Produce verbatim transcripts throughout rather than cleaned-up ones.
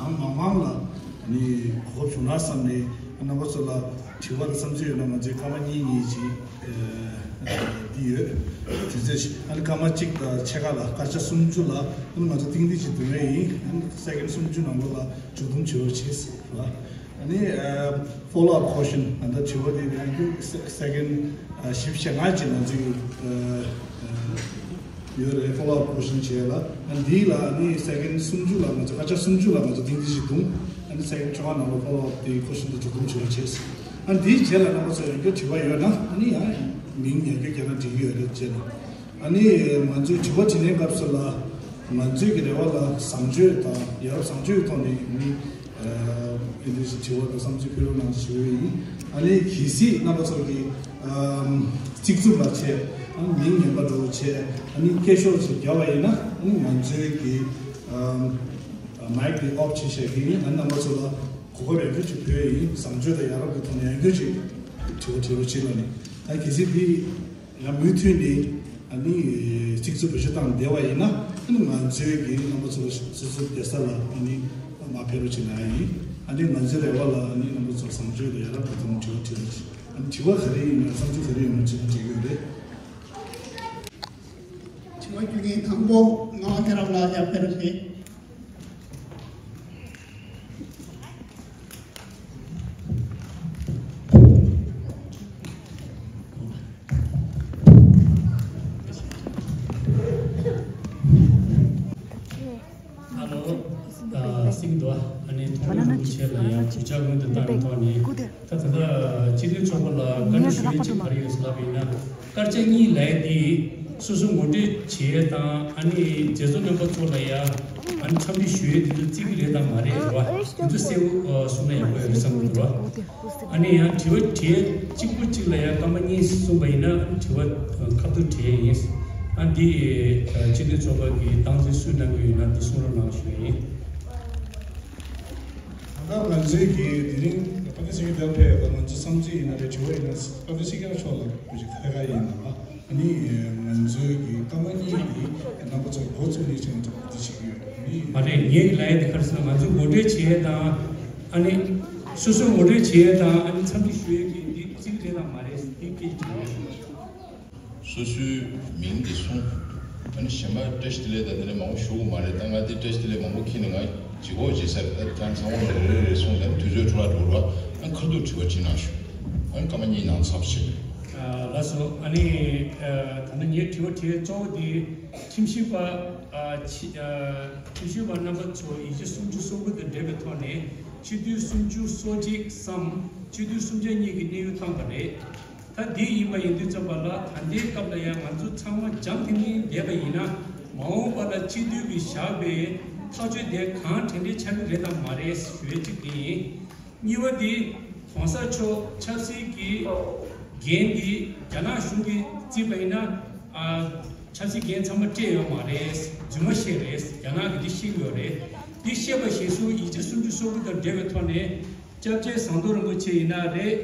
ནང་མང་མང་ལ་ནི་གོ་སྐབས་བྱུང་ན་བསམ་ནས། རྣམ་པ་ཚོ་ལ་དྲི་བ་དང་བསམ་ཚུལ་ཡོད་ན། ང་ཚོའི་སྐར་མ་གཉིས་གཉིས་ཅིག་འདི་ཡོད། དུས་ཚོད་ཅིག་ཨ་ནི་སྐར་མ་གཅིག་དང་ཕྱེད་ཀ་ལ། སྐར་ཆ་སུམ་ཅུ་ལ་ཨ་ནི་ང་ཚོ་ཏིང་ཏིང་ཅིག་བསྡུ་གི་ཡིན། ཨ་ནི་སེ་ཀེན་སུམ་ཅུ་ནང་ལོགས་ལ་མཇུག་བསྡོམས་བྱེད་རོགས་བྱེད་ཟེར་བ། ཨ་ནི་ཕོ་ལོ་ཨབ་ཁོ་ཤན། ཨ་ད་དྲི་བ་དེ་ཡང་སེ་ཀེན་བཞི་བཅུ་ཞེ་ལྔ་ཅིག་ང་ཚོའི་ཡོད་རེད། ཕོ་ལོ་ཨབ་ཁོ་ཤན་བྱས་ལ། ཨ་འདི་ལ་ཨ་ནི་སེ་ཀེན་སུམ་ཅུ་ལ་ང་ཚོ། སྐར་ཆ་སུམ་ཅུ་ལ་ང་ཚོ་ཏིང་ཏིང་ཞིག་བརྡུངས། ཨ་ནི་སེ་ཀེན་ཕྱེད་ཀ་ནང་ལ་ཕོ་ལོ་ཨབ་དེ་ཁོ་ཤན་དེ་མཇུག་བསྡོམས་བྱེད་རོགས་བྱེད། ཨ་འདིའི་རྗེས་ལ་རྣམ་པ་ཚོ་ཡང་བསྐྱར་དྲི་བ་ཡོད་ན། ཨ་ནི་ཡང་མིང་ཡང་བསྐྱར་བསྐྱར་ན་འགྲིག་གི་ཡོད་རེད། རྗེས་ལ་ཨ་ནི་ང་ཚོའི་དྲི་བ་དྲིས་ལན་སྐབས་སུ་ལ་ང་ཚོའི་གི་རེ་བ་ལ་བཟང་སྤྱོད་དང་ཡ་རབས་བཟང་སྤྱོད་ཀྱི་ཐོག་ནས་ཨ་ནི་ཨ་འདི་དྲི་བ་དང་བསམ་ཚུལ་ཕུལ་རོགས་གནང་ཞུ་གི་ཡིན། ཨ་ནི་གལ་སྲིད་རྣམ་པ་ཚོ་གི་ཨམ་རྩིག་རྩུབ་པ་བྱས། ཨ་ནི་མིང་ངན་པ་འདྲ་བོ་བྱས། ཨ་ནི་སྐད་ཤོར་ཅིག་བརྒྱབ་པ་ཡིན་ན། ཨ་ནི་ང་ཚོའི་གི་ཨམ་མའིག་དེ་ཨོཕ་བྱེད་བཞག་གི་ཡིན། ཨ་ནི་རྣམ་པ་ཚོ་ལ་གོ་སྐབས་ཡང་བསྐྱར་ཅིག་ཕུལ་ཡིན། བཟང་སྤྱོད་དང་ཡ་རབས་ཀྱི་ཐོག་ནས་ཡང་བསྐྱར་ཅིག་དྲི་བ་དྲི་རོགས་བྱེད་ལབ་ནས། ཨ་གལ་སྲིད་འདི་ཡང་མུ་མཐུད་ནས་ཨ་ནི་རྩིག་རྩུབ་བེད་སྤྱོད་བཏང་བསྡད་པ་ཡིན་ན། ཨ་ནི་ང་ཚོའི་གི་རྣམ་པ་ཚོ་ལ་སོ་སོའི་བསྡད་ས་ལ་ཨ་ནི་མར་ཕེབས་རོགས་བྱེད་ན་ཡིན། ཨ་ནི་ང་ཚོའི་རེ་བ་ལ་ཨ་ནི་རྣམ་པ་ཚོ་བཟང་སྤྱོད་དང་ཡ་རབས་ཀྱི་ཐོག་ནས་དྲི་བ་དྲི་རོགས་བྱེད། ཨ་ནི་དྲི་བ་ག་རེ་ཡིན་ན། བསམ་ཚུལ་ག་རེ་ཡིན་ན་ཅིག་དྲི་གི་ཡོད་རེད། དྲི་བ་བརྒྱུད་མཁན་དང་པོ་ངག་དབང་སྐྱབས་རམ་ལགས་ཡར་ཕེབས་རོགས་བྱེད། ཨ་ལོ། ཨ་སིང་དོ། ཨ་ནི་མཐོང་ལམ་རིན་པོ་ཆེ་ལ་ཡང་གུས་ཕྱག་སྔོན་དུ་བཏང་བའི་ཐོག་ནས། ད་ད་ལྟ་སྤྱི་འཐུས་ཚོགས་པ་ལ་བཀའ་འདྲི་ཞུ་ཡས་ཅིག་ག་རེ་ཡོད་ཟེར་ལབ་པ་ཡིན་ན། སྐར་ཆ་གཉིས་ལབ་ཡས་དེ་སོ་སོ་ངོ་སྤྲོད་བྱེད་ཡས་དང་། ཨ་ནི་མཛད་གཙོ་རྣམ་པ་ཚོ་ལ་ཡ་ཨ་ནི་འཚམས་འདྲི་ཞུ་ཡས་དེ་ཚོ་བརྩི་གི་རེད་དང་མ་རེད་རེད་བ། དེ་ཚོ་གསལ་པོ་གསུངས་ན་ཡག་པོ་ཡོད་རེད་བསམ་གྱི་འདུག་ར། ཨ་ནི་ཡང་དྲི་བ་དྲི་ཡས་གཅིག་པོ་གཅིག་ལ་ཡང་སྐར་མ་གཉིས་གསུངས་པ་ཡིན་ན། དྲི་བ་ཁ་ཐུག་དྲི་ཡས་ཡིན། ཨ་འདི་སྤྱི་འཐུས་ཚོགས་པ་གི་སྟངས་འཛིན་སུས་གནང་གི་ཡོད་ན་འདི་གསུང་རོགས་གནང་ཞུ་ཡས་ཡིན། ད་ང་ཚོའི་གི་དེ་རིང་ཕ་གི་སེང་གེ་དར་ཕེབས་ཡོད་པ། ང་ཚོ་བསམ་ཚུལ་ཡིན་ན་རེད། དྲི་བ་ཡིན་ན་ཕ་གི་སེང་གེ་མཆོག་ལ་ཁོ་ཅིག་ཐད་ཀར་ཡིན་ན། ཨ་ནི་ང་ཚོའི་གི་སྐར་མ་གཉིས་འདི་རྣམ་པ་ཚོར་འགོ་བཙུགས་ནས་ཅིག་ང་ཚོ་འདི་བྱེད་ཀྱི་ཡོད། ཨ་ནི་མ་རེད། ངའི་ལབ་ཡས་དེ་ག་རེ་ཟེར་ན། ང་ཚོས་ངོ་སྤྲོད་བྱེད་ཡས་དང་། ཨ་ནི་སོ་སོས་ངོ་སྤྲོད་བྱེད་ཡས་དང་། ཨ་ནི་འཚམས་འདྲི་ཞུ་ཡས་ཀྱི་འདི་བརྩི་གི་རེད་དང་མ་རེད། འདི་སྐད་ཆ་རེད། སོ་སོའི་མིང་དེ་གསུངས། ཨ་ནི་གཞན་པ་བཀྲ་ཤིས་བདེ་ལེགས་དང་དེ་འདྲ་མང་པོ་ཞུ་དགོས་མ་རེད། ད་ང་དེ་བཀྲ་ཤིས་བདེ་ལེགས་མང་པོ་ཁྱེར་ནས་ང་ལྗིད་ཁོག་བྱེད་ས་རེད། ད་ཅང་ཚང་མ་ལ་རེ་རེ་རེ་གསུངས་ཏེ་དུས་ཚོད་འཕྲོ་བརླག་འགྲོ་ར། ཨ་ནི་ཁ་ཐུག་དྲི་བ་དྲིས་གནང་ཞུ། ཨ་ནི་སྐར་མ་གཉིས་ནང་ཚགས་པར་བྱེད། ཨ་ལགས་སོ། ཨ་ནི་ཨ་ད་ནི་ངའི་དྲི་བ་དྲི་བའི་གཙོ་བོ་དེ་ཁྲིམས་ཞིབ་པ་ཨ་ཁྲིམས་ཞིབ་པ་རྣམ་པ་ཚོ་ཡིག་ཆ་སུམ་ཅུ་སོ་དགུ་དང་འབྲེལ་བའི་ཐོག་ནས་སྤྱི་འཐུས་སུམ་ཅུ་སོ་གཅིག་སམ་སྤྱི་འཐུས་སུམ་ཆ་གཉིས་ཀྱི་གནས་ཡུལ་བཏང་བ་རེད། ད་འདི་ཡིན་པ་ཡིན་དུས་ཙམ་པ་ལ། ད་ལྟའི་སྐབས་ལ་ཡང་ང་ཚོ་ཚང་མ་འཇམ་ཐིང་ཐིང་བསྡད་པ་ཡིན་ན། མ་འོངས་པ་ལ་སྤྱི་འཐུས་ཀྱིས་བཞག་པའི་ཐག་གཅོད་དེ་གང་དྲན་དྲན་ཆགས་ཀྱི་རེད་དམ་མ་རེད་ཞུ་ཡས་གཅིག་དེ་ཡིན། གཉིས་པ་དེ་གོང་ས་མཆོག་ཆབ་སྲིད་ཀྱི་འགན་དེ་རྒྱ་ནག་གཞུང་གིས་བརྩིས་པ་ཡིན་ན། ཨ་ཆབ་སྲིད་འགན་ཚང་མ་སྤྲད་ཡོད་མ་རེད། རྫུན་མ་བཤད་རེད། རྒྱ་ནག་གིས་འདི་ཤེས་ཀྱི་ཡོད་རེད། འདི་ཤེས་པ་བཞིན་སུ་ཡིག་ཆ་སུམ་ཅུ་སོ་དགུ་དང་འབྲེལ་བའི་ཐོག་ནས། སྐྱབས་རྗེ་ཟམ་གདོང་རིན་པོ་ཆེ་ཡིན་ན་རེད།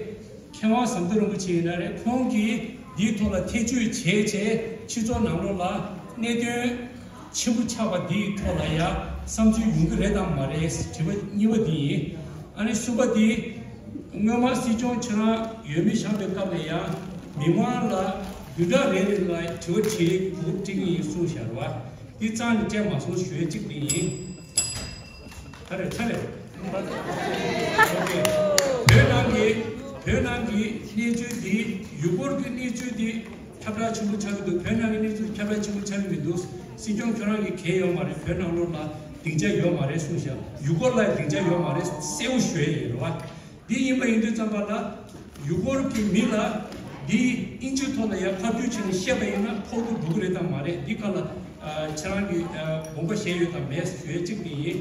མཁས་དབང་ཟམ་གདོང་རིན་པོ་ཆེ་ཡིན་ན་རེད། ཁོང་གིས་འདིའི་ཐོག་ལ་ཐེ་བྱུས་བྱས་བྱས་སྤྱི་ཚོགས་ནང་ལོགས་ལ་གནད་དོན་ཆེན་པོ་ཆགས་པ་འདིའི་ཐོག་ལ་ཡ་བསམ་ཚུལ་ཡོང་གི་རེད་དམ་མ་རེད། དྲི་བ་གཉིས་པ་འདི་ཡིན། ཨ་ནི་གསུམ་པ་འདི་སྔོན་མ་སྲིད་སྐྱོང་ཁྱེད་རང་འོས་མི་བཞེངས་པའི་སྐབས་ལ་ཡ་མི་མང་ལ་བདུན་ཕྲག་རེ་རེ་ལ་དྲི་བ་དྲིས་གོ་སྐབས་སྤྲད་ཀྱི་ཡིན་གསུངས་བཞག་རེད་བ། འདི་རྩ་ནས་སྤྲད་མ་སོང་ཞུ་ཡས་གཅིག་འདི་ཡིན། ད་རེད་ད་རེད། བོད་ནང་གི་བོད་ནང་གི་གནས་ཚུལ་འདི་ཡུལ་སྐོར་གྱི་གནས་ཚུལ་འདི་ཁྱབ་བསྒྲགས་ཆེན་པོ་ཆགས་ཀྱི་འདུག་བོད་ནང་གི་གནས་ཚུལ་ཁྱབ་བསྒྲགས་ཆེན་པོ་ཆགས་ཀྱི་མི་འདུག་སྲིད་སྐྱོང་ཁྱོད་རང་གི་གལ་ཡོད་མ་རེད། བོད་ནང་ལོགས་ལ་སྡིངས་ཆ་ཡོད་མ་རེད་གསུངས་ཤག་ཡུལ་སྐོར་ལ་སྡིངས་ཆ་ཡོད་མ་རེད་གསལ་པོ་ཞུ་ཡས་ཡིན་རེད་བ། འདི་ཡིན་པ་ཡིན་དུས་ཙམ་པ་ལ་ཡུལ་སྐོར་གྱི་མི་ལ་འདི་ཨིན་ཇིའི་ཐོག་ལ་ཡང་ཕབ་སྒྱུར་བྱས་ནས་བཤད་པ་ཡིན་ན་ཕོག་ཐུག་འགྲོ་གི་རེད་དམ་མ་རེད། འདི་ག་ལ་ཨ་ཁྱེད་རང་གི་ཨ་དགོངས་པ་བཞེས་ཡོད་དམ་མེད་ཞུ་ཡས་གཅིག་འདི་ཡིན།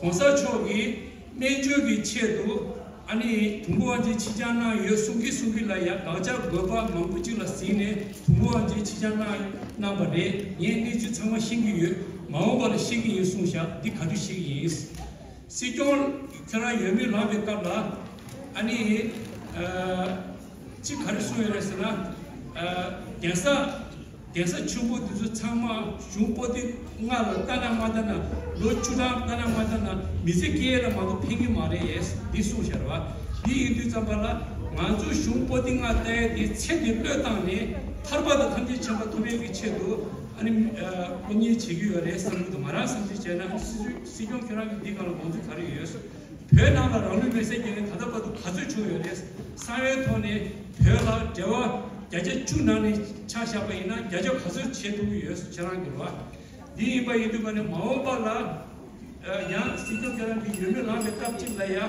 གོང་ས་མཆོག་གིས་སྨན་བཅོས་ཀྱི་ཆེད་དུ་ཨ་ནི་དུམ་བུ་དབང་ཆེན་ཕྱིར་འགྱངས་གནང་ཡོད་གསུང་གིན་གསུང་གིན་ལ་ཡང་དགག་བྱ་དགོས་པ་མང་པོ་ཅིག་ལ་གཟིགས་ནས་དུམ་བུ་དབང་ཆེན་ཕྱིར་འགྱངས་གནང་གནང་བ་རེད། ངས་གནས་ཚུལ་ཚང་མ་ཤེས་ཀྱི་ཡོད། མ་འོངས་པ་ལ་ཤེས་ཀྱི་ཡིན་གསུངས་ཤག་འདི་ག་དུས་ཤེས་ཀྱི་ཡིན། སྲིད་སྐྱོང་ཁྱོད་རང་འོས་མི་ལངས་པའི་སྐབས་ལ་ཨ་ནི་ཨ་ཅིག་ག་རེ་གསུངས་ཡོད་རེད་ཟེར་ན། ཨ་གདན་ས་ རྒྱལ་ས་ཆེན་པོ་དེ་ཚོ་ཚང་མ་གཞུང་པོ་ཏི་ལྔ་ལ་ལྟ་ན་མ་ལྟ་ན་ལོ་བཅུ་གྲངས་ལྟ་ན་མ་ལྟ་ན་མི་ཚེ་སྐྱེལ་ལ་མ་གཏོགས་ཕན་གྱི་མ་རེད་ཡས་འདི་གསུངས་བཞག་རེད་བ། འདི་ཡིན་དུས་ཙམ་པ་ལ་ང་ཚོ་གཞུང་པོ་ཏི་ལྔ་ལྟ་ཡས་དེ་ཚེ་འདི་བློས་བཏང་ནས་ཐར་པ་དང་ཐམས་ཅད་མཁྱེན་པ་ཐོབ་ཡས་ཀྱི་ཆེད་དུ་ཨ་ནི་དཀོན་གཉེར་བྱེད་ཀྱི་ཡོད་རེད་བསམ་གྱི་འདུག་ང་རང་བསམ་ཚུལ་བྱས་ན་ཨ་ནི་སྲིད་སྲིད་སྐྱོང་ཁྱོད་རང་གི་འདི་སྒང་ལ་དགོངས་ཚུལ་ག་རེ་ཡོད། བོད་ནང་ལ་རང་ལུས་མེར་སྲེག་བརྒྱབ་ནས་ད་ལྟ་བར་དུ་ག་ཚོད་བྱུང་ཡོད་རེད། གསང་བའི་ཐོག་ནས་བོད་ལ་འབྲེལ་བ་བརྒྱ་ཆ་བཅུ་ནང་ནས་ཆ་བཞག་པ་ཡིན་ན་བརྒྱ་ཆ་ག་ཚོད་བྱེད་ཐུབ་ཀྱི་ཡོད་ཁྱེད་རང་གི་རེད་བ། འདི་ཡིན་པ་ཡིན་དུས་ཀ་ནས་མ་འོངས་པ་ལ་ཡང་སྲིད་སྐྱོང་ཁྱེད་རང་གི་ཡོད་མེད་ལངས་པའི་སྐབས་གཅིག་ལ་ཡ།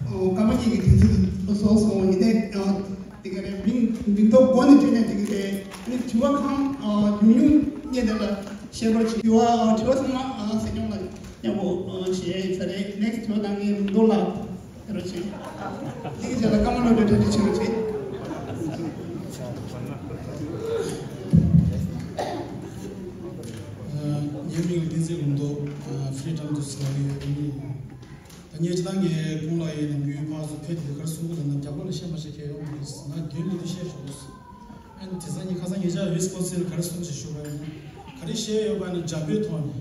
ཨོ། སྐར་མ་གཉིས་ཀྱི་དུས་ཚོད་སོང་སོང་ཡིན་ཏེ། ཨ། དེ་ག་རེ་མིང་མིང་ཐོ་གོ་ནས་བྲིས་ནས་དེ་ག་རེ་ནི་དྲི་བ་གང་ཨ་ཉུང་ཉུང་རྙེད་དེ་ལ་བཤད་པར་བྱེད། དྲི་བ་ཨ་དྲི་བ་ཚང་མ་ཨ་སྲིད་སྐྱོང་ལ་མཉམ་པོ་ཨ་བཤད་ཡིན་ས་རེད། ནེགསི་དྲི་བ་གནང་མཁན་མདོ་ལགས་དེ་རུ་བྱེད། དེ་ག་རེ་ལ་སྐར་མ་ལོ་དྲུག་གྲ་སྒྲིག་བྱེད་རོགས་བྱེད། ངའི་མིང་བསྟན་འཛིན་ལུང་རྟོགས། Freedom to Snow ཡོད་ཡིན། ད་ངས་སྤྱི་བཏང་གི་ཁོང་ལ་ཡིན་ནམ་རྒྱུན་ཕར་ཚུར་ཕེབས་དེ་གར་གསུང་གི་ལ་ནམ་རྒྱ་སྐོར་ལ་བཤད་མ་བཤད་ཁྱད་ཡོད་མ་རེད་ཟེར་ན་དོན་ལ་དེ་བཤད་ཆོག་ཨ་ནི་དེ་ཚང་གི་ཁ་སང་ངེད་ཅག་ཝི་སི་ཀོན་སིན་ལ་ག་རེ་གསུང་ཞེས་ཞུ་བ་ཡིན་ན་ག་རེ་བཤད་ཡོད་པ་ནི་འཇམ་པོའི་ཐོག་ནས་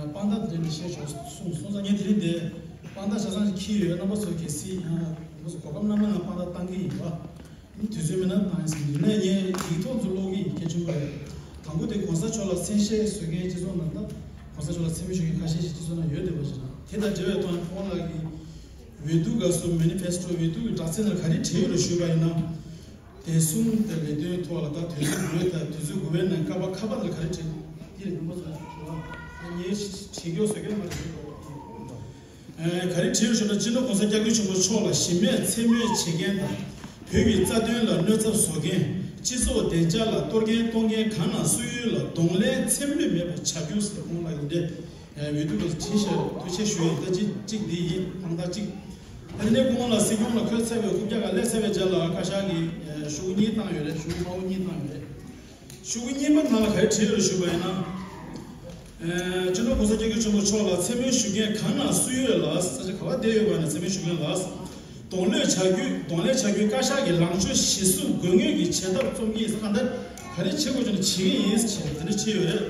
དཔང་རྟགས་འདྲེན་ནས་བཤད་ཆོག་གསུངས་སོང་ཙང་ངས་དེ་རིང་དེ་དཔང་རྟགས་ཆ་ཚང་ཞིག་འཁྱེར་ཡོད། རྣམ་པ་ཚོ་གལ་སྲིད་ཡང་རྣམ་པ་ཚོ་གོ་སྐབས་གནང་ན་ང་དཔང་རྟགས་བཏང་གི་ཡིན་པ། དུས་ཚོད་མེད་ན་བཏང་ཡིན་ཟེར་ཡིན་ནའི་ངས་ཡིག་ཐོག་ཚུར་ཀློག་གི་ཡིན། གལ་ཆེན་པོ་རེད། དང་པོ་དེ་གོང་ས་མཆོག་ལ་གསན་བཞེས་བཟོ་མཁན་སྤྱི་ཚོགས་ནང་ད་གོང་ས་མཆོག་ལ་མཚན་སྨད་ཞུ་མཁན་ཁ་ཤས་ཤིག་སྤྱི་ཚོགས་ནང་ཡོད་བསྡད་པ་ཞིག་རེད། དེ་དང་འབྲེལ་བའི་ཐོག་ནས་ཁོང་ལགས་ཀྱིས་འོས་བསྡུ་སྐབས་སུ་མེ་ནི་ཕེ་སི་ཊོ་འོས་བསྡུ་གི་དྲག་རྩལ་ནང་ག་རེ་བྲིས་ཡོད་ལ་ཞུས་པ་ཡིན་ན། དེ་གསུམ་དེ་ལས་དོན་ཐོག་ལ་ད་དུས་ཚོད་དགུ་པའི་ད་དུས་ཚོད་དགུ་པའི་ནང་ཀ་པ་ཁ་པ་ལ་ག་རེ་བྲིས་འདི་རེད། མི་མང་ཚོ་ཞུ་བ་ངས་བྲིས་སྐྱོར་བཟོ་སྐྱོར་མ་རེད། ག་རེ་བྲིས་ཡོད་ཞུ་ན་སྤྱི་ནོར་གོང་ས་སྐྱབས་མགོན་ཆེན་པོ་མཆོག་ལ་གཞི་མེད་མཚན་སྨོད་བྱེད་མཁན་དང་བོད་ཀྱི་རྩ་དོན་ལ་གནོད་འཚེ་བཟོ་མཁན་སྤྱི་ཚོགས་བདེ་འཇགས་ལ་གཏོར་སྐྱོན་གཏོང་མཁན་གང་ལ་སུ་ཡོད་ལ་གདོང་ལེན་མཚན་སྨོད་མེད་པ་བྱ་རྒྱུ་ཟེར་ཁོང་ལ་ཡིན་ཏེ། འོས་བསྡུ་ལ་བྲིས་ཤར་ཐུགས་རྗེ་ཞུ་ཡིན། ད་ཅི་གཅིག་འདི་ཡིན་ཕང་ཐག་གཅིག་ད་ནས་ཁོང་ལ་སྲིད་སྐྱོང་ལ་འཁོད་ཚར་བའི་རྐུབ་བཀྱག་ག་སླེབས་ཚར་བའི་རྗེས་ལ་བཀའ་ཤག་གིས་ཤོག་གུ་གཉིས་བཏང་ཡོད་རེད། ཤོག་གུ་དམར་པོ་གཉིས་བཏང་ཡོད་རེད། ཤོག་གུ་གཉིས་པ་ནང་ལ་ག་རེ་བྲིས་ཡོད་ཞུས་པ་ཡིན་ན། ཨེ། སྤྱི་ནོར་གོང་ས་སྐྱབས་མགོན་ཆེན་པོ་མཆོག་ལ་མཚན་སྨོད་ཞུ་མཁན་གང་ན་སུ་ཡོད་ལ་ས་ཆ་ག་པར་བསྡད་ཡོད་པ་ན་མཚན་སྨོད་ཞུ་མཁན་ལ། གདོང་ལེན་བྱ་རྒྱུ་གདོང་ལེན་བྱ་རྒྱུའི་བཀའ་ཤག་གི་ལངས་ཕྱོགས་གཞིར་བཟུང་དགོས་ངེས་ཀྱི་བྱེད་ཐབས་རྩོམ་གྱི་ཡིན་ས་གང་ལྟར་ག་རེ་བྱེད་དགོས་ཀྱི་ན་བྱེད་ཀྱི་ཡིན་ཞེས་དེ་འདྲ་བྲིས་ཡོད་རེད།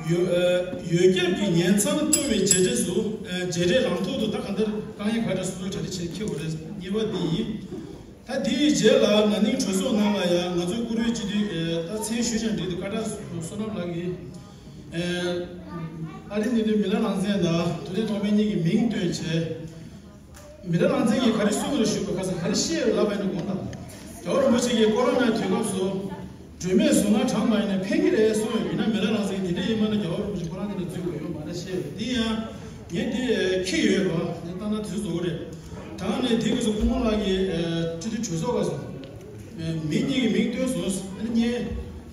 ཡོ། ཨེ། ཡོ་རྒྱབ་ཀྱི་ཉེན་ཚང་གཏོར་བའི་རྗེས་འབྲས་སུ། ཨེ། རྗེས་འབྲས་ལམ་ཐོག་ཏུ་ད་གང་ལྟར་དཀའ་ངལ་ག་འདྲ་སོ་སོའི་གྲ་སྒྲིག་བྱེད་འཁྱེར་དགོས་རེད། གཉིས་པ་འདི་ཡིན། ད་དེའི་རྗེས་ལ་ན་ནིང་གྲོས་ཚོགས་ནང་ལ་ཡང་ང་ཚོའི་བཀུར་འོས་སྤྱི་འཐུས་ད་མཚན་ཞུས་ཀྱང་འགྲིག་འདུག་བཀའ་ཁྲི་བསོད་ནམས་ལགས་ཀྱིས་ཨ་རིའི་གནས་སྡོད་མི་ལ་རང་བཙན་དང་ཐུབ་བསྟན་ཐོགས་མེད་གཉིས་ཀྱི་མིང་བཏོན་བྱས། མི་ལ་རང་བཙན་གྱིས་ག་རེ་གསུངས་རེད་ཞུས་པ་ཁ་སང་ག་རེ་བཤད་ལབ་པ་ཡིན་ན་དགོངས་དག་རྒྱལ་བ་རིན་པོ་ཆེ་གིས་ཀོ་རོ་ནའི་དུས་སྐབས་སུ། སྒྲོལ་མའི་གཟུངས་སྔགས་བགྲངས་པ་ཡིན་ན་ཕན་གྱི་རེད་གསུངས་ཡོད། ཡིན་ན་མི་ལ་རང་བཙན་དེ་འདྲ་ཡིན་མ་ན་རྒྱལ་བ་རིན་པོ་ཆེ་ཁོ་རང་དེ་འདྲ་འཛུལ་དགོས་ཡོད་མ་རེད་བཤད་ཡོད། འདི་ཡང་ངས་འདི་ཁྱི་ཡོད་རེད་བ། འདི་ལྟ་ན་དུས་རྫོགས་རེད། དྲང་ནས་དེ་ག་ཚོད་སྐུ་ངོ་ལགས་ཀྱིས་སྤྱི་འཐུས་གྲོས་ཚོགས་སྐབས་སུ་མི་གཉིས་ཀྱི་མིང་བཏོན་སོང་། ཨ་ནི་ངས་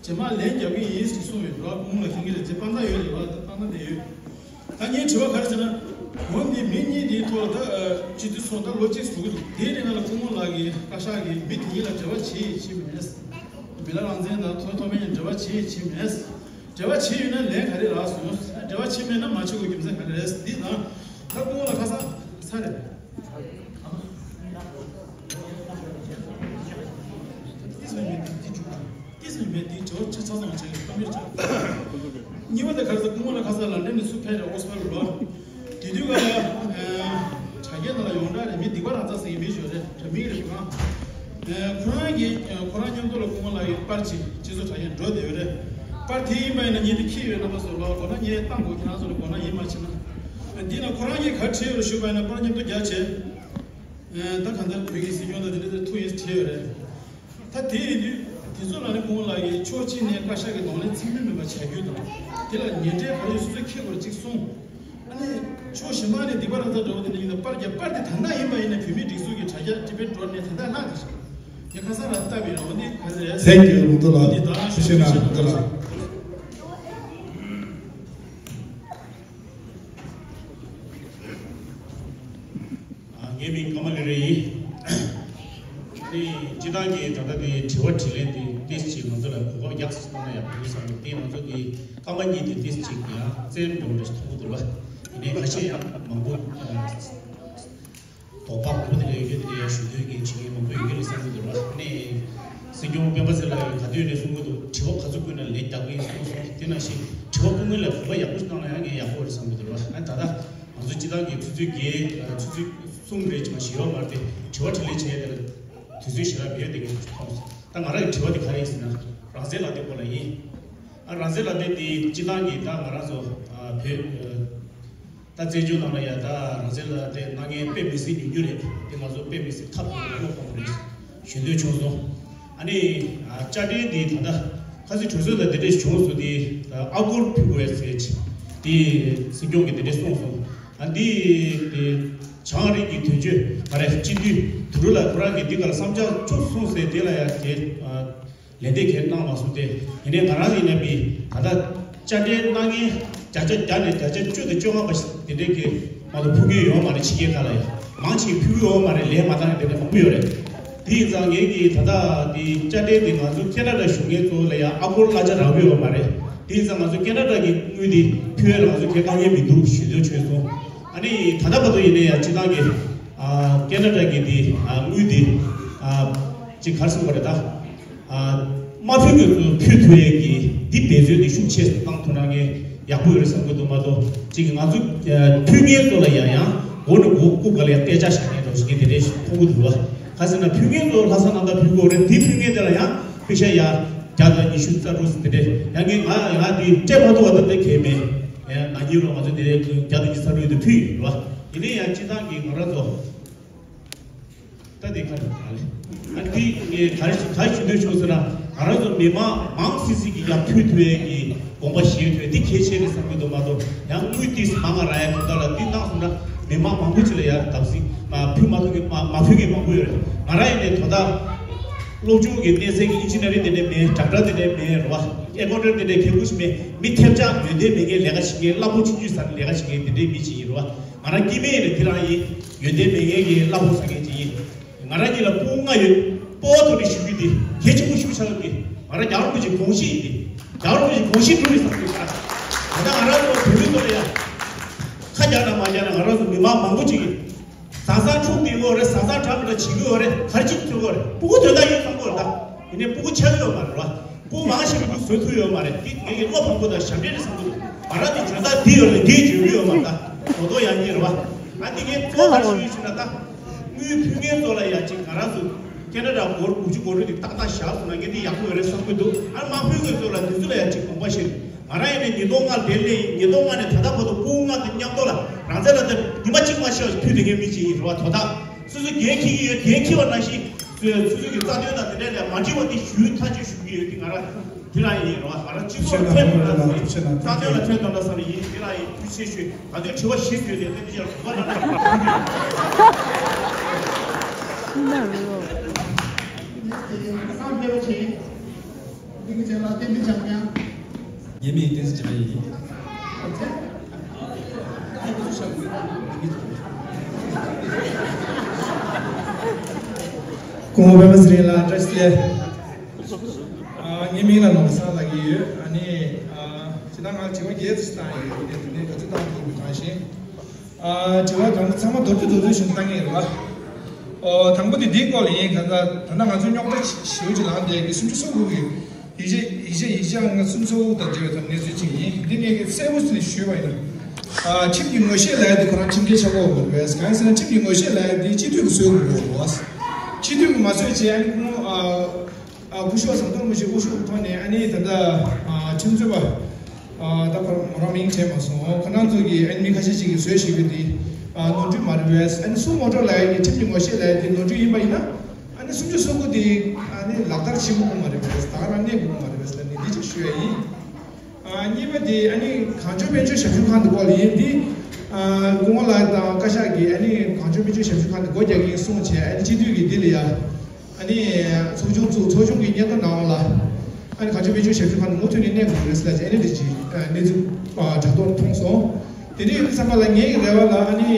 རྗེས་མ་ལན་རྒྱག་གི་ཡིན་ཞེས་གསུངས་ཡོད་རེད་བ། སྐུ་ངོ་ལགས་མཁྱེན་གྱི་རེད། རྗེས་དཔང་རྟགས་ཡོད་རེད་བ། དཔང་རྟགས་དེ་ཡོད། ད་ངའི་དྲི་བ་ག་རེ་ཟེར་ན། འོ་འདི་མི་གཉིས་དེའི་ཐོག་ལ་ད་སྤྱི་འཐུས་ཚོགས་ད་ལོ་གཅིག་ཟུག་གི་འདུག་དེའི་རིང་ལ་སྐུ་ངོ་ལགས་ཀྱིས་བཀའ་ཤག་གིས་མི་དེ་གཉིས་ལ་འབྲེལ་བ་བྱེད་ཡིན་བྱེད་མེད། མི་ལ་རང་བཙན་དང་ཐོ་ཐོ་མེད་ཀྱི་འབྲེལ་བ་བྱེད་ཡིན་བྱེད་མེད། འབྲེལ་བ་བྱེད་ཡོད་ན་ལན་ག་རེ་རག་སོང་། འབྲེལ་བ་བྱེད་མེད་ན་མ་བྱེད་དགོས་རྒྱུ་མཚན་ག་རེ་རེད། འདི་དང་ད་སྐུ་ངོ་ལ་ཁ་སང་ཚར་རེད། ཏིས་མེད་མེད་ཏིས་ཏིས་ཅུ། ཏིས་མེད་མེད་ཏིས་ཇོ་ཆ་ཆ་ཚང་བྱས་ཀྱི་གཏམ་རེད་ཆ། གཉིས་པ་དེ་ག་རེ་ཟེར། སྐུ་ངོ་ལ་ཁ་སང་ལན་ཌན་ནས་སུ་ཕེབས་རེད། ཨོག་སི་ཕོར་ཌ་ལ། དེ་དུས་ཀ་ལ་དྲ་རྒྱ་ནང་ལ་ཡོངས་གྲགས་རེད། མི་སྡིག་པ་རང་ཚ་ཟེར་གྱི་མི་ཞིག་ཡོད་རེད། དྲ་མིག་རེད་ཁོ་རང་། ཁོ་རང་གིས་ཁོ་རང་མཉམ་དུ་ལ་སྐུ་ངོ་ལ་ཡི་པར་ཅིག་སྤྱི་ཚོགས་དྲ་རྒྱ་འགྲོ་བསྡད་ཡོད་རེད། པར་དེ་ཡིན་པ་ཡིན་ན་ངས་དེ་ཁྱི་ཡོད་རྣམ་པ་ཚོ་ལ་གོ་ན་ངས་བཏང་དགོས། ཁྱེད་རང་ཚོ་ལ་གོ་ན་ཡིན་མ་ཕྱིན་ན། འདི་ན་ཁོ་རང་གིས་ག་བྲིས་ཡོད་ཞུས་པ་ཡིན་ན་པར་མཉམ་དུ་རྒྱག་བྱས། ད་གང་ལྟར་བོད་ཀྱི་སྲིད་སྐྱོང་དང་དེ་འདྲ་དེ་ཐུག་ཡིན་བྲིས་ཡོད་རེད། ད་དེ་ཡིན་དུས་དེ་ཚོ་ལ་ནི་སྐུ་ངོ་ལགས་ཀྱིས་ཕྱོགས་གཅིག་ནས་བཀའ་ཤག་གི་གདོང་ལེན་ཚད་མིན་མིན་པ་བྱ་རྒྱུ་དང་། དེ་ལ་ཉེ་འབྲེལ་ག་རེ་སོ་སོས་འཁྱེར་དགོས་གཅིག་གསུངས། ཨ་ནི་ཕྱོགས་གཞན་པ་ནས་སྡིག་པ་རང་ཚ་འགྲོ་བ་དེ་འདྲ་ཡིན་ན་པར་རྒྱག་པར་དེ་ད་ལྟ་ཡིན་པ་ཡིན་ན་བོད་མིའི་སྒྲིག་འཛུགས་ཀྱི་དྲ་རྒྱ་ཊི་བེཊ་ཌོཊ་ནེཊ་དེ་འདྲ་ལྷག་དེ་ཞིག་ངས་ཁ་སང་རང་བལྟས་པ་ཡིན་ར། འོ་འདི་ག་རེ་རེད། Thank you ལུང་རྟོགས་ལགས། འདི་དང་ཐུགས་རྗེ་གནང་ལུང་རྟོགས་ལགས། ངའི་མིང་ཀརྨ་ལེགས་རབ་ཡིན། དེ་སྤྱི་བཏང་གི་ད་ལྟ་དེ་དྲི་བ་དྲིས་ལན་དེ་ཏོག་ཙམ་ང་ཚོ་ལ་གོ་སྐབས་ཡག་ཙམ་གནང་ན་ཡག་པོ་ཡོད་བསམ་གི། དེ་ང་ཚོ་གི་སྐར་མ་གཉིས་དེ་ཏོག་ཙམ་ཡང་རྩེད་མོ་འདྲ་བོ་འདྲ་ཞིག་མཐོང་གི་འདུག་ལ། ཡིན་ནའི་ཁ་ཤས་ཡང་མང་པོ་ དོགས་པ་མང་པོ་དེ་འདྲ་ཡོད་རྒྱུ་དེ་འདྲ་ཡང་ཞུ་འདོད་ཀྱི་བྱེད་མཁན་མང་པོ་ཡོད་རྒྱུ་རེད་བསམ་གྱི་འདུག་ར། ཨ་ནི་སྲིད་སྐྱོང་སྤེན་པ་ཚེ་ལགས་ཀྱིས་ག་དུས་ནས་གསུང་གི་འདུག་དྲི་བ་ག་ཚོད་བཀོད་ན་ལན་རྒྱག་གི་ཡིན་གསུངས་སོང་། དེ་ནང་བཞིན་དྲི་བ་བཀོད་མཁན་ལ་གོ་བ་ཡག་པོ་ཞིག་གནང་ན་ཡང་ངས་ཡག་པོ་རེད་བསམ་གྱི་འདུག་ར། ཨ་ད་ལྟ་ང་ཚོ་སྤྱི་བཏང་གི་ཆུ་ཚོད་བརྒྱད་ཆུ་ཚོད་གསུམ་རེ་ཅིག་མ་ཞིག་ཡོད་མ་རེད་དེ། དྲི་བ་དྲིས་ལན་བྱས་དེ་ལ་དུས་ཚོད་ཞེ་དྲག་མེད་དེ་ངས་མཐོང་སོང་། ད་ང་རང་གི་དྲི་བ་དེ་ག་རེ་ཡིན་ཟེར་ན་རང་བཙན་ལག་དེབ་སྐོར་ལ་ཡིན། ཨ་རང་བཙན་ལག་དེབ་དེ་སྤྱི་བཏང་གི་ད་ང་རང་ཚོ་ཨ་བོད་ད་བཙན་བྱོལ་ནང་ལ་ཡ་ད་རང་བཙན་ལག་དེབ་གནང་མཁན་དཔེ་མི་སྲིད་ཉུང་ཉུང་རེད། དེ་ང་ཚོ་དཔེ་མི་སྲིད་ཐབས་ཡག་པོ་ཁོང་རེད་ཞུ་འདོད་བྱུང་སོང་། ཨ་ནི་ཨ་དཔྱ་ཁྲལ་དེ་ད་ལྟ་ཁ་སང་གྲོས་ཚོགས་ལ་དེ་འདྲས་བྱུང་སོང་། དེ་ཨ་སྒོར་ཕུལ་དགོས་ཟེར་དེ་སྲིད་སྐྱོང་གིས་དེ་འདྲས་གསུངས་སོང་། ཨ་འདི་དེ་བྱང་རིགས་ཀྱི་དོན་གཅོད་ང་རེ་སྤྱི་འཐུས་དུ་རུ་ལ་ཁོ་རང་གིས་འདི་ག་ལ་བསམ་འཆར་བཅུག་སོང་ཟེར་དེ་ལ་ཡ་དེ་ཨ། ལན་འདེབས་གལ་གནང་མ་སོང་སྟེ། ཡིན་ནའི་ང་རང་ཡིན་ན་མི་ད་ལྟ་དཔྱ་ཁྲལ་གནང་མཁན་བརྒྱ་ཆ་བརྒྱ་ནས་བརྒྱ་ཆ་བཅུ་དང་བཅོ་ལྔ་པ་ཞིག་དེ་འདྲའི་གི་མ་གཏོགས་ཕུལ་མཁན་ཡོད་མ་རེད། ཕྱི་རྒྱལ་ཁག་ལ་ཡང་མང་ཆེ་ཕུལ་གྱི་ཡོད་མ་རེད། ལན་མ་བཏང་མཁན་དེ་འདྲ་མང་པོ་ཡོད་རེད། དེ་ཡིན་ཙང་ངས་ཀྱི་ད་ལྟ་དེ་དཔྱ་ཁྲལ་དེ་ང་ཚོ་ཁེ་ན་ཌ་གཞུང་གི་གཙོ་བོ་ལ་ཡང་ཨ་སྒོར་གླ་ཆ་རག་གི་ཡོད་མ་རེད། དེ་ཡིན་ཙང་ང་ཚོ་ཁེ་ན་ཌ་གི་དངུལ་དེ་ཕུལ་ཡ་ལ་ང་ཚོ་ཁེ་དཀའ་ངལ་མི་འདུག་ཞུ་འདོད་བྱུང་སོང་། ཨ་ནི་ད་ལྟ་བར་དུ་ཡིན་ནའི་ཡང་སྤྱི་བཏང་གི་ཨ་ཁེ་ན་ཌ་གི་དེ་ཨ་དངུལ་དེ་ཨ་ཅིག་ག་རེ་ཟེར་དགོས་རེད་ད། ཨ་མ་ཕུལ་མཁན་ཚོ་ཕུལ་ཐུབ་ཡས་ཀྱི་འདི་འབད་བརྩོན་འདི་ཤུགས་ཆེ་བཏང་ཐུབ་ན་ངས་ཡག་པོ་ཡོད་རེད་བསམ་གྱི་འདུག་མ་གཏོགས་གཅིག་གི་ང་ཚོ་ཨ་ཕུལ་མཁན་ཚོ་ལ་ཡང་ཡང་མགོ་ནས་མགོ་རྐུབ་སྒང་ལ་ཡང་གཏད་ཆགས་བཞག་མཁན་འདྲ་བོ་ཞིག་གི་དེ་འདྲས་མཐོང་གི་འདུག་བ། ག་ཟེར་ན་ཕུལ་མཁན་ཚོ་ལྷག་བསམ་རྣམ་དག་ཕུལ་དགོས་རེད། འདི་ཕུལ་མཁན་དེ་ལ་ཡང་པེ་ཤ་ཡ་བརྒྱ་དང་ཉི་ཤུ་རྩ་དྲུག་ཟེར་དེ་འདྲས་ཡང་གི་ང་ཡང་འདི་སྤྲད་མ་ཐུབ་པ་དང་འདི་གལ་མེད། ཡང་ན་ཉིན་རོ་ང་ཚོ་དེ་བརྒྱ་དང་ཉི་ཤུ་རྩ་དྲུག་དེ་ཕུལ་ཡོད་རེད་བ། ཡིན་ནའི་ཡང་སྤྱི་བཏང་གི་ང་རང་ཚོ། ད་དེ་ག་རེ་ཨ་ལེ། ཨ་དེ་ངས་ག་རེ་ཞིག་ག་རེ་ཞུ་འདོད་བྱུང་ཟེར་ན་ང་རང་ཚོ་མི་མང་མང་སི་སི་གི་ཡར་ཕུལ་ཐུབ་ཡས་ཀྱི་དགོངས་པ་བཞེས་ཐུབ་ཡས་འདི་གལ་ཆེ་རེད་བསམ་གྱི་འདུག་མ་གཏོགས་ཡང་དངུལ་ཏིས་མང་ང་རག་ཡས་དོན་དག་ལ་འདི་གནང་སོང་ན་མི་མང་མང་པོ་ཅིག་ལ་ཡར་བདག་སྲིད་མ་ཕུལ་མ་ཐུབ་མཁན་མ་མ་ཕུལ་མཁན་མང་པོ་ཡོད་རེད། ང་རང་ཡིན་ནའི་དོ་བདག་སློབ་སྦྱོང་གི་གནས་ཚད་ཀྱི་ཨིན་ཇི་ནི་ཡ་རིང་དེ་འདྲ་མེད། ཌོག་ཊར་དེ་འདྲ་མེད་རེད་བ། ཨེ་ཀའུན་ཊན་དེ་འདྲ་མཁས་པོ་ཞིག་མེད། མི་ཐེབས་ཆག་ཡོན་ཏན་མེད་མཁན་ལས་ཀ་བྱེད་མཁན་གླ་ཕོགས་ཆུང་ཆུང་ཟ་ནས་ལས་ཀ་བྱེད་མཁན་དེ་འདྲའི་མི་ཞིག་ཡིན་རེད་བ། ང་རང་སྐྱེ་དམན་ཡིན་ན་དེ་རང་ཡིན། ཡོན་ཏན་མེད་མཁན་གྱི་གླ་ཕོགས་ཟ་མཁན་ཅིག་ཡིན། ང་རང་གཉིས་ལ་སྤུ་གུ་ལྔ་ཡོད། སྤོ་བོ་ཐོག་ནས་ཞུ་རྒྱུ་དེ་གལ་ཆེན་པོ་ཞིག་ཆགས་ཡོད་དེ། ང་རང་རྒྱལ་བ་རིན་པོ་ཆེའི་དགོངས་གཞི་ཡིན་ཏེ། རྒྱལ་བ་རིན་པོ་ཆེའི་དགོངས་གཞི་སྒྲུབ་རེད་བསམ་གྱི་ཡོད། ད་ལྟ་ང་རང་ཚོ་བོད་མི་ཚོ་ལ་ཡ། ཁ་རྒྱག་ན་མ་རྒྱག་ན་ང་རང་ཚོ་མི་མང་མང་པོ་ཅིག་གིས། བཟང་བཟང་འཁྲུག་བསྡད་ཡོད་རེད། བཟང་བཟང་འདྲ་མི་འདྲ་བྱེད་ཀྱི་ཡོད་རེད། ག་རེ་བྱེད་ཀྱི་ཡོད་རེད། སྤུ་གུ་དོན་དག་ཡོད་བསམ་གྱི་ཡོད་རེད་ད། ཡིན་ནའི་སྤུ་གུ་ཆགས་ཀྱི་ཡོད་མ་རེད་བ། སྤུ་གུ་མང་ཞིག་གིས་བཟོ་ཐུབ་ཡོད་མ་རེད། འདི་ངེད་ཀྱི་བློ་ཕམ་པོ་དང་ཞབས་འདྲེན་རེད་བསམ་གྱི་འདུག་ང་རང་གི་འཇོན་ཐང་འདི་ཡོད་རེད། འདིའི་འཇོན་མི་ཡོད་མ་རེད་ད། དོ་དོ་ཡང་ཉིད་རེད་བ། ང་འདི་ངས་གཙོ་བོ་ག་རེ་ཞུ་ཡིན་ཞུ་ན་ད། དངུལ་ཕུལ་མཁན་ཚོ་ལ་ཡ་གཅིག་ང་རང་ཚོ་ཁེ་ན་ཌ་སྒོར་དགུ་བཅུ་སྒོར་དྲུག་དེ་ཏག་ཏག་བཞག་སོང་ན་ངས་འདི་ཡག་པོ་ཡོད་རེད་བསམ་གྱི་འདུག་ཨ་མ་ཕུལ་མཁན་ཚོ་ལ་འདི་ཚོ་ལ་ཡ་གཅིག་དགོངས་པ་བཞེས། ང་རང་ཡིན་ནའི་ཉིས་སྟོང་ལྔ་ལ་ལས་ཡིན། ཉིས་སྟོང་ལྔ་ནས་ད་ལྟ་བར་དུ་སྤུ་གུ་ལྔ་དང་མཉམ་དུ་ལ་རང་བཙན་ལ་ད་ཉི་མ་གཅིག་མ་ཤི་བ་ཕུལ་བསྡད་མཁན་མི་ཅིག་ཡིན་རེད་བ། དོ་བདག་སོ་སོ་འགན་འཁྱེར་གྱི་ཡོད། འགན་འཁྱེར་བ་ནང་བཞིན་སོ་སོ་གི་རྩ་དོན་དང་དེ་འདྲ་ལ་མ་འཁྲིལ་བ་དེ་ཞུ་མཐའ་གཅིག་ཞུ་གི་ཡོད། དེ་ང་རང་དེ་རང་ཡིན་རེད་བ། ང་རང་སྤྱི་ཚོགས་ལ་ཕན་ཐོགས་ན་བསམ་ནས་རྩ་དོན་ལ་ཕན་ཐོགས་ན་བསམ་ནས་ཡིན། དེ་རང་ཡིན། ཐུགས་རྗེ་ཆེ་ཞུ། ད་དུང་དྲི་བ་བཞི་ཡོད་དེ་དེ་ཅིག་ལ་དྲི་བ་རང་རང་བསམ་ཕེབས་པ་བྱེད། འདི་གི་ཅན་ལ་བསྟན་འཛིན་འཇམ་དབྱངས། ངའི་མིང་བསྟན་འཛིན་འཇམ་དབྱངས་ཡིན། སྐུ་ངོ་པད་མ་ཚེ་རིང་ལགས་བཀྲ་ཤིས་བདེ་ལེགས། ཨ་ངའི་མིང་ལ་ནོར་བཟང་ལབ་ཀྱི་ཡོད། ཨ་ནི་ཨ་ཅི་ད་ང་དྲི་བ་བརྒྱད་ཙམ་བཏང་ཡོད། དེ་ནས་ག་ཚོད་བཏང་ཐུབ་མི་གང་ཤེས། ཨ་དྲི་བ་དང་པོ་ཚང་མ་མདོར་བསྡུས་མདོར་བསྡུས་ཤིག་བཏང་གི་ཡིན་རེད་བ། ཨོ་དང་པོ་དེ་འདིའི་སྐོར་ལ་ཡིན། གང་ལྟར་ད་ལྟ་ང་ཚོའི་རྙོག་དྲ་ཞེ་པོ་ཅིག་ལངས་བསྡད་ཀྱི་སུམ་ཅུ་སོ་དགུ་གི་ཡིག་ཆ་ཡིག་ཆ་ཡིག་ཆ་ལྔ་སུམ་ཅུ་སོ་དགུ་དང་འབྲེལ་བའི་ཐོག་གནས་ཚུལ་ཅིག་ཡིན། འདི་ངས་གསལ་པོ་ཞིག་ཞུས་པ་ཡིན་ན། ཨ་ཁྲིམས་ཀྱི་ངོ་ཤེས་ལབ་ཡ་དེ་ཁོ་རང་ཁྲིམས་འགལ་ཆགས་ཀྱི་ཡོད་རེད། གང་ཟེར་ན་ཁྲིམས་ཀྱི་ངོ་ཤེས་ལབ་ཡ་དེ་སྤྱི་འཐུས་ཀྱིས་བཟོ་དགོས་ཀྱི་ཡོད་རེད་བ། སྤྱི་འཐུས་ཀྱིས་མ་བཟོས་བྱས་ཨ་ནི་ཁོང་ཨ། ཨ་སྐུ་ཞབས་ཟམ་གདོང་རིན་པོ་ཆེ་དབུ་བཞུགས་ཐོག་ནས་ཨ་ནི་ད་ལྟ་ཨ་ཁྲིམས་རྩོད་པ་ཨ་ད་ཁོ་རང་མིང་དྲན་མ་སོང་། ཁོ་རང་ཚོ་གིས་ཨ་ནི་མི་ཁ་ཤས་ཤིག་གིས་བཟོས་བཞག་གི་དེ་ཨ་ནོར་འཁྲུལ་མ་རེད་པས། ཨ་ནི་སུ་ངོ་སྤྲོད་ལབ་ཡ་གི་ཁྲིམས་ཀྱི་ངོ་ཤེས་ལབ་ཡ་དེ་ནོར་འཁྲུལ་ཡིན་པ་ཡིན་ན་ཨ་ནི་སུམ་ཅུ་སོ་དགུ་དེ་ཨ་ནི་ལག་བསྟར་བྱེད་དགོས་མ་རེད་པས། ད་ག་རང་གནས་དགོས་མ་རེད་པས་ལབ་ནས་འདི་གཅིག་ཞུ་ཡ་ཡིན། ཨ་གཉིས་པ་དེ་ཨ་ནི་གངས་ལྗོངས་དཔལ་འབྱོར་ཞབས་ཞུ་ཁང་དེ་སྐོར་ལ་ཡིན། འདི་ཨ་སྐུ་ངོ་ལགས་དང་བཀའ་ཤག་གིས་ཨ་ནི་གངས་ལྗོངས་དཔལ་འབྱོར་ཞབས་ཞུ་ཁང་དེ་སྒོ་རྒྱག་གི་ཡིན་གསུངས་བྱས་ཨ་ནི་སྤྱི་འཐུས་ཀྱིས་འདི་ལ་ཡ། ཨ་ནི་ཚོགས་ཆུང་བཙུགས། ཚོགས་ཆུང་གི་སྙན་ཐོ་ནང་ལ་ཨ་ནི་གངས་ལྗོངས་དཔལ་འབྱོར་ཞབས་ཞུ་ཁང་དུ་མུ་མཐུད་ནས་གནས་དགོས་རེད་ཟེར་ལབ་བྱས་ཨ་ནི་འདི་ཅིག་གནས་ཚུལ་དྲ་ཐོག་མཐོང་སོང་། དེ་འདྲ་ཡིན་དུས་ཙམ་པ་ལ་ངའི་རེ་བ་ལ་ཨ་ནི་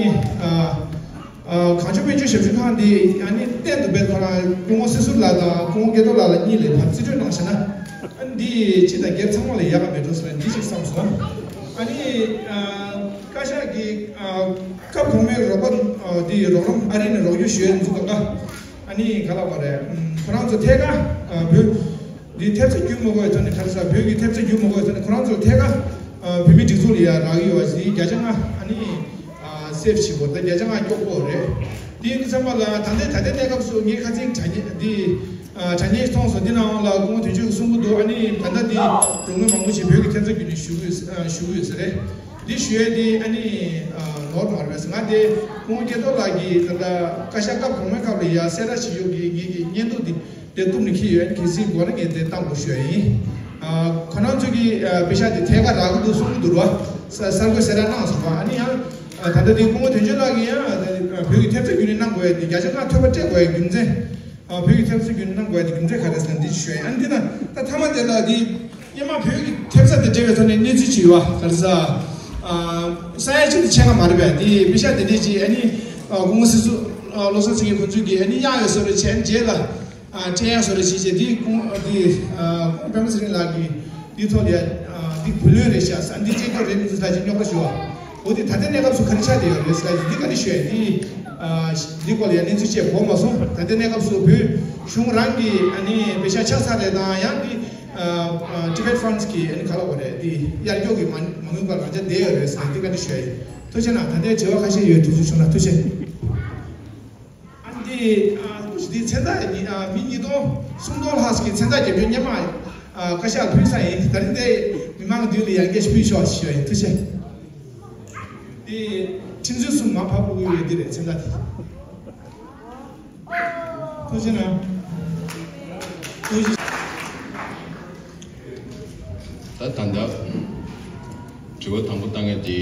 ཨ་གངས་ལྗོངས་དཔལ་འབྱོར་ཞབས་ཞུ་ཁང་འདི་ཨ་ནི་གཏན་དུ་བེད་ཁོ་རང་སྐུ་ངོ་སྲིད་ཟུར་ལགས་དང་སྐུ་ངོ་སྐལ་རྡོར་ལགས་ལ་གཉིས་ལ་ཕར་རྩིས་སྤྲོད་གནང་བྱས་ན་ཨ་ནི་འདི་སྤྱི་དང་སྒེར་ཚང་མ་ལ་ཡག་ག་མེད་འགྲོ་ཟེར་ན་འདི་ཞིག་བསམ་སོང་། ཨ་ནི་ཨ། བཀའ་ཤག་གི་ཨ་སྐབས་གོང་མའི་རོགས་པ་ཨ་འདི་རོགས་རམ་ཨ་རི་ནས་རོགས་སྐྱོར་ཞུ་ཡས་འཛུགས་པ་ལ། ཨ་ནི་ག་ལ་བ་རེད། ཁོ་རང་ཚོ་ཐད་ཀར་ཨ་བོད་འདི་ཐེབས་རྩ་བརྒྱུད་མ་དགོས་ཐོག་ནས། ག་རེ་ཟ། བོད་ཀྱི་ཐེབས་རྩ་བརྒྱུད་མ་དགོས་ཐོག་ནས་ཁོ་རང་ཚོ་ཐད་ཀར་ཨ་བོད་མིའི་སྒྲིག་འཛུགས་ལ་ཡ་རག་གི་ཡོད་པ་ཞིག་བརྒྱ་ཆ་ལྔ་ཨ་ནི་ཨ་སེབ་བྱེད་དགོས། ད་བརྒྱ་ཆ་ལྔ་སྐྱོག་དགོས་རེད། དེ་ཡིན་དུས་ཙམ་པ་ལ་ད་ལྟའི་ད་ལྟའི་གནས་སྐབས་སུ་ངས་ཁ་སང་དྲ་བརྙན་འདི་ཨ་དྲ་བརྙན་མཐོང་སོང་། འདི་ནང་ལ་སྐུ་ངོ་དོན་གཅོད་ཀྱིས་གསུང་གི་འདུག་ཨ་ནི་ད་ལྟ་འདི་རོགས་དངུལ་མང་པོ་ཞིག་བོད་ཀྱི་ཐེབས་རྩ་བརྒྱུད་ནས་ཞུ་གི་ཡོད་ཨ་ཞུ་གི་ཡོད་ས་རེད། འདི་ཞུ་ཡས་འདི་ཨ་ནི་ཨ་ནོར་མ་རེད་པས། ང་དེ་སྐུ་ངོ་སྐལ་རྡོར་ལགས་ཀྱིས་ད་ལྟ་བཀའ་ཤག་སྐབས་གོང་མའི་སྐབས་ལ་ཡ་གསལ་བསྒྲགས་བྱེད་ཡོད་ཀྱི་ངེད་ཀྱི་བརྙན་ཐུང་འདི་དེ་གཏུབ་ནས་འཁྱེར་ཡོད། གལ་སྲིད་དགོས་ན་ངས་དེ་བཏང་དགོས་ཞུ་ཡ་ཡིན། ཨ་ཁོ་རང་ཚོ་གིས་ཨ་པེ་ཤག་དེ་ཐད་ཀར་རག་གི་འདུག་གསུང་གི་འདུག་ར། ས་གསར་འགོད་གསལ་བསྒྲགས་གནང་སོང་བ། ཨ་ནི་ཡང་ཨ་ད་ལྟ་དེ་སྐུ་ངོ་དོན་གཅོད་ལགས་ཀྱིས་ཡང་ཨ་བོད་ཀྱི་ཐེབས་རྩ་བརྒྱུད་ནས་གནང་དགོས་ཡ་དེ་བརྒྱ་ཆ་ལྔ་ཐོལ་པ་སྤྲད་དགོས་ཡ་རྒྱུ་མཚན། ཨ་བོད་ཀྱི་ཐེབས་རྩ་བརྒྱུད་ནས་གནང་དགོས་ཡ་དེ་རྒྱུ་མཚན་ག་རེ་ཟེར་ན་འདི་ཞུ་ཡ་ཡིན། ཨ་ནི་འདི་ན་ད་མཐའ་མ་དེ་ལ་དེ་སྔོན་མ་བོད་ཀྱི་ཐེབས་རྩ་དེ་སྤྲད་པའི་ཐོག་ནས་གནས་ཚུལ་ཅིག་ཡོད་པ། ག་རེ་ཟ། ཨ་ས་ཡ་གཅིག་ཏུ་ཕྱེད་ཀ་མ་རེད་པས། དེ་པེ་ཤག་དེ་འདྲས་ཅིག་ཨ་ནི་ཨ་སྐུ་ངོ་སྲིད་ཟུར་ཨ་བློ་བཟང་སེང་གེ་ཁོང་ཚོས་ཀྱིས་ཨ་ནི་གཡར་ཡོད་བཟོ་འདྲ་བྱས། ཨ་ནི་རྗེས་ལ་ཨ་སྤྲད་ཡ་བཟོ་འདྲ་བྱས་བྱས། དེ་སྐུ་ཨ་དེ་ཨ་སྐུ་ངོ་པད་མ་ཚེ་རིང་ལགས་ཀྱིས་དེའི་ཐོག་ལ་ཡ་ཨ་དེ་བུ་ལོན་རེད་ཤག་ཟེར། ཨ་ནི་དེ་སྤྲད་རྒྱུ་རེད་མི་འདུག་ཟེར་ཅིག་རྙོག་པ་ཞུ་བ། འོ་དེ་ད་ལྟའི་གནས་སྐབས་སུ་ག་རེ་ཆགས་བསྡད་ཡོད་རེད་ཟེར་ཅིག་འདི་ག་རེ་ཞུ་ཡ་ཡིན། དེ་ཨ་འདི་སྐོར་ལ་ཡ་གནས་ཚུལ་བཅས་གོ་མ་སོང་། ད་ལྟའི་གནས་སྐབས་སུ་བོད་གཞུང་རང་གིས་ཨ་ནི་པེ་ཤག་ཆག་ཚར་རེད། དང་ཡང་དེ་ཨ་ཨ་Tibet Funds གི་ཨ་ནི་ག་ལ་བ་རེད། དེ་གཡར་རྒྱུ་གི་མ་མ་དངུལ་སྐོར་རང་ཆ་བསྡད་ཡོད་རེད་ཟེར། འདི་ག་རེ་ཞུ་ཡ་ཡིན། ཐུགས་རྗེ་གནང་། ད་ལྟའི་དྲི་བ་ཁ་ཤས་ཡོད། དུས་ཚོད་བྱུང་ན། ཐུགས་རྗེ། ཨ་འདི་ཨ་སྐུ་མཁྱེན། འདི་མཚན་རྟགས་ཨ་མི་ཉིས་སྟོང་སུམ་སྟོང་ལྷག་གི་མཚན་རྟགས་རྒྱབ་སྐྱོར་སྔོན་མ་ཨ་བཀའ་ཤག་ཕུལ་ས་ཡིན། ད་རིང་འདི་མི་མང་མདུན་ལ་ཡར་རྒྱས་ཕུལ་ཤོག་ཞུ་ཡ་ཡིན། ཐུགས་རྗེ། འདི་ཁྲིམས་རྩོད་གསུམ་མར་ཕབ་དགོས་ཀྱི་ཡོད། འདི་རེད། མཚན་རྟགས་དེ། ཐུགས་རྗེ་གནང་། ཐུགས་རྗེ། ད་ད་ལྟ་དྲི་བ་དང་པོ་བཏང་མཁན་དེ་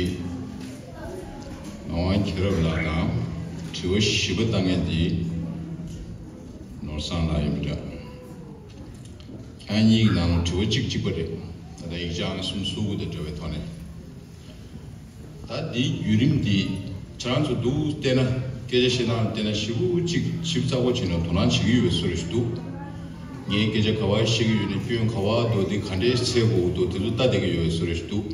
ངག་དབང་མཁྱེན་རབ་ལགས་དང་། དྲི་བ་བཞི་པ་བཏང་མཁན་དེ་ནོར་བཟང་ལགས་ཡིན་པ་འདྲ། ཁྱེད་གཉིས་ཀྱི་ནང་ལ་དྲི་བ་གཅིག་གཅིག་པ་རེད། ད་ལྟ་ཡིག་ཆ་ཨང་གསུམ་སོ་དགུ་དང་འབྲེལ་བའི་ཐོག་ནས། ད་འདིའི་བརྒྱུད་རིམ་འདི་ཁྱེད་རང་ཚོ་འདུག་བལྟས་ན། སྐད་ཆ་བཤད་སྟངས་བལྟས་ན་ཞེ་པོ་ཅིག་ཞིབ་ཚགས་པོ་བྱས་ནས་དོ་སྣང་བྱེད་ཀྱི་ཡོད་པའི་བཟོ་འདྲ་ཞིག་འདུག་ངས་སྐད་ཆ་ག་པར་བཤད་ཀྱི་ཡོད་ན། སྐྱོན་ག་པར་འདུག་འདི་ག་འདྲའི་འཚོལ་དགོས་འདུག་དེ་ཚོ་ལྟ་བསྡད་ཀྱི་ཡོད་པའི་བཟོ་འདྲ་ཞིག་འདུག་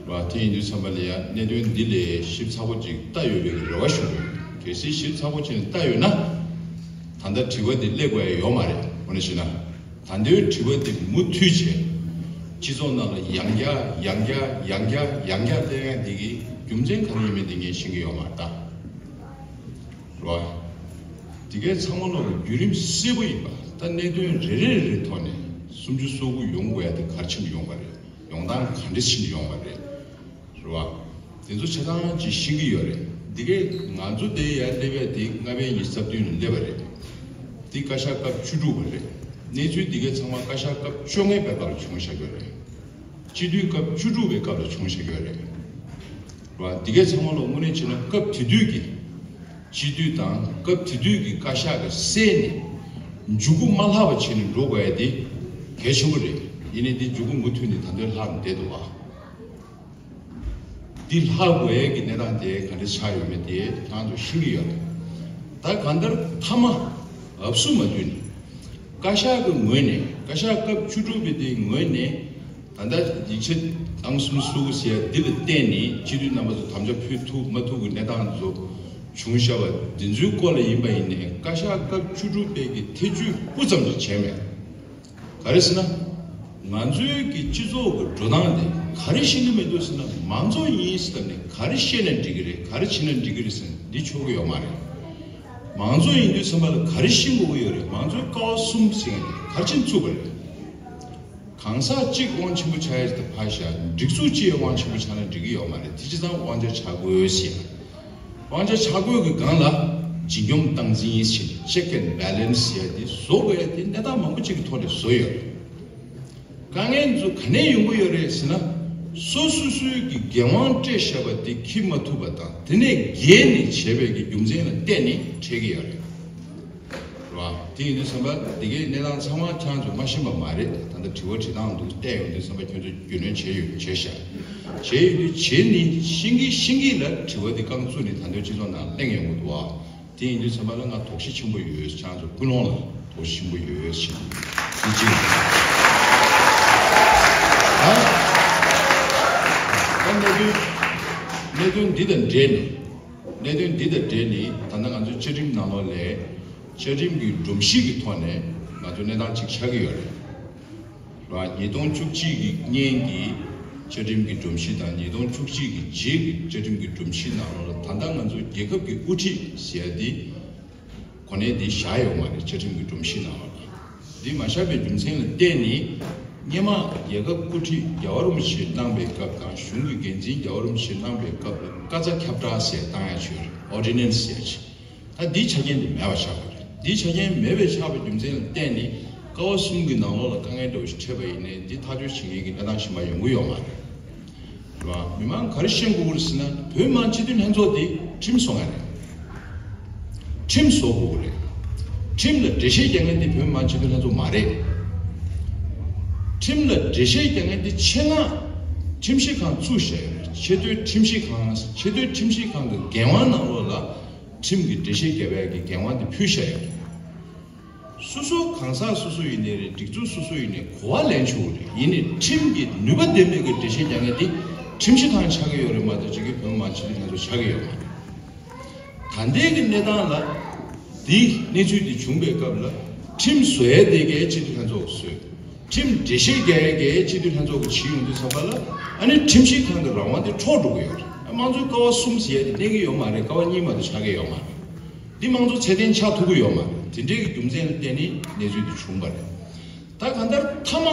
ར། དེ་ཡིན་དུས་ཙམ་པ་ལ་ཡ་གནད་དོན་འདི་ལས་ཞིབ་ཚགས་པོ་ཅིག་ལྟ་ཡོད་པའི་རེ་བ་ཞུ་གི་ཡོད། གལ་སྲིད་ཞིབ་ཚགས་པོ་བྱས་ནས་ལྟ་ཡོད་ན། ད་ལྟ་དྲི་བ་འདི་སླེབས་དགོས་ཡ་ཡོད་མ་རེད། འོ་ན་བྱས་ན། ད་ལྟའི་དྲི་བ་འདི་མུ་མཐུད་བྱས། སྤྱི་ཚོགས་ནང་ལ་ཡང་བསྐྱར་ཡང་བསྐྱར་ཡང་བསྐྱར་ཡང་བསྐྱར་གླེང་ཡ་འདི་གི་རྒྱུ་མཚན་གང་ཡིན་མིན་འདི་ངས་ཤེས་ཀྱི་ཡོད་མ་རེད་ད། རེད་བ། འདི་གའི་ཚང་མ་ལོག་གི་བརྒྱུད་རིམ་གསལ་པོ་ཡིན་པ། ད་གནད་དོན་རེ་རེ་རེ་ཐོག་ནས་སུམ་ཅུ་སོ་དགུ་ཡོང་དགོས་ཡ་དེ་ག་རེ་བྱས་ནས་ཡོང་བ་རེད། ཡོང་སྟངས་ག་འདྲ་བྱས་ནས་ཡོང་བ་རེད། རེད་བ། དེ་ཚོ་ཆ་ཚང་ཅིག་ཤེས་ཀྱི་ཡོད་རེད། འདི་གས་ང་ཚོ་དེ་ཡར་སླེབས་ཡ་དེ་ལྔ་པའི་ཉི་ཤུ་རྩ་བདུན་ལ་སླེབས་པ་རེད། འདི་བཀའ་ཤག་སྐབས་བཅུ་དྲུག་པ་རེད། གནས་ཚུལ་འདི་གས་ཚང་མ་བཀའ་ཤག་སྐབས་བཅོ་ལྔ་པའི་སྐབས་ལ་བྱུང་བཞག་ཡོད་རེད། སྤྱི་འཐུས་སྐབས་བཅུ་དྲུག་པའི་སྐབས་ལ་བྱུང་བཞག་ཡོད་རེད། རེད་བ། འདི་གས་ཚང་མ་ལོག་དངོས་གནས་བྱས་ན་སྐབས་དེ་དུས་ཀྱི་སྤྱི་འཐུས་དང་སྐབས་དེ་དུས་ཀྱི་བཀའ་ཤག་གི་སྲས་ནས་མཇུག་གུ་མ་ལྷག་པ་བྱས་ནས་འགྲོ་དགོས་ཡ་དེ་གལ་ཆེན་པོ་རེད། ཡིན་ནའི་འདི་མཇུག་གུ་མུ་མཐུད་ནས་ད་ལྟ་ལྷག་ནས་བསྡད་འདུག་བ། འདི་ལྷག་དགོས་ཡས་ཀྱི་གནས་སྟངས་དེ་ག་འདྲ་ཆགས་ཡོད་མེད་དེ་ཁྱེད་རང་ཚོ་ཤེས་ཀྱི་ཡོད་རེད། ད་གང་ལྟར་མཐའ་མ་ཨབ་སུ་མ་བསྡུས་ནས། བཀའ་ཤག་གི་ངོས་ནས། བཀའ་ཤག་སྐབས་བཅུ་དྲུག་པའི་དེའི་ངོས་ནས། ད་ལྟ་ཡིག་ཆ་ཨང་གསུམ་སོ་དགུ་ཟེར་ཡ་འདི་ལ་བརྟེན་ནས་སྤྱི་འཐུས་རྣམ་པ་ཚོ་དམ་བཅའ་ཕུལ་ཐུབ་མ་ཐུབ་ཀྱི་གནས་སྟངས་ཚོ་བྱུང་བཞག་པ་འདི་ཚོའི་སྐོར་ལ་ཡིན་པ་ཡིན་ནའི་བཀའ་ཤག་སྐབས་བཅུ་དྲུག་པའི་གི་ཐེ་བྱུས་སྤུ་ཙམ་ཞིག་བྱས་མེད། ག་རེ་ཟེར་ན། ང་ཚོའི་གི་སྤྱི་ཚོགས་ཀྱི་འགྲོ་སྟངས་དེ་ག་རེ་ཤེས་ཀྱི་མི་འདུག་ཟེར་ན། མང་གཙོ་ཡིན་ཟེར་ནས་ག་རེ་བཤད་ན་འགྲིག་གི་རེད། ག་རེ་བྱས་ན་འགྲིག་གི་རེད་ཟེར་ན་འདི་ཆོག་གི་ཡོད་མ་རེད། མང་གཙོ་ཡིན་དུས་ཙམ་པ་ལ་ག་རེ་ཤེས་དགོས་ཀྱི་ཡོད་རེད། མང་གཙོའི་ཀ་བ་གསུམ་ཟེར་མཁན་དེ་ག་རེ་བྱས་ནས་བཙུགས་པ་རེད། གང་ཟག་གཅིག་དབང་ཆེན་པོ་ཆགས་ཡ་དེ་ཕར་བཞག་སྒྲིག་འཛུགས་གཅིག་དབང་ཆེན་པོ་ཆགས་ན་འགྲིག་གི་ཡོད་མ་རེད། དེ་སྤྱིར་བཏང་དབང་ཆ་ཆ་བགོས་ཟེར། དབང་ཆ་ཆ་བགོས་ཀྱི་སྒང་ལ་ཇི་འགྱོམ་སྟངས་འཛིན་ཡིན་ཞེས་check and balance ཟེར་ཡ་དེ་བཟོ་དགོས་ཡ་དེ་གནས་སྟངས་མང་པོ་ཅིག་གི་ཐོག་ནས་བཟོ་ཡོད་རེད། དཀའ་ངལ་ཚོ་ག་ནས་ཡོང་གི་ཡོད་རེད་ཟེར་ན། སོ་སོ་སོའི་གི་འགན་དབང་སྤྲད་བཞག་པ་དེ་འཁྱེར་མ་ཐུབ་པ་དང་། དེ་ནས་བརྒལ་ནས་བྱས་པའི་གི་རྒྱུ་མཚན་ལ་བརྟེན་ནས་འཕྲད་ཀྱི་ཡོད་རེད། རེད་བ། དེ་ཡིན་དུས་ཙམ་པ་འདི་གའི་གནས་སྟངས་ཚང་མ་ཁྱེད་རང་ཚོ་མ་ཤེས་པ་མ་རེད། ད་ལྟ་དྲི་བ་དྲི་སྟངས་འདུག་བལྟས་ཡོང་དུས་ཙམ་པ་ཁྱོད་ཚོ་རྒྱུས་ལོན་བྱས་ཡོད། བྱས་ཤག་བྱས་ཡོད་དུས་བྱས་ནས་ཤེས་ཀྱི་ཤེས་ཀྱི་ལ་དྲི་བ་འདི་རྐང་བཙུགས་ནས་ད་ལྟའི་སྤྱི་ཚོགས་ནང་གླེང་ཡོང་གི་འདུག་བ། དེ་ཡིན་དུས་ཙམ་པ་ལ་ང་དོགས་གཞི་ཆེན་པོ་ཡོད། ཁྱེད་རང་ཚོ་ཀུན་སློང་ལ་དོགས་གཞི་ཆེན་པོ་ཡོད་ཞེས་འདི་གཅིག་ད་ད་གནད་དོན། གནད་དོན་འདི་དང་འབྲེལ་ནས། གནད་དོན་འདི་དང་འབྲེལ་ནས་ད་ལྟ་ང་ཚོའི་བཅའ་ཁྲིམས་ནང་ལོགས་ལ་བཅའ་ཁྲིམས་ཀྱི་སྒྲོམ་གཞི་གི་ཐོག་ནས་ང་ཚོ་གནས་སྟངས་གཅིག་ཆགས་ཀྱི་ཡོད་རེད། རེད་བ། ཉིས་སྟོང་བཅུ་གཅིག་གི་སྔོན་གྱི་བཅའ་ཁྲིམས་ཀྱི་སྒྲོམ་གཞི་དང་ཉིས་སྟོང་བཅུ་གཅིག་གི་རྗེས་ཀྱི་བཅའ་ཁྲིམས་ཀྱི་སྒྲོམ་གཞི་ནང་ལོགས་ལ་ད་ལྟ་ང་ཚོ་རྒྱལ་ཁབ་ཀྱི་དབུ་ཁྲིད་ཟེར་ཡ་འདི་གོ་གནས་འདི་བཞག་ཡོད་མ་རེད། བཅའ་ཁྲིམས་ཀྱི་སྒྲོམ་གཞི་ནང་ལ། འདི་མ་བཞག་པའི་རྒྱུ་མཚན་ལ་བརྟེན་ནས་སྔོན་མ་རྒྱལ་ཁབ་དབུ་ཁྲིད་རྒྱལ་བ་རིན་པོ་ཆེ་གནང་པའི་སྐབས་དང་གཞུང་གི་འགན་འཛིན་རྒྱལ་བ་རིན་པོ་ཆེ་གནང་པའི་སྐབས་ལ་བཀའ་རྩ་ཁྱབ་བསྒྲགས་ཟེར་བཏང་ཡ་ཅིག་ཡོད་རེད། ཨོར་ཌི་ནན་སི་ཟེར་ཡ་ཅིག་ད་འདིའི་ཆ་རྐྱེན་འདི་མེད་པ་ཆགས་པ་རེད། འདིའི་ཆ་རྐྱེན་མེད་པའི་ཆགས་པའི་རྒྱུ་མཚན་ལ་བརྟེན་ནས་ཀ་བ་གསུམ་གྱི་ནང་ལོགས་ལ་དཀའ་ངལ་འདྲ་བོ་ཞིག་འཕྲད་པ་ཡིན་ནའི་འདི་ཐག་གཅོད་བྱེད་མཁན་གྱི་གནས་སྟངས་གཞན་པ་ཡོང་གི་ཡོད་མ་རེད། རེད་བ། མི་མང་ག་རེ་ཤེས་དགོས་ཀྱི་རེད་ཟེར་ན་བོད་མི་མང་སྤྱི་འཐུས་ལྷན་ཚོགས་འདི་ཁྲིམས་བཟོ་མཁན་རེད། ཁྲིམས་བཟོ་དགོས་ཀྱི་རེད། ཁྲིམས་ལ་འགྲེལ་བཤད་རྒྱག་མཁན་འདི་བོད་མི་མང་སྤྱི་འཐུས་ལྷན་ཚོགས་མ་རེད། ཁྲིམས་ལ་འགྲེལ་བཤད་རྒྱག་མཁན་འདི་ཆེད་མངགས་ཁྲིམས་ཞིབ་ཁང་བཙུགས་བཞག་ཡོད་རེད། ཆེས་མཐོའི་ཁྲིམས་ཞིབ་ཁང་། ཆེས་མཐོའི་ཁྲིམས་ཞིབ་ཁང་གི་འགན་དབང་ནང་ལོགས་ལ་ཁྲིམས་ཀྱི་འགྲེལ་བཤད་རྒྱག་པའི་གི་འགན་དབང་དེ་ཕུལ་བཞག་ཡོད་རེད། སོ་སོ་གང་ཟག་སོ་སོ་ཡིན་ནའི་རེད། སྒྲིག་འཛུགས་སོ་སོ་ཡིན་ནའི་གོ་བ་ལེན་ཆོག་གི་རེད། ཡིན་ནའི་ཁྲིམས་ཀྱི་ནུས་པ་ལྡན་པའི་གི་འགྲེལ་བཤད་རྒྱག་མཁན་དེ་ཁྲིམས་ཞིབ་ཁང་ཆགས་ཀྱི་ཡོད་རེད་མ་གཏོགས་ཅིག་གི་བོད་མི་མང་སྤྱི་འཐུས་ལྷན་ཚོགས་ཆགས་ཀྱི་ཡོད་མ་རེད། ད་ལྟའི་གི་གནས་སྟངས་ལ་འདི་གནས་ཚུལ་འདི་བྱུང་པའི་སྐབས་ལ་ཁྲིམས་བཟོ་ཡས་དེ་གའི་སྤྱི་འཐུས་ལྷན་ཚོགས་བཟོས། ཁྲིམས་འགྲེལ་བཤད་རྒྱག་ཡས་དེ་གའི་སྤྱི་འཐུས་ལྷན་ཚོགས་ཀྱི་བྱེད་ཡོང་དུས་ཙམ་པ་ལ་ཨ་ནི་ཁྲིམས་ཞིབ་ཁང་གི་རང་དབང་དེ་འཕྲོག་འགྲོ་གི་ཡོད་རེད། དམངས་གཙོའི་ཀ་བ་གསུམ་ཟེར་ཡས་དེ་གནས་ཀྱི་ཡོད་མ་རེད། ཀ་བ་གཉིས་མ་གཏོགས་ཆགས་ཀྱི་ཡོད་མ་རེད། འདི་དམངས་གཙོ་ཚད་ལྡན་ཆགས་ཐུབ་ཀྱི་ཡོད་མ་རེད། དེ་འདྲའི་གི་རྒྱུ་མཚན་ལ་བརྟེན་ནས་གནས་ཚུལ་འདི་བྱུང་བ་རེད། ད་གང་ལྟར་མཐའ་མ་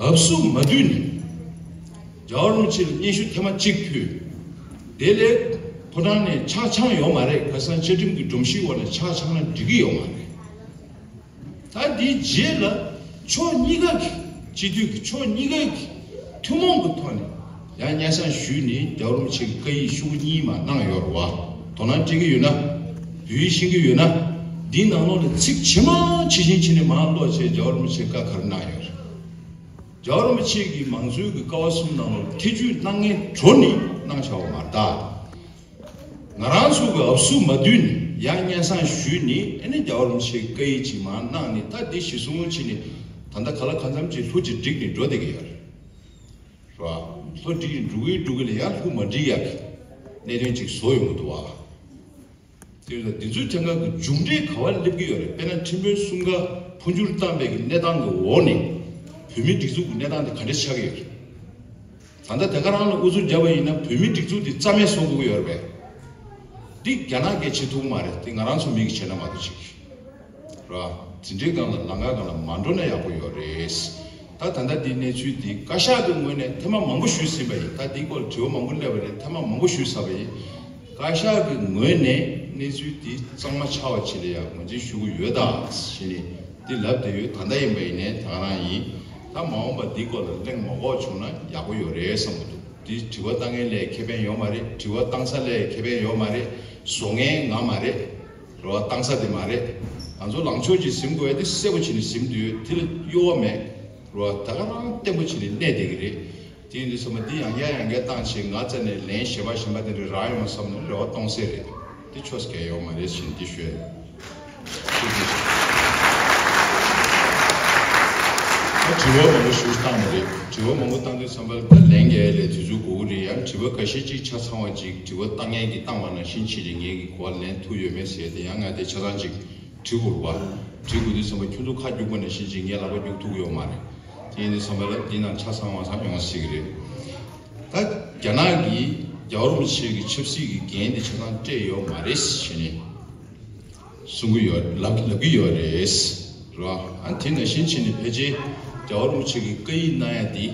འབབ་སུ་མ་བསྡུས་ནས་རྒྱལ་བ་རིན་པོ་ཆེ་ལ་སྙན་ཞུ་ཐེངས་མ་གཅིག་ཕུལ། དེ་ལས་ཕོ་བྲང་ནས་ཆ་ཚང་ཡོད་མ་རེད། ཁ་སང་བཅའ་ཁྲིམས་ཀྱི་སྒྲོམ་གཞིའི་འོག་ནས་ཆ་ཚང་ན་འགྲིག་གི་ཡོད་མ་རེད། ད་འདིའི་རྗེས་ལ་ཕྱོགས་གཉིས་ཀ་གི་སྤྱི་འཐུས་ཀྱི་ཕྱོགས་གཉིས་ཀ་གི་ཐུན་མོང་གི་ཐོག་ནས་ཡང་སྙན་སེང་ཞུས་ནས་རྒྱལ་བ་རིན་པོ་ཆེ་གི་བཀའ་ཡིག་ཤོག་གུ་གཉིས་མ་གནང་ཡོད་རེད་བ། དོ་སྣང་སྤྲད་ཀྱི་ཡོད་ན། བོད་ཡིག་ཤེས་ཀྱི་ཡོད་ན། འདིའི་ནང་ལོགས་ལ་ཚིག་ཇི་མ་ཇི་བཞིན་བྱས་ནས་མར་ཀློག་བྱས་རྒྱལ་བ་རིན་པོ་ཆེ་བཀའ་ག་རེ་གནང་ཡོད་རེད། རྒྱལ་བ་རིན་པོ་ཆེ་གིས་མང་གཙོའི་གི་ཀ་བ་གསུམ་ནང་ལོགས་ཐེ་བྱུས་གནང་མཁན་གྲོ་ནི་གནང་བྱ་བ་མ་རེད་ད། ང་རང་ཚོ་གི་འབབ་སུ་མ་བསྡུས་ནས་ཡང་སྙན་སེང་ཞུས་ནས་ཨ་ནི་རྒྱལ་བ་རིན་པོ་ཆེ་བཀའ་ཡིག་ཅིག་མར་གནང་ནས་ད་འདི་གཞི་བཟུང་བྱས་ནས་ད་ལྟ་ག་ལ་གང་འཚམ་ཅིག་ལྷུ་ཅིག་བསྒྲིགས་ནས་འགྲོ་བསྡད་ཀྱི་ཡོད་རེད། རེད་བ། ལྷུ་བསྒྲིགས་ནས་འགྲོ་གི་འགྲོ་གི་ལ་ཡང་ལྷུ་མ་བསྒྲིགས་ཡག་གི་གནད་དོན་ཅིག་བཟོ་ཡོང་གི་འདུག་བ། དེ་ཡིན་ཙང་འདི་ཚོའི་ཐད་ཀར་གྱི་མཇུག་འབྲས་ག་པར་སླེབས་ཀྱི་ཡོད་རེད། དཔེར་ན་ཁྲིམས་དཔོན་གསུམ་ཀ་འཕོ་འགྱུར་བཏང་པའི་གི་གནས་སྟངས་ཀྱི་འོག་ནས་བོད་མིའི་སྒྲིག་འཛུགས་ཀྱི་གནས་སྟངས་དེ་ག་འདྲ་ཆགས་ཀྱི་ཡོད་རེད། ད་ལྟ་དེ་ག་རང་ལ་ཨུ་ཚུགས་བརྒྱབ་པ་ཡིན་ན་བོད་མིའི་སྒྲིག་འཛུགས་དེ་རྩ་མེད་བཟོ་དགོས་ཀྱི་ཡོད་རེད་པས། འདི་རྒྱ་ནག་གིས་བྱེད་ཐུབ་ཀྱི་མ་རེད། དེ་ང་རང་ཚོ་མི་གིས་བྱས་ན་མ་གཏོགས་ཅིག་ར། དེ་འདྲའི་སྒང་ལ་ལམ་ཁ་སྒང་ལ་མ་འགྲོ་ན་ཡག་པོ་ཡོད་རེད། ད་ད་ལྟ་འདི་གནས་ཚུལ་འདི་བཀའ་ཤག་གི་ངོས་ནས་ཐེངས་མ་མང་པོ་ཞུས་ཟིན་པ་ཡིན། ད་འདིའི་སྐོར་དྲི་བ་མང་པོ་སླེབས་པ་རེད། ཐེངས་མ་མང་པོ་ཞུས་ཚར་བ་ཡིན། བཀའ་ཤག་གི་ངོས་ནས་གནས་ཚུལ་འདི་གཙང་མ་ཆགས་པ་ཅིག་ལ་ཡང་ངོས་འཛིན་ཞུ་གི་ཡོད་ད་ཞེས་ནས་འདི་ལབ་བསྡད་ཡོད། ད་ལྟ་ཡིན་པ་ཡིན་ནའི་ད་ག་རང་ཡིན། ད་མ་འོངས་པ་འདིའི་སྐོར་ལ་གླེང་མ་དགོས་བྱུང་ན་ཡག་པོ་ཡོད་རེད་བསམ་གྱི་འདུག་འདི་དྲི་བ་བཏང་མཁན་ལ་ཁེ་ཕན་ཡོད་མ་རེད། དྲི་བ་བཏང་ས་ལ་ཁེ་ཕན་ཡོད་མ་རེད། བཟོ་མཁན་ང་མ་རེད། རེད་བ། བཏང་ས་དེ་མ་རེད། ང་ཚོ་ལངས་ཕྱོགས་ཅིག་ཟིན་དགོས་ཡ་དེ་གསལ་པོ་བྱས་ནས་ཟིན་དུས་དེ་ལ་གཡོ་བ་མེད། རེད་བ། ད་ག་རང་བརྟན་པོ་བྱས་ནས་གནས་བསྡད་ཀྱི་རེད། དེ་ཡིན་དུས་ཚང་མ་འདི་ཡང་བསྐྱར་ཡང་བསྐྱར་བཏང་བྱས་ང་རྩ་ནས་ལན་གཞན་པ་གཞན་པ་དེ་འདྲ་རག་ཡོང་བསམ་ན་རེ་བ་གཏོང་སྲིད་རེད། དེ་ཆོས་སྐལ་ཡོད་མ་རེད་ཟེར་ནས་འདི་ཞུ་ཡ་ཡིན། ད་དྲི་བ་མང་པོ་ཞུ་བཏང་བ་རེད། དྲི་བ་མང་པོ་བཏང་དུས་ཙམ་པ་ལ་ད་ལན་རྒྱག་ཡ་ལས་དུས་ཚོད་འགོར་གི་རེད། ཡང་དྲི་བ་འགའ་ཤས་ཅིག་ཆ་ཚང་བ་ཅིག་དྲི་བ་བཏང་མཁན་གྱིས་བཏང་བ་ནང་བཞིན་བྱས་ཏེ་ངས་ཀྱི་གོ་བ་ལེན་ཐུབ་ཡོད་མེད་ཟེར་ཏེ་ཡང་ང་དེ་ཆ་ཚང་ཅིག་འབྲི་དགོས་པ། འབྲི་དགོས་དུས་ཙམ་པ་ཁྱོད་ཚོ་ཁ་རྒྱུག་པ་ནང་བཞིན་ཅིག་ངས་ལག་པ་རྒྱུག་ཐུབ་ཀྱི་ཡོད་མ་རེད། དེ་ཡིན་དུས་ཙམ་པ་ལ་འདི་ནང་ཆ་ཚང་བ་ཚང་ཡོང་སྲིད་ཀྱི་རེད། ད་རྒྱ་ནག་གིས་རྒྱལ་བ་རིན་པོ་ཆེ་གི་ཆབ་སྲིད་ཀྱི་འགན་དེ་ཆ་ཚང་སྤྲད་ཡོད་མ་རེད་ཟེར་ནས། གསུང་གི་ཡོད། ལབ་ལབ་ཀྱི་ཡོད་རེད། རེད་བ། ཨ་དེ་ནང་བཞིན་བྱས་ནས་ཕལ་ཆེར་རྒྱལ་བ་རིན་པོ་ཆེ་གིས་བཀའ་ཡིག་གནང་ཡ་འདི་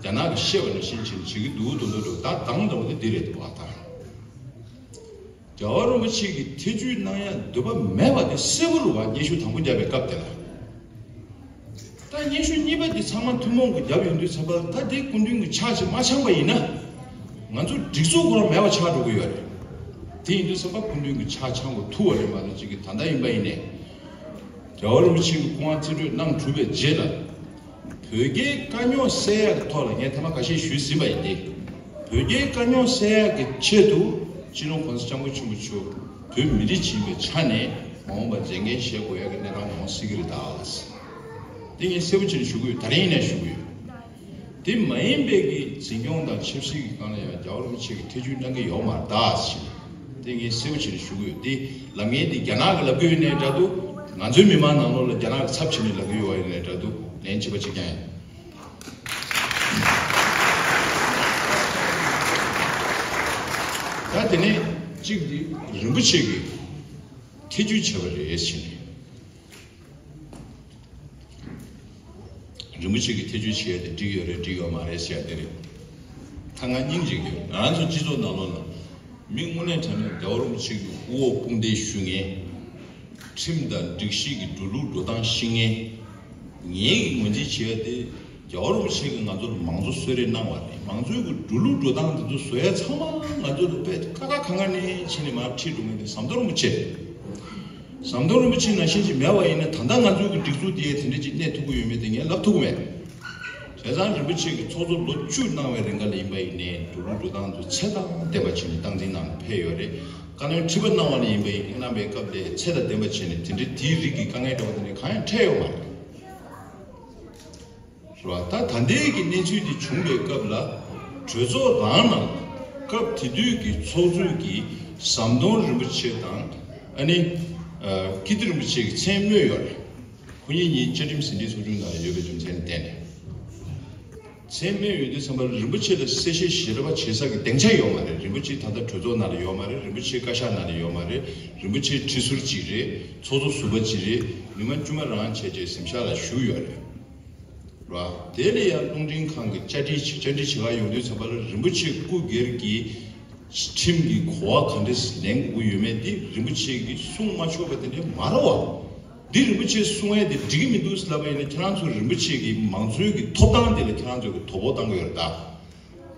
རྒྱ་ནག་གིས་བཤད་པ་ནང་བཞིན་བྱས་ནས་བྱེད་ཀྱི་འདུག་འདུག་འདུག་འདུག་ད་དང་འདྲ་བོ་དེ་འདི་རེད་འདུག་བ། ད་རྒྱལ་བ་རིན་པོ་ཆེ་གིས་ཐེ་བྱུས་གནང་ཡ་འདོད་པ་མེད་པ་དེ་གསལ་པོ་རེད་བ། སྙན་ཞུ་དང་པོ་བརྒྱབ་པའི་སྐབས་དེ་ལ། ད་སྙན་ཞུ་གཉིས་པ་འདི་ཚང་མ་ཐུན་མོང་གི་རྒྱབ་ཡོང་དུས་ཚང་མ་ད་འདི་སྐུ་མདུན་གྱི་ཕྱག་ཅིག་མ་འཆང་པ་ཡིན་ན། ང་ཚོ་སྒྲིག་འཛུགས་ཁོ་རང་མེད་པ་ཆགས་འགྲོ་གི་ཡོད་རེད། དེ་ཡིན་དུས་ཚང་མ་སྐུ་མདུན་གྱི་ཕྱག་འཆང་དགོས་ཐུག་པ་རེད་མ་གཏོགས་ཅིག་གི་ད་ལྟ་ཡིན་པ་ཡིན་ནའི། རྒྱལ་བ་རིན་པོ་ཆེ་གི་སྐུ་དབང་རྩིས་སྤྲོད་གནང་གྲུབ་པའི་རྗེས་ལ། བོད་རྒྱའི་དཀའ་རྙོག་སེལ་ཡག་གི་ཐོག་ལ་ངས་ཐེངས་མ་ཁ་ཤས་ཞུས་ཟིན་པ་ཡིན་ཏེ། བོད་རྒྱའི་དཀའ་རྙོག་སེལ་ཡག་གི་ཆེད་དུ་སྤྱི་ནོར་༸གོང་ས་༸སྐྱབས་མགོན་ཆེན་པོ་མཆོག་བོད་མི་རིགས་ཡིན་པའི་ཆ་ནས་མ་འོངས་པར་མཛད་འགན་བཞེས་དགོས་ཡག་གི་གནས་སྟངས་ཡོང་སྲིད་ཀྱི་རེད་ད། དེ་ངས་གསལ་པོ་བྱས་ནས་ཞུ་གི་ཡོད། ད་རིང་ཡིན་ནའི་ཞུ་གི་ཡོད། དེ་མ་ཡིན་པའི་གི་འཛིན་སྐྱོང་དང་ཆབ་སྲིད་ཀྱི་སྒང་ལ་ཡང་རྒྱལ་བ་རིན་པོ་ཆེ་གིས་ཐེ་བྱུས་གནང་གི་ཡོད་མ་རེད་ད་ཟེར། དེ་ངས་གསལ་པོ་བྱས་ནས་ཞུ་གི་ཡོད། དེ་ལབ་མཁན་དེ་རྒྱ་ནག་གིས་ལབ་གི་ཡོད་ནའི་འདྲ་འདུག་ང་ཚོའི་མི་མང་ནང་ལོགས་ལ་རྒྱ་ནག་གི་ཚབ་བྱས་ནས་ལབ་གི་ཡོད་པ་ཡིན་ནའི་འདྲ་འདུག་ལན་གཅིག་པ་གཅིག་རྐྱང་ཡིན། ད་དེ་ནས་གཅིག་དེ་རིན་པོ་ཆེ་གིས་ཐེ་བྱུས་བྱས་པ་རེད་ཟེར་ནས། རིན་པོ་ཆེ་གིས་ཐེ་བྱུས་བྱས་ཏེ་འགྲིག་ཡོད་རེད་འགྲིག་ཡོད་མ་རེད་ཟེར་ཡ་དེ་རེད། ད་ང་སྙིང་རྗེ་གི་ང་རང་ཚོ་སྤྱི་ཚོགས་ནང་ལོགས་ལ་མི་དངོས་གནས་དྲང་གནས་རྒྱལ་བ་རིན་པོ་ཆེ་གི་དབུ་འོག་དཔུང་སྡེ་ཞུ་མཁན། ཁྲིམས་དང་སྒྲིག་གཞི་གི་འགྲོ་ལུགས་འགྲོ་སྟངས་ཤེས་མཁན། ངེད་ཀྱི་ངོས་འཛིན་བྱེད་ཡ་དེ་རྒྱལ་བ་རིན་པོ་ཆེ་གིས་ང་ཚོ་ལ་མང་གཙོ་གསོལ་རས་གནང་བ་རེད། མང་གཙོའི་གི་འགྲོ་ལུགས་འགྲོ་སྟངས་དེ་ཚོ་བཟོ་ཡ་ཚང་མ་ང་ཚོ་ལ་དཔེ་ཁ་ཁ་གང་ག་ནས་ཕྱིན་ནས་མར་ཁྲིད་འགྲོ་མཁན་དེ་ཟམ་གདོང་རིན་པོ་ཆེ་རེད། ཟམ་གདོང་རིན་པོ་ཆེ་ནང་བཞིན་ཅིག་མེད་པ་ཡིན་ན་ད་ལྟ་ང་ཚོའི་གི་སྒྲིག་འཛུགས་དེ་དེ་འདྲ་ཅིག་གནས་ཐུབ་ཀྱི་ཡོད་མེད་དེ་ངས་ལབ་ཐུབ་ཀྱི་མེད། བྱས་ཙང་རིན་པོ་ཆེ་གི་ཚོགས་གཙོ་ལོ་བཅུ་གནང་བའི་རིང་ག་ལ་ཡིན་པ་ཡིན་ནའི་འགྲོ་ལུགས་འགྲོ་སྟངས་ཚོ་ཚད་དང་ལྡན་པ་བྱས་ནས་སྟངས་འཛིན་གནང་ནས་ཕེབས་ཡོད་རེད། བཀའ་བློན་ཁྲི་པ་གནང་བ་ལ་ཡིན་པ་ཡིན་གནང་བའི་སྐབས་ལ་ཚད་དང་ལྡན་པ་བྱས་ནས་དེ་འདྲའི་དེའི་རིགས་ཀྱི་དཀའ་ངལ་འདྲ་བ་དེ་འདྲ་གང་ཡང་འཕྲད་ཡོད་མ་རེད། རེད་བ། ད་ད་ལྟའི་གི་གནས་ཚུལ་འདི་བྱུང་བའི་སྐབས་ལ་གྲོས་ཚོགས་རང་ནང་སྐབས་དེ་དུས་ཀྱི་ཚོགས་གཙོས་ཀྱི་ཟམ་གདོང་རིན་པོ་ཆེ་དང་ཨ་ནི་ཀིརྟི་རིན་པོ་ཆེ་གི་མཚན་སྨོས་ཡོད་རེད། ཁོ་གཉིས་གཉིས་བཅའ་ཁྲིམས་ཟིན་བྲིས་ཚོགས་ཆུང་ནང་ཡོད་པའི་རྒྱུ་མཚན་ལ་བརྟེན་ནས། མཚན་སྨོས་ཡོད་དུས་ཙམ་པ་རིན་པོ་ཆེ་ལ་གསལ་བཤད་ཞལ་པར་བྱེད་ས་གི་སྡིངས་ཆ་ཡོད་མ་རེད། རིན་པོ་ཆེ་ད་ལྟ་གྲོས་ཚོགས་ནང་ལ་ཡོད་མ་རེད། རིན་པོ་ཆེ་བཀའ་ཤག་ནང་ལ་ཡོད་མ་རེད། རིན་པོ་ཆེ་ཁྲི་ཟུར་གཅིག་རེད། ཚོགས་གཙོ་ཟུར་པ་གཅིག་རེད། མི་མང་དཀྱུས་མ་རང་བྱས་རྗེས་གཟིམ་ཤག་ལ་བཞུགས་ཡོད་རེད། ར། དེ་ལས་ཡང་རླུང་འཕྲིན་ཁང་གི་བཅར་འདྲི་བཅར་འདྲི་བྱེད་ག་ཡོང་དུས་ཙམ་པ་ལ་རིན་པོ་ཆེ་སྐུ་སྒེར་གྱི་ཁྲིམས་ཀྱི་གོ་བ་ག་འདྲས་ལེན་དགོས་ཡོད་མེད་དེ་རིན་པོ་ཆེ་གིས་གསུང་མ་ཆོག་པ་དེ་འདྲས་མ་རེད་བ། འདི་རིན་པོ་ཆེས་གསུང་ཡས་དེ་འགྲིག་གི་མི་འདུག་ལབ་པ་ཡིན་ན་ཁྱེད་རང་ཚོ་རིན་པོ་ཆེ་གི་མང་གཙོའི་གི་ཐོབ་ཐང་དེ་ལ་ཁྱེད་རང་ཚོ་གི་དོ་ཕོག་བཏང་གི་ཡོད་རེད་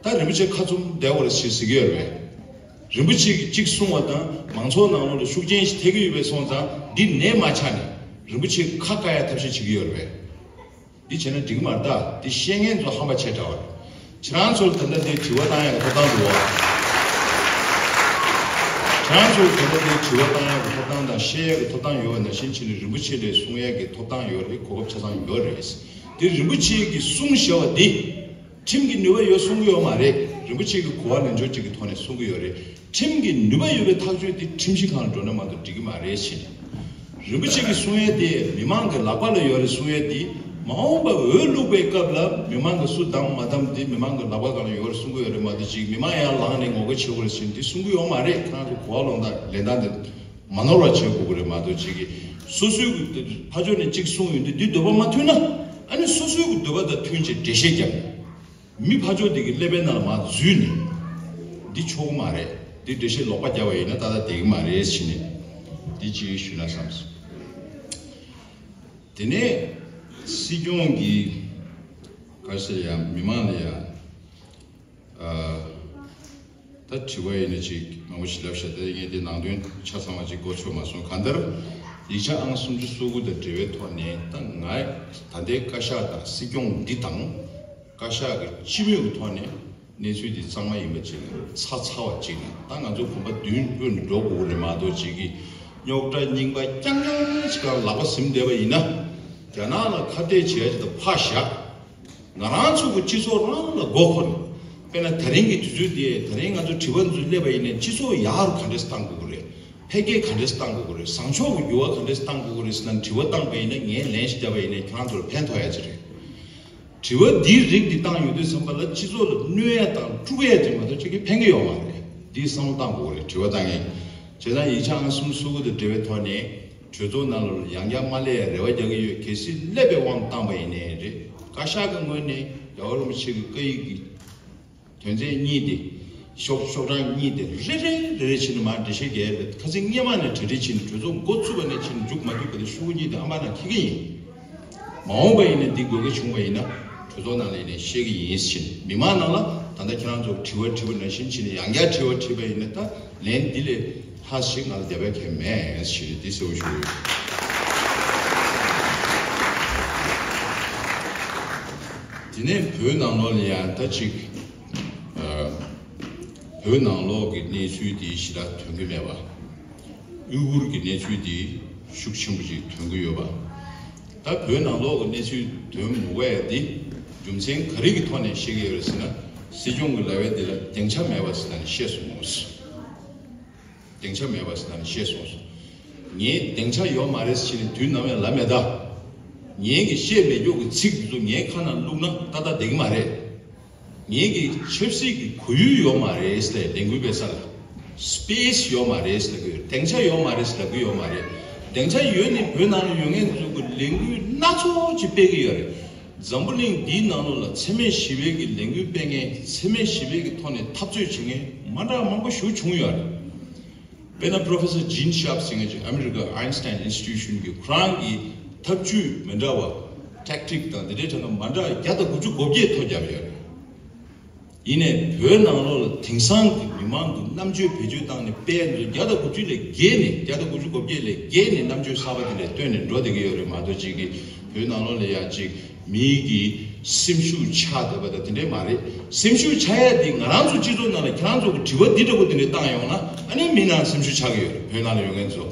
ད། ད་རིན་པོ་ཆེ་ཁ་བཙུམ་བསྡད་དགོས་རེད་ཟེར་ཟེར་གི་ཡོད་རེད་པས། རིན་པོ་ཆེ་གིས་གཅིག་གསུང་བ་དང་མང་ཚོགས་ནང་ལོགས་ལ་ཤུགས་རྐྱེན་ཞིག་ཐེབས་ཀྱི་ཡོད་པའི་སོང་ཙང་འདི་ནས་མ་ཆགས་ནས་རིན་པོ་ཆེ་ཁ་བཀག་ཡ་ཐབས་ཤེས་བྱེད་ཀྱི་ཡོད་རེད་པས། འདི་བྱས་ན་འགྲིག་གི་མ་རེད་ད། འདི་བཤད་མཁན་ཚོ་ཧམ་པ་ཆེ་དྲགས་པ་རེད། ཁྱེད་རང་ཚོར་ད་ལྟ་འདི་དྲི་བ་བཏང་ཡག་གི་ཐོབ་ཐང་འདུག་བ། ཁྱེད་རང་ཚོར་ད་ལྟ་འདི་དྲི་བ་བཏང་ཡག་གི་ཐོབ་ཐང་དང་བཤད་ཡག་གི་ཐོབ་ཐང་ཡོད་པ་ནང་བཞིན་བྱས་ནས་རིན་པོ་ཆེ་ལ་གསུང་ཡག་གི་ཐོབ་ཐང་ཡོད་རེད། གོ་སྐབས་ཆ་ཚང་ཡོད་རེད། འདི་རིན་པོ་ཆེ་གིས་གསུངས་བཞག་པ་འདི། ཁྲིམས་ཀྱི་ནུས་པ་ཡོད་གསུང་གི་ཡོད་མ་རེད། རིན་པོ་ཆེ་གི་གོ་བ་ལེན་ཕྱོགས་གཅིག་གི་ཐོག་ནས་གསུང་གི་ཡོད་རེད། ཁྲིམས་ཀྱི་ནུས་པ་ཡོད་པའི་ཐག་གཅོད་དེ་ཁྲིམས་ཞིབ་ཁང་ལ་འགྲོ་ན་མ་གཏོགས་འགྲིག་གི་མ་རེད་ཟེར་ནས། རིན་པོ་ཆེ་གི་གསུང་ཡས་དེ་མི་མང་གི་ལག་པ་ལ་ཡོད་རེད་གསུང་ཡས་དེ། མ་འོངས་པ་འོས་བླུག་པའི་སྐབས་ལ་མི་མང་གི་སུ་བདམས་མ་བདམས་དེ་མི་མང་གི་ལག་པ་སྒང་ལ་ཡོད་རེད་གསུང་གི་ཡོད་རེད་མ་གཏོགས་ཅིག་མི་མང་ཡར་ལངས་ནས་ངོ་རྒོལ་བྱེད་དགོས་རེད་ཟེར་ནས་དེ་གསུང་གི་ཡོད་མ་རེད། ཁྱེད་རང་ཚོ་གོ་བ་ལོན་དང་ལེན་སྟངས་དེ་མ་ནོར་བ་བྱེད་དགོས་ཀྱི་རེད་མ་གཏོགས་ཅིག་གི་སོ་སོའི་གི་ཕར་ཕྱོགས་ནས་གཅིག་གསུངས་ཡོང་དུས་འདི་འདོད་པ་མ་མཐུན་ན་ཨ་ནི་སོ་སོའི་གི་འདོད་པ་དང་མཐུན་ཆེད་འགྲེལ་བཤད་རྒྱབ། མི་ཕར་ཕྱོགས་དེ་གི་ཀླད་པའི་ནང་ལ་མར་འཛུལ་ནས་འདི་ཆོག་གི་མ་རེད། འདི་འགྲེལ་བཤད་ལོག་པ་རྒྱབ་པ་ཡིན་ན་ཏག་ཏག་བསྡད་ཀྱི་མ་རེད་ཟེར་ནས་འདི་ཅིག་ཞུས་ན་བསམ་སོང་། དེ་ནས་སྲིད་སྐྱོང་གིས་ག་རེ་ཟེར་ཡང་མི་མང་ལ་ཡང་ཨ། ད་དྲི་བ་ཡིན་ན་ཅིག་མང་པོ་ཞིག་ལབ་ཤག་ད་ངས་དེ་ནང་དོན་ཆ་ཚང་བ་ཅིག་གོ་ཆོད་མ་སོང་། གང་ལྟར་ཡིག་ཆ་ཨང་སུམ་ཅུ་སོ་དགུ་དང་འབྲེལ་བའི་ཐོག་ནས་ད་ང་ད་ལྟའི་བཀའ་ཤག་དང་སྲིད་སྐྱོང་འདི་དང་བཀའ་ཤག་གི་སྤྱི་མོས་ཀྱི་ཐོག་ནས་གནས་ཚུལ་འདི་གཙང་མ་ཡིན་པ་ཅིག་ཚ་ཚ་བ་ཅིག་ད་ང་ཚོ་གོམ་པ་མདུན་སྐྱོད་ནས་འགྲོ་དགོས་རེད་མ་གཏོགས་ཅིག་གི་རྙོག་དྲ་རྙིང་པ་རྐྱང་རྐྱང་ཅིག་ལ་ལག་པ་ཟིན་བསྡད་པ་ཡིན་ན་རྒྱ་ནག་ལ་ཁ་གཏད་བྱེད་ཡ་ཅིག་ད་ཕར་བཞག་ང་རང་ཚོ་གི་སྤྱི་ཚོགས་རང་ལ་མགོ་འཁོར་ནས། དཔེར་ན་ད་རིང་གི་དུས་ཚོད་འདི་ད་རིང་ང་ཚོ་དྲི་བ་འདི་ཚོ་སླེབས་པ་ཡིན་ནའི་སྤྱི་ཚོགས་ཡག་རུ་ག་འདྲས་བཏང་དགོས་ཀྱི་རེད། འཕེལ་རྒྱས་ག་འདྲས་བཏང་དགོས་ཀྱི་རེད། བཟང་ཕྱོགས་ཀྱི་འགྱུར་བ་ག་འདྲས་བཏང་དགོས་ཀྱི་རེད་ཟེར་ན་དྲི་བ་བཏང་པ་ཡིན་ན་ངས་ལན་ཞིག་བརྒྱབ་པ་ཡིན་ནའི་ཁྱེད་རང་ཚོར་ཕན་ཐོགས་ཡ་ཅིག་རེད། དྲི་བ་འདིའི་རིགས་འདི་བཏང་ཡོང་དུས་ཙམ་པ་ལ་སྤྱི་ཚོགས་ལ་གནོད་ཡ་དང་དཀྲུག་ཡ་ཅིག་མ་གཏོགས་ཅིག་གིས་ཕན་གྱི་ཡོད་མ་རེད། འདིའི་བསམ་བློ་བཏང་དགོས་ཀྱི་རེད་དྲི་བ་བཏང་མཁན། བྱས་ཙང་ཡིག་ཆ་ཨང་སུམ་ཅུ་སོ་དགུ་དང་འབྲེལ་བའི་ཐོག་ནས། གྲོས་ཚོགས་ནང་ལ་ཡང་བསྐྱར་མ་སླེབས་ཡ་རེ་བ་རྒྱག་གི་ཡོད། གལ་སྲིད་སླེབས་པའི་དབང་བཏང་པ་ཡིན་ནའི་རེད། བཀའ་ཤག་གི་ངོས་ནས་རྒྱལ་བ་རིན་པོ་ཆེ་གི་བཀའ་ཡིག་གི་དོན་ཚན་གཉིས་དེ། ཤོག་ཤོག་གྲངས་གཉིས་དེ་རེ་རེ་རེ་རེ་བྱས་ནས་མར་འགྲེལ་བཤད་རྒྱག་ཡ་རེད། ཁ་སང་སྔོན་མ་ནས་གྲ་སྒྲིག་བྱས་ནས་གྲོས་ཚོགས་འགོ་ཚུགས་པ་ནས་བྱས་ནས་མཇུག་མ་མཇུག་བར་དུ་ཤོག་གུ་གཉིས་དེ་ཨ་མ་ནང་འཁྱེར་གི་ཡིན། མ་འོངས་པ་ཡིན་ན་འདི་དགོས་གལ་བྱུང་བ་ཡིན་ན་གྲོས་ཚོགས་ནང་ལ་ཡིན་ནའི་བཤད་གི་ཡིན་ཟེར་ནས། མི་མང་ནང་ལ་ད་ལྟ་ཁྱེད་རང་ཚོ་དྲི་བ་དྲིས་པ་ནང་བཞིན་བྱས་ནས་ཡང་བསྐྱར་དྲི་བ་དྲིས་པ་ཡིན་ན་ད་ལན་འདི་ལས་ལྷག་ཞིག་ང་ལ་རྒྱབ་ཡ་གང་ཡང་མེད་ཞེས་འདི་གསལ་པོ་ཞུ་གི་ཡོད། དེ་ནས་བོད་ནང་ལོགས་ལ་ཡང་ད་ཅིག་ཨ། བོད་ནང་ལོགས་ཀྱི་གནས་ཚུལ་འདི་ཞེ་དྲག་ཐོན་གྱི་མེད་པ། ཨུ་གུར་གྱི་གནས་ཚུལ་འདི་ཤུགས་ཆེན་པོ་ཅིག་ཐོན་གྱི་ཡོད་པ། ད་བོད་ནང་ལོགས་ཀྱི་གནས་ཚུལ་ཐོན་མུ་བས་འདི་ རྒྱུ་མཚན་ག་རེ་གི་ཐོག་ནས་བཤད་ཀྱི་ཡོད་རེད་ཟེར་ན། སྲིད་སྐྱོང་གི་ལབ་ཡ་འདི་ལ་སྡིངས་ཆ་མེད་པ་ཟེར་ནས་བཤད་སོང་ཟེར། སྡིངས་ཆ་མེད་པ་ཟེར་ནས་བཤད་སོང་ཟེར། ངས་སྡིངས་ཆ་ཡོད་མ་རེད་ཟེར་ནས་དུས་ནམ་ཡང་ལབ་མེད་ད། ངས་ཀྱི་བཤད་མེད་མཁན་གྱི་ཚིག་འདི་ཚོ་ངའི་ཁ་ནང་བླུགས་ན་ཏག་ཏག་བསྡད་ཀྱི་མ་རེད། ངེད་ཀྱི་ཆབ་སྲིད་ཀྱི་གོ་ཡུལ་ཡོད་མ་རེད་ཟེར་ལས་འགུལ་སྤེལ་ས་ལ། སི་པེ་སི་ཡོད་མ་རེད་ཟེར་ལབ་ཀྱི་ཡོད་རེད། སྡིངས་ཆ་ཡོད་མ་རེད་ཟེར་ལབ་ཀྱི་ཡོད་མ་རེད། སྡིངས་ཆ་ཡོད་ནས་བོད་ནང་ལ་ཡོད་མཁན་ཚོ་གི་ལས་འགུལ་སྣ་ཚོགས་ཅིག་སྤེལ་གྱི་ཡོད་རེད། འཛམ་བུ་གླིང་འདིའི་ནང་ལོགས་ལ་འཚེ་མེད་ཞི་བའི་གི་ལས་འགུལ་སྤེལ་མཁན། འཚེ་མེད་ཞི་བའི་གི་ཐོག་ནས་འཐབ་རྩོད་བྱེད་མཁན་མ་འདྲ་མང་པོ་ཞིག་བྱུང་ཡོད་རེད། དཔེར་ན་Professor Gene Sharp ཟེར་མཁན་ཅིག་ཨ་མི་རི་ཀ་Einstein Institution གི་ཁོ་རང་གི་ཐབས་ཇུས་མི་འདྲ་བ། ཊེག་ཊིག་དང་འདི་འདྲའི་གྲས་ལ་མ་འདྲ་བ་བརྒྱ་དང་དགུ་བཅུ་གོ་བརྒྱད་ཐོ་བརྒྱབ་ཡོད་རེད། ཡིན་ནའི་བོད་ནང་ལོགས་ལ་དེང་སང་གི་མི་མང་གི་རྣམ་དཔྱོད་བེད་སྤྱོད་བཏང་ནས་དཔེ་འདི་བརྒྱ་དང་དགུ་བཅུ་ལས་བརྒལ་ནས། བརྒྱ་དང་དགུ་བཅུ་གོ་བརྒྱད་ལས་བརྒལ་ནས་རྣམ་དཔྱོད་གསར་པ་དེ་འདྲ་བཏོན་ནས་འགྲོ་བསྡད་ཀྱི་ཡོད་རེད་མ་གཏོགས། ཅིག་གི་བོད་ནང་ལོགས་ལ་ཡ་ཅིག་མིའི་གི་སེམས་ཤུགས་ཆག་བསྡད་པ་དང་དེ་འདྲས་མ་རེད། སེམས་ཤུགས་ཆག་ཡ་དེ་ང་རང་ཚོ་སྤྱི་ཚོགས་ནང་ལ་ཁྱེད་རང་ཚོ་གི་དྲི་བ་འདི་འདྲ་པོ་དེ་འདྲས་བཏང་ཡོང་ན། ཨ་ནི་མི་ནང་སེམས་ཤུགས་ཆག་གི་ཡོད་རེད། བོད་ནང་ལ་ཡོད་མཁན་ཚོ།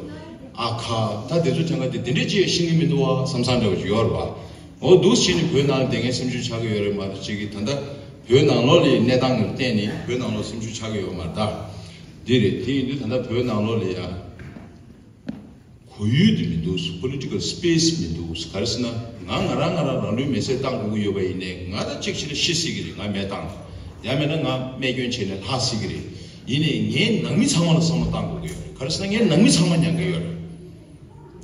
ཨ་ཁ། ད་དེ་ཚོ་ཐེངས་ཀ་དེ་དེ་འདྲས་ཅིག་ཤེས་ཀྱི་མི་འདུག་བ་བསམ་བསམ་འདྲ་བོ་ཅིག་ཡོད་རེད་བ། འོ་འདུག་བྱས་ནས་བོད་ནང་ལ་བསྡད་མཁན་སེམས་ཤུགས་ཆག་གི་ཡོད་རེད་མ་གཏོགས། ཅིག་གི་ད་ལྟ་བོད་ནང་ལོགས་ལ་གནས་སྟངས་ཀྱི་སྟེང་ནས་བོད་ནང་ལོགས་སེམས་ཤུགས་ཆག་གི་ཡོད་མ་རེད་ད། འདི་རེད། དེ་ཡིན་དུས་ད་ལྟ་བོད་ནང་ལོགས་ལ་ཡ་གོ་ཡུལ་དེ་མི་འདུག། Political space མི་འདུག། ག་རེ་ཟེར་ན། ང་ང་རང་ང་རང་རང་ལུས་མེ་སྲེག་བཏང་དགོས་ཀྱི་ཡོད་པ་ཡིན་ནའི་ང་ད་གཅིག་བྱས་ན་ཤི་སྲིད་ཀྱི་རེད། ང་མེ་བཏང་། ཡང་མིན་ན་ང་རྨས་སྐྱོན་བྱས་ནས་ལྷག་སྲིད་ཀྱི་རེད། ཡིན་ནའི་ངའི་ནང་མི་ཚང་མ་ལ་བསམ་བློ་བཏང་དགོས་ཀྱི་ཡོད་རེད། ག་རེ་ཟེར་ན་ངའི་ནང་མི་ཚང་མ་མྱང་གི་ཡོད་རེད།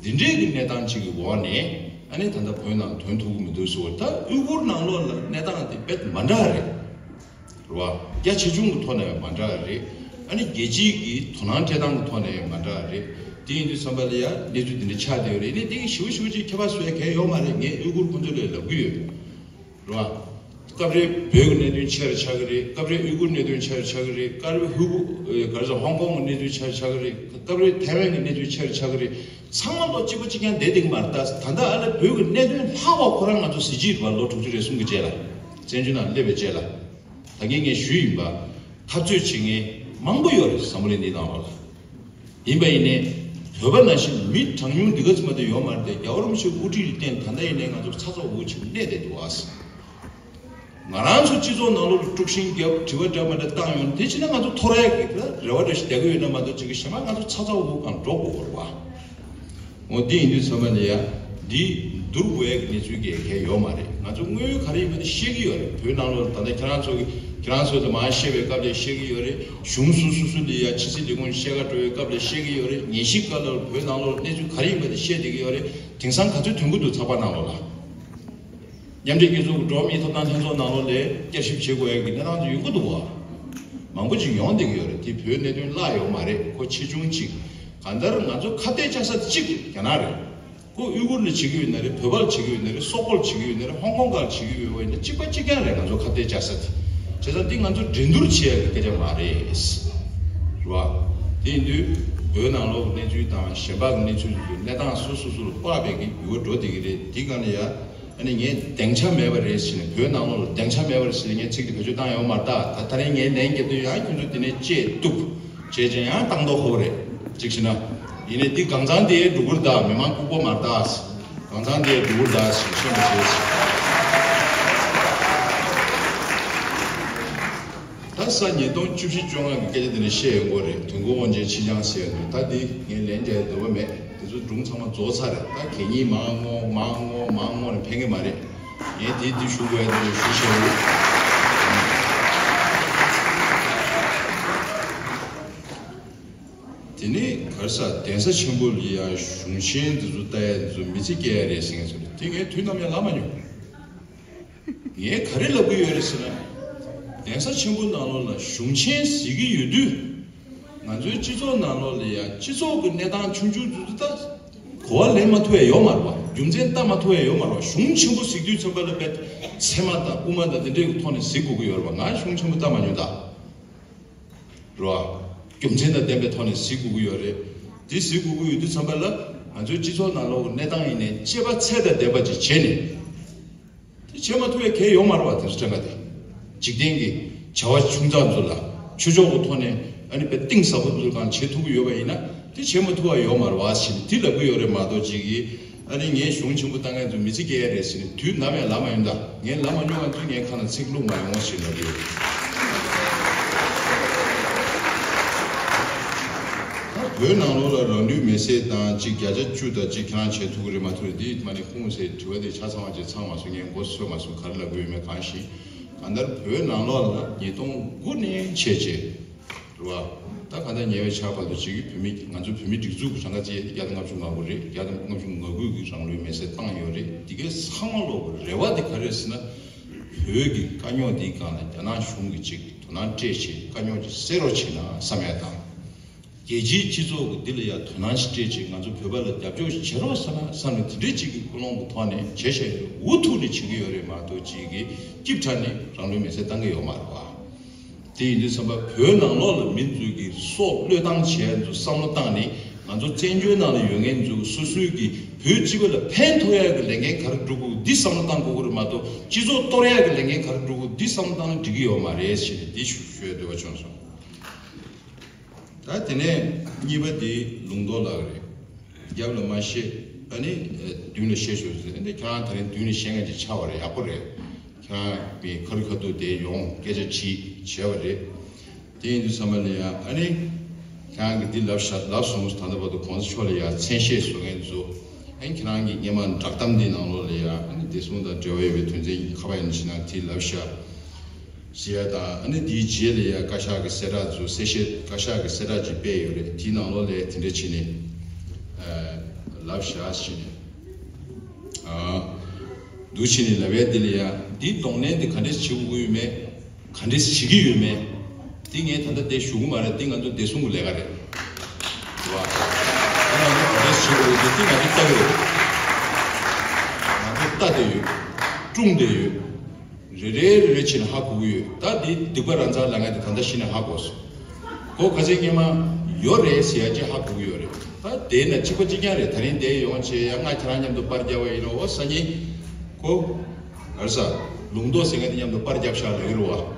འདི་འདྲའི་གི་གནས་སྟངས་ཅིག་གི་འོག་ནས་ཨ་ནི་ད་ལྟ་བོད་ནང་ཐོན་ཐུབ་ཀྱི་མི་འདུག་ཟེར་བ། ད་ཨུ་ཀུར་ནང་ལོགས་ལ་གནས་སྟངས་དེ་དཔེ་མ་འདྲ་རེད། རེད་བ། རྒྱ་ཆེ་ཆུང་གི་ཐོག་ནས་མ་འདྲ་རེད། ཨ་ནི་རྒྱལ་སྤྱིའི་གི་དོ་སྣང་སྤྲད་སྟངས་ཀྱི་ཐོག་ནས་མ་འདྲ་རེད། དེ་ཡིན་དུས་ཙམ་པ་ལ་ཡ་གནས་ཚུལ་འདི་འདྲ་ཆགས་བསྡད་ཡོད་རེད། ཨ་ནི་དེ་གི་ཞེ་པོ་ཞེ་པོ་ཅིག་ཁྱད་པར་བཟོ་ཡ་གང་ཡང་ཡོད་མ་རེད། ངས་ཨུ་ཀུར་ཁོང་ཚོ་ལ་ལབ་ཀྱི་ཡོད། རེད་བ། སྐབས་རེ་བོད་ཀྱི་གནད་དོན་ཆེ་རུ་ཆགས་ཀྱི་རེད། སྐབས་རེ་ཨུ་ཀུར་གནད་དོན་ཆེ་རུ་ཆགས་ཀྱི་རེད། སྐབས་རེ་ཧུ་ཀུ་ཨེ་ག་རེ་ཟེར། ཧོང་ཀོང་གི་གནད་དོན་ཆེ་རུ་ཆགས་ཀྱི་རེད། སྐབས་རེ་ཐའེ་ཝན་གྱི་གནད་དོན་ཆེ་རུ་ཆགས་ཀྱི་རེད། ཚང་མ་ལོ་གཅིག་པ་གཅིག་རྐྱང་བསྡད་བསྡད་ཀྱི་མ་རེད། ད་ད་ལྟ་ཨ་ལ་བོད་ཀྱི་གནད་དོན་ལྷག་པ་ཁོ་རང་ང་ཚོ་གཟི་བརྗིད་རེད་བ། ལོ་དྲུག་ཅུ་རེ་གསུམ་གྱི་རྗེས་ལ། བཙན་བྱོལ་ནང་སླེབས་པའི་རྗེས་ལ། ད་གིན་ངས་ཞུས་ཡིན་པ། འཐབ་རྩོད་བྱེད་མཁན་མང་པོ་ཡོད་རེད། འཛམ་བུ་གླིང་འདིའི་ནང་ལོགས་ལ། ཡིན་པ་ཡིན་ནའི་བོད་པ་ནང་བཞིན་མི་གྲངས་ཉུང་འདི་ག་ཙམ་མ་གཏོགས་ཡོད་མ་རེད་དེ། རྒྱལ་བ་རིན་པོ་ཆེ་དབུ་ཁྲིད་ལ་བརྟེན་ད་ལྟ་ཡིན་ནའི་ང་ཚོ་ཚ་ཚ་འུར་འུར་བྱས་ནས་གནས་བསྡད་འདུག་ཨ། ང་རང་ཚོ་སྤྱི་ཚོགས་ནང་ལོགས་ལ་དཀྲུག་ཤིང་བརྒྱབ། དྲི་བ་འདྲ་མ་འདྲ་བཏང་ཡོང་དེ་བྱས་ན་ང་ཚོ་ཐོ་རེ་གི་རེ་བ་འདྲ་ཞིག་བསྡད་ཀྱི་ཡོད་ན་མ་གཏོགས། ཅིག་གི་གཞན་པ་ང་ཚོ་ཚ་ཚ་འུར་འུར་གང་འགྲོ་དགོས་པ་རེད་བ། འོ་འདི་ཡིན་དུས་ཙམ་པ་ལ་ཡ་འདི་བསྡུར་དགོས་ཡ་གི་གནས་ཚུལ་གལ་གལ་ཡོད་མ་རེད། ང་ཚོ་དངོས་ཡོད་ག་རེ་ཡིན་པ་དེ་ཤེས་ཀྱི་ཡོད་རེད། བོད་ནང་ལོགས་ལ་ད་ལྟ་ཁྱེད་རང་ཚོ་གི་ཁྱེད་རང་ཚོ་དང་མར་བཤད་པའི་སྐབས་ལ་ཤེས་ཀྱི་ཡོད་རེད། གཞུང་སོ་སོ་སོ་ལ་ཡ་ཕྱི་སྲིད་ལས་ཁུངས་བཤད་ག་འགྲོ་བའི་སྐབས་ལ་ཤེས་ཀྱི་ཡོད་རེད། ཉན་ཞིབ་སྐབས་ལ་བོད་ནང་ལོགས་གནས་ཚུལ་ག་རེ་ཡིན་པ་དེ་བཤད་བསྡད་ཀྱི་ཡོད་རེད། དེང་སང་ག་ཚོད་ཐོན་གྱི་འདུག་ཚགས་པར་ནང་ལོགས་ལ། མཉམ་འབྲེལ་རྒྱལ་ཚོགས་ཀྱི་འགྲོ་བ་མིའི་ཐོབ་ཐང་ལྷན་ཚོགས་ནང་ལོགས་ལ་བསྐྱར་ཞིབ་བྱེད་དགོས་ཡ་གི་གནས་སྟངས་དེ་ཡོང་གི་འདུག་བ། མང་པོ་ཅིག་ཡོང་བསྡད་ཀྱི་ཡོད་རེད། དེ་བོད་གནད་དོན་བརླག་ཡོད་མ་རེད། ཁོ་ཆེ་ཆུང་ཅིག་གང་ལྟར་ང་ཚོ་ཁ་གཏད་བཅག་ས་དེ་གཅིག་རྒྱ་ནག་རེད། ཁོ་ཨུ་ཀུར་ལ་བྱེད་ཀྱི་ཡོད་ན་རེད། བོད་པར་བྱེད་ཀྱི་ཡོད་ན་རེད། སོག་པོར་བྱེད་ཀྱི་ཡོད་ན་རེད། ཧོང་ཀོང་གར་བྱེད་ཀྱི་ཡོད་པ་ཡིན་ན་གཅིག་པ་གཅིག་རྐྱང་རེད། ང་ཚོ་ཁ་གཏད་བཅག་ས་དེ། བྱས་ཙང་འདི་ང་ཚོ་འགྲན་བསྡུར་བྱེད་ཡ་གི་སྐད་ཆ་མ་རེད། རེད་བ། དེ་ཡིན་དུས་བོད་ནང་ལོགས་ཀྱི་གནས་ཚུལ་དང་གཞན་པ་གི་གནས་ཚུལ་དེ་ཚོ་གནས་སྟངས་སོ་སོ་སོ་ལ་དཔག་པའི་གི་འགྱུར་བ་འགྲོ་བསྡད་ཀྱི་རེད། འདི་ག་ནས་ཡ། ཨ་ནི་ངས་སྡིངས་ཆ་མེད་པ་རེད་ཟེར་ནས། བོད་ནང་ལོགས་ལ་སྡིངས་ཆ་མེད་པ་རེད་ཟེར་ནས་ངས་ཚིག་དེ་བེད་སྤྱོད་བཏང་ཡོད་མ་རེད་ད། ད་ད་རིང་ངས་ལན་བརྒྱབ་དུས་ཡང་ཁྱོད་ཚོ་དེ་ནས་བཅད་གཏུབ་བྱས་ཀྱང་ཡང་བཏང་མདོག་ཁ་པོ་རེད། གཅིག་བྱས་ན། ཡིན་ནའི་འདི་གང་ཚང་དེ་སྒྲུག་གུར་ད་མི་མང་ལྐུགས་པ་མ་རེད་ད། གང་ཚང་དེ་སྒྲུག་གུར་ད་ཞེས་བཤད་མ་བྱས། ད་ས་ཉིས་སྟོང་བཅུ་བཞི་བཅོ་ལྔ་གི་སྐད་ཆ་དེ་ནས་བཤད་ཡོང་གི་རེད། དུས་འཁོར་དབང་ཆེན་ཕྱི་འགྱངས་ཟེར་ཡ་འདུག་ད་འདི་ངས་ལན་རྒྱག་ཡ་འདོད་པ་མེད། དེ་ཚོ་སྒྲུང་ཚང་མ་རྫོགས་ཚར་རེད། ད་གད་སྙིགས་མང་ངོ་མང་ངོ་མང་ངོ་ནས་ཕན་གི་མ་རེད། ངས་དེ་འདི་ཞུ་དགོས་ཡ་དེ་ཞུ་ཤེས་རེད། དེ་ནས་ག་རེ་ཟ། གདན་ས་ཆེན་པོ་ལ་ཡ་གཞུང་ཆེན་འདི་ཚོ་ལྟ་ཡ་འདི་ཚོ་མི་ཚེ་སྐྱེལ་ཡ་རེད་ཟེར་མཁན་ཚོ་རེད། དེ་ངས་དུས་ནམ་ཡང་ལབ་མ་མྱོང་། ངས་ག་རེ་ལབ་ཀྱི་ཡོད་རེད་ཟེར་ན། གདན་ས་ཆེན་པོ་ནང་ལོགས་ལ་གཞུང་ཆེན་ཟེར་གྱི་ཡོད་དུས། ང་ཚོའི་སྤྱི་ཚོགས་ནང་ལོགས་ལ་ཡ་སྤྱི་ཚོགས་ཀྱི་གནས་སྟངས་ཆུང་ཆུང་དེ་ཚོ་ད་གོ་བ་ལེན་མ་ཐུབ་ཡ་ཡོད་མ་རེད་བ། རྒྱུ་མཚན་ལྟ་མ་ཐུབ་ཡ་ཡོད་མ་རེད་བ། གཞུང་ཆེན་པོ་ཟེར་དུས་ཙམ་པ་ལ་དཔེ་ཚད་མ་དང་དབུ་མ་དང་དེ་འདྲའི་གི་ཐོག་ནས་གཟིགས་དགོས་ཀྱི་ཡོད་རེད་བ། ང་གཞུང་ཆེན་པོ་ལྟ་མ་མྱོང་ད། རེད་བ། རྒྱུ་མཚན་དང་ལྡན་པའི་ཐོག་ནས་གཟིགས་དགོས་ཀྱི་ཡོད་རེད། དེ་གཟིགས་དགོས་ཀྱི་ཡོད་དུས་ཙམ་པ་ལ་ང་ཚོའི་སྤྱི་ཚོགས་ནང་ལོགས་ཀྱི་གནས་སྟངས་ཡིན་ནའི་དཔྱད་པ་ཚད་དང་ལྡན་པ་ཅིག་བྱས་ནས། དེ་བྱེད་མ་ཐུབ་པའི་གལ་ཡོད་མ་རེད་བ། དེ་ཚོ་ཕྲན་ག་དེ། འཇིག་རྟེན་གྱི་བྱ་བ་ཆུང་ཙག་ཚོ་ལ་ཆོས་ཕྱོགས་ཀྱི་ཐོག་ནས་ཨ་ནི་དཔེ་གཏིང་ཟབ་པོ་ཚོ་གང་བྱེད་ཐུབ་ཀྱི་ཡོད་པ་ཡིན་ན། དེ་བྱེད་མ་ཐུབ་པ་ཡོད་མ་རེད་བ་ཟེར་ནས་དེ་ལབ་ཀྱི་ཡོད་རེད་མ་གཏོགས། ཅིག་གིས་ ཨ་ནི་ངས་གཞུང་ཆེན་པོ་བཏང་མཁན་ཚོ་མི་ཚེ་སྐྱེལ་ཡ་རེད་ཟེར་ནས་དུས་ནམ་ཡང་ལབ་མ་ཡོང་ད། ངས་ལབ་མ་མྱོང་བ་ཚོས་ངའི་ཁ་ནང་ཚིག་བླུགས་མ་ཡོང་ཞེས་ལབ་ཀྱི་ཡོད། ད་བོད་ནང་ལོགས་ལ་རང་ལུས་མེར་སྲེག་དང་གཅིག་བརྒྱ་ཆ་བཅུ་དང་གཅིག་ཁྱེད་རང་བྱེད་ཐུབ་ཀྱི་རེད་མ་ཐུབ་རེད། འདི་མ་ནི་ཁུངས་སེ་དྲི་བ་དེ་ཆ་ཚང་བ་ཅིག་ཚང་མ་སོང་། ངས་མགོ་ཚོས་མ་སོང་། ག་རེ་ལབ་དགོས་ཡོད་མེད་གང་ཤེས། གང་ལྟར་བོད་ནང་ལོགས་ལ་ཉིས་སྟོང་དགུ་ནས་བྱས་རྗེས། རེད་བ། ད་ག་ད་ཉེ་བའི་ཆར་བར་དུ་བྱེད་ཀྱི་བོད་མི་ང་ཚོ་བོད་མི་སྒྲིག་འཛུགས་ཀྱི་གྲངས་ཀ་བཅས་བརྒྱ་དང་ལྔ་བཅུ་ང་དགུ་རེད། བརྒྱ་དང་ལྔ་བཅུ་ང་དགུ་གི་རང་ལུས་མེར་སྲེག་བཏང་ཡོད་རེད། འདི་གའི་ཚང་མ་ལོག་གི་རེ་བ་འདི་ག་རེ་ཟེར་ན། བོད་ཀྱི་དཀའ་རྙོག་འདིའི་སྒང་ལ་རྒྱ་ནག་གཞུང་གིས་ཅིག་དོ་སྣང་སྤྲད་བྱས་དཀའ་རྙོག་ཅིག་སེལ་རོགས་བྱས་ན་བསམ་ཡ་དང་། རྒྱལ་སྤྱིའི་སྤྱི་ཚོགས་ཀྱིས་འདི་ལ་ཡང་དོ་སྣང་ཞིག་སྤྲད་བྱས་ང་ཚོ་བོད་པ་ལ་རྒྱབ་སྐྱོར་ཞིག་བྱེད་རོགས་བསམ་ན་བསམ་ནས་དེ་འདྲའི་ཅིག་གི་ཀུན་སློང་གི་ཐོག་ནས་བྱས་བྱས་འུ་ཐུག་ནས་བྱེད་ཀྱི་ཡོད་རེད་མ་གཏོགས་ཅིག་གི་སྐྱིབ་ཁྲ་ནས་རང་ལུས་མེར་སྲེག་བཏང་གི་ཡོད་མ་རེད་བ། དེ་ཡིན་དུས་ཙམ་པ་བོད་ནང་ལོགས་ལ་མི་ཚོས་ཀྱི་སྲོག་བློས་བཏང་བྱས་ཚོ་བསམ་བློ་བཏང་ནས་ང་ཚོ་བཙན་བྱོལ་ནང་ལ་ཡོད་མཁན་ཚོ་སོ་སོའི་གི་བོད་སྤྱི་པ་ལ་ཕན་ཐོགས་ཡག་གི་ལས་འགན་ག་རེ་སྒྲུབ་དགོས་འདི་བསམ་བློ་བཏང་དགོས་ཀྱི་རེད་མ་གཏོགས་སྤྱི་ཚོགས་གཏོར་ཡག་གི་ལས་འགན་ག་རེ་སྒྲུབ་དགོས་འདི་བསམ་བློ་བཏང་ན་འགྲིག་གི་ཡོད་མ་རེད་ཞེས་ནས་འདི་ཞུ་ཞུ་ཡ་འདོད་པ་བྱུང་སོང་། ད་དེ་ནས་གཉིས་པ་དེ་ལུང་རྟོགས་ལགས་རེད། རྒྱབ་ལ་མ་བཤད། ཨ་ནི་མདུན་ལ་བཤད་ཤོག་ཟེར་ནས་ཁྱེད་རང་ད་རིང་མདུན་ལ་བཤད་མཁན་ཅིག་ཆགས་པ་རེད། ཡག་པོ་རེད། ཁྱེད་རང་གི་ཁ་རི་ཁ་ཐུག་དེ་ཡོང་སྐད་ཆ་དྲིས་བྱས་པ་རེད། དེ་ཡིན་དུས་ཙམ་པ་ལ་ཡང་ཨ་ནི་ཁྱེད་རང་གི་འདི་ལབ་ཤག་ལབ་སོང་། ད་ལྟ་བར་དུ་གོང་ས་མཆོག་ལ་ཡང་མཚན་ཤས་བཟོ་མཁན་ཚོ་ཨ་ནི་ཁྱེད་རང་གི་སྔོན་མ་བསྒྲགས་གཏམ་འདི་ནང་ལོགས་ལ་ཡང་ཨ་ནི་བདེ་སྲུང་དང་འབྲེལ་བ་ཡོད་པའི་དོན་ཚན་གྱི་ཁ་པར་ཡིན་ཕྱིན་ན་དེ་ལབ་ཤག་ཟེར་ཡ་དང་། ཨ་ནི་དེའི་རྗེས་ལ་ཡ་བཀའ་ཤག་གི་གསལ་བསྒྲགས་ཚོ་གསལ་བཤད་བཀའ་ཤག་གི་གསལ་བསྒྲགས་ཅིག་སྤེལ་ཡོད་རེད། དེའི་ནང་ལོགས་ལ་དེ་འདྲ་བྱས་ནས་ཨ་ལབ་བཞག་བྱས་ནས་ཨ་འདུག་བྱས་ནས་ལབ་ཡ་དེ་ལ་ཡ་འདིའི་གདོང་ལེན་དེ་ག་འདྲས་བྱེད་དགོས་ཡོད་མེད། ག་འདྲས་བྱེད་ཀྱི་ཡོད་མེད། འདི་ངས་ད་ལྟ་འདིར་ཞུ་གི་མ་རེད། འདི་ང་ཚོ་བདེ་སྲུང་གི་ལས་ཀ་རེད། རེད་བ། འདི་ང་ཚོ་ག་འདྲས་བྱེད་དགོས་ཡོད་འདི་ང་ཚོ་ལྟ་གི་རེད། ང་ཚོ་ལྟ་བསྡད་ཡོད། སྲུང་བསྡད་ཡོད། རེ་རེ་རེ་རེ་བྱས་ནས་ཧ་གོ་གི་ཡོད། ད་འདི་སྡིག་པ་རང་མཚང་ལབ་མཁན་དེ་ད་ལྟ་གཞི་ནས་ཧ་གོ་སོང་། གོ་ག་ཚོད་སྔོན་མ་ཡོད་རེད་ཟེར་ཡ་ཅིག་ཧ་གོ་གི་ཡོད་རེད། ད་དེ་ན་གཅིག་པ་གཅིག་རྐྱང་རེད། ད་རིང་དེ་ཡོང་བྱས་ཡ་ང་ཁྱེད་རང་མཉམ་དུ་པར་རྒྱག་པ་ཡིན་ན་འོ་སང་ཉིན་གོ་ག་རེ་ཟ་ལུང་རྟོགས་ཟེར་མཁན་དེ་མཉམ་དུ་པར་རྒྱབ་ཤག་ལབ་ཀྱི་རེད་བ།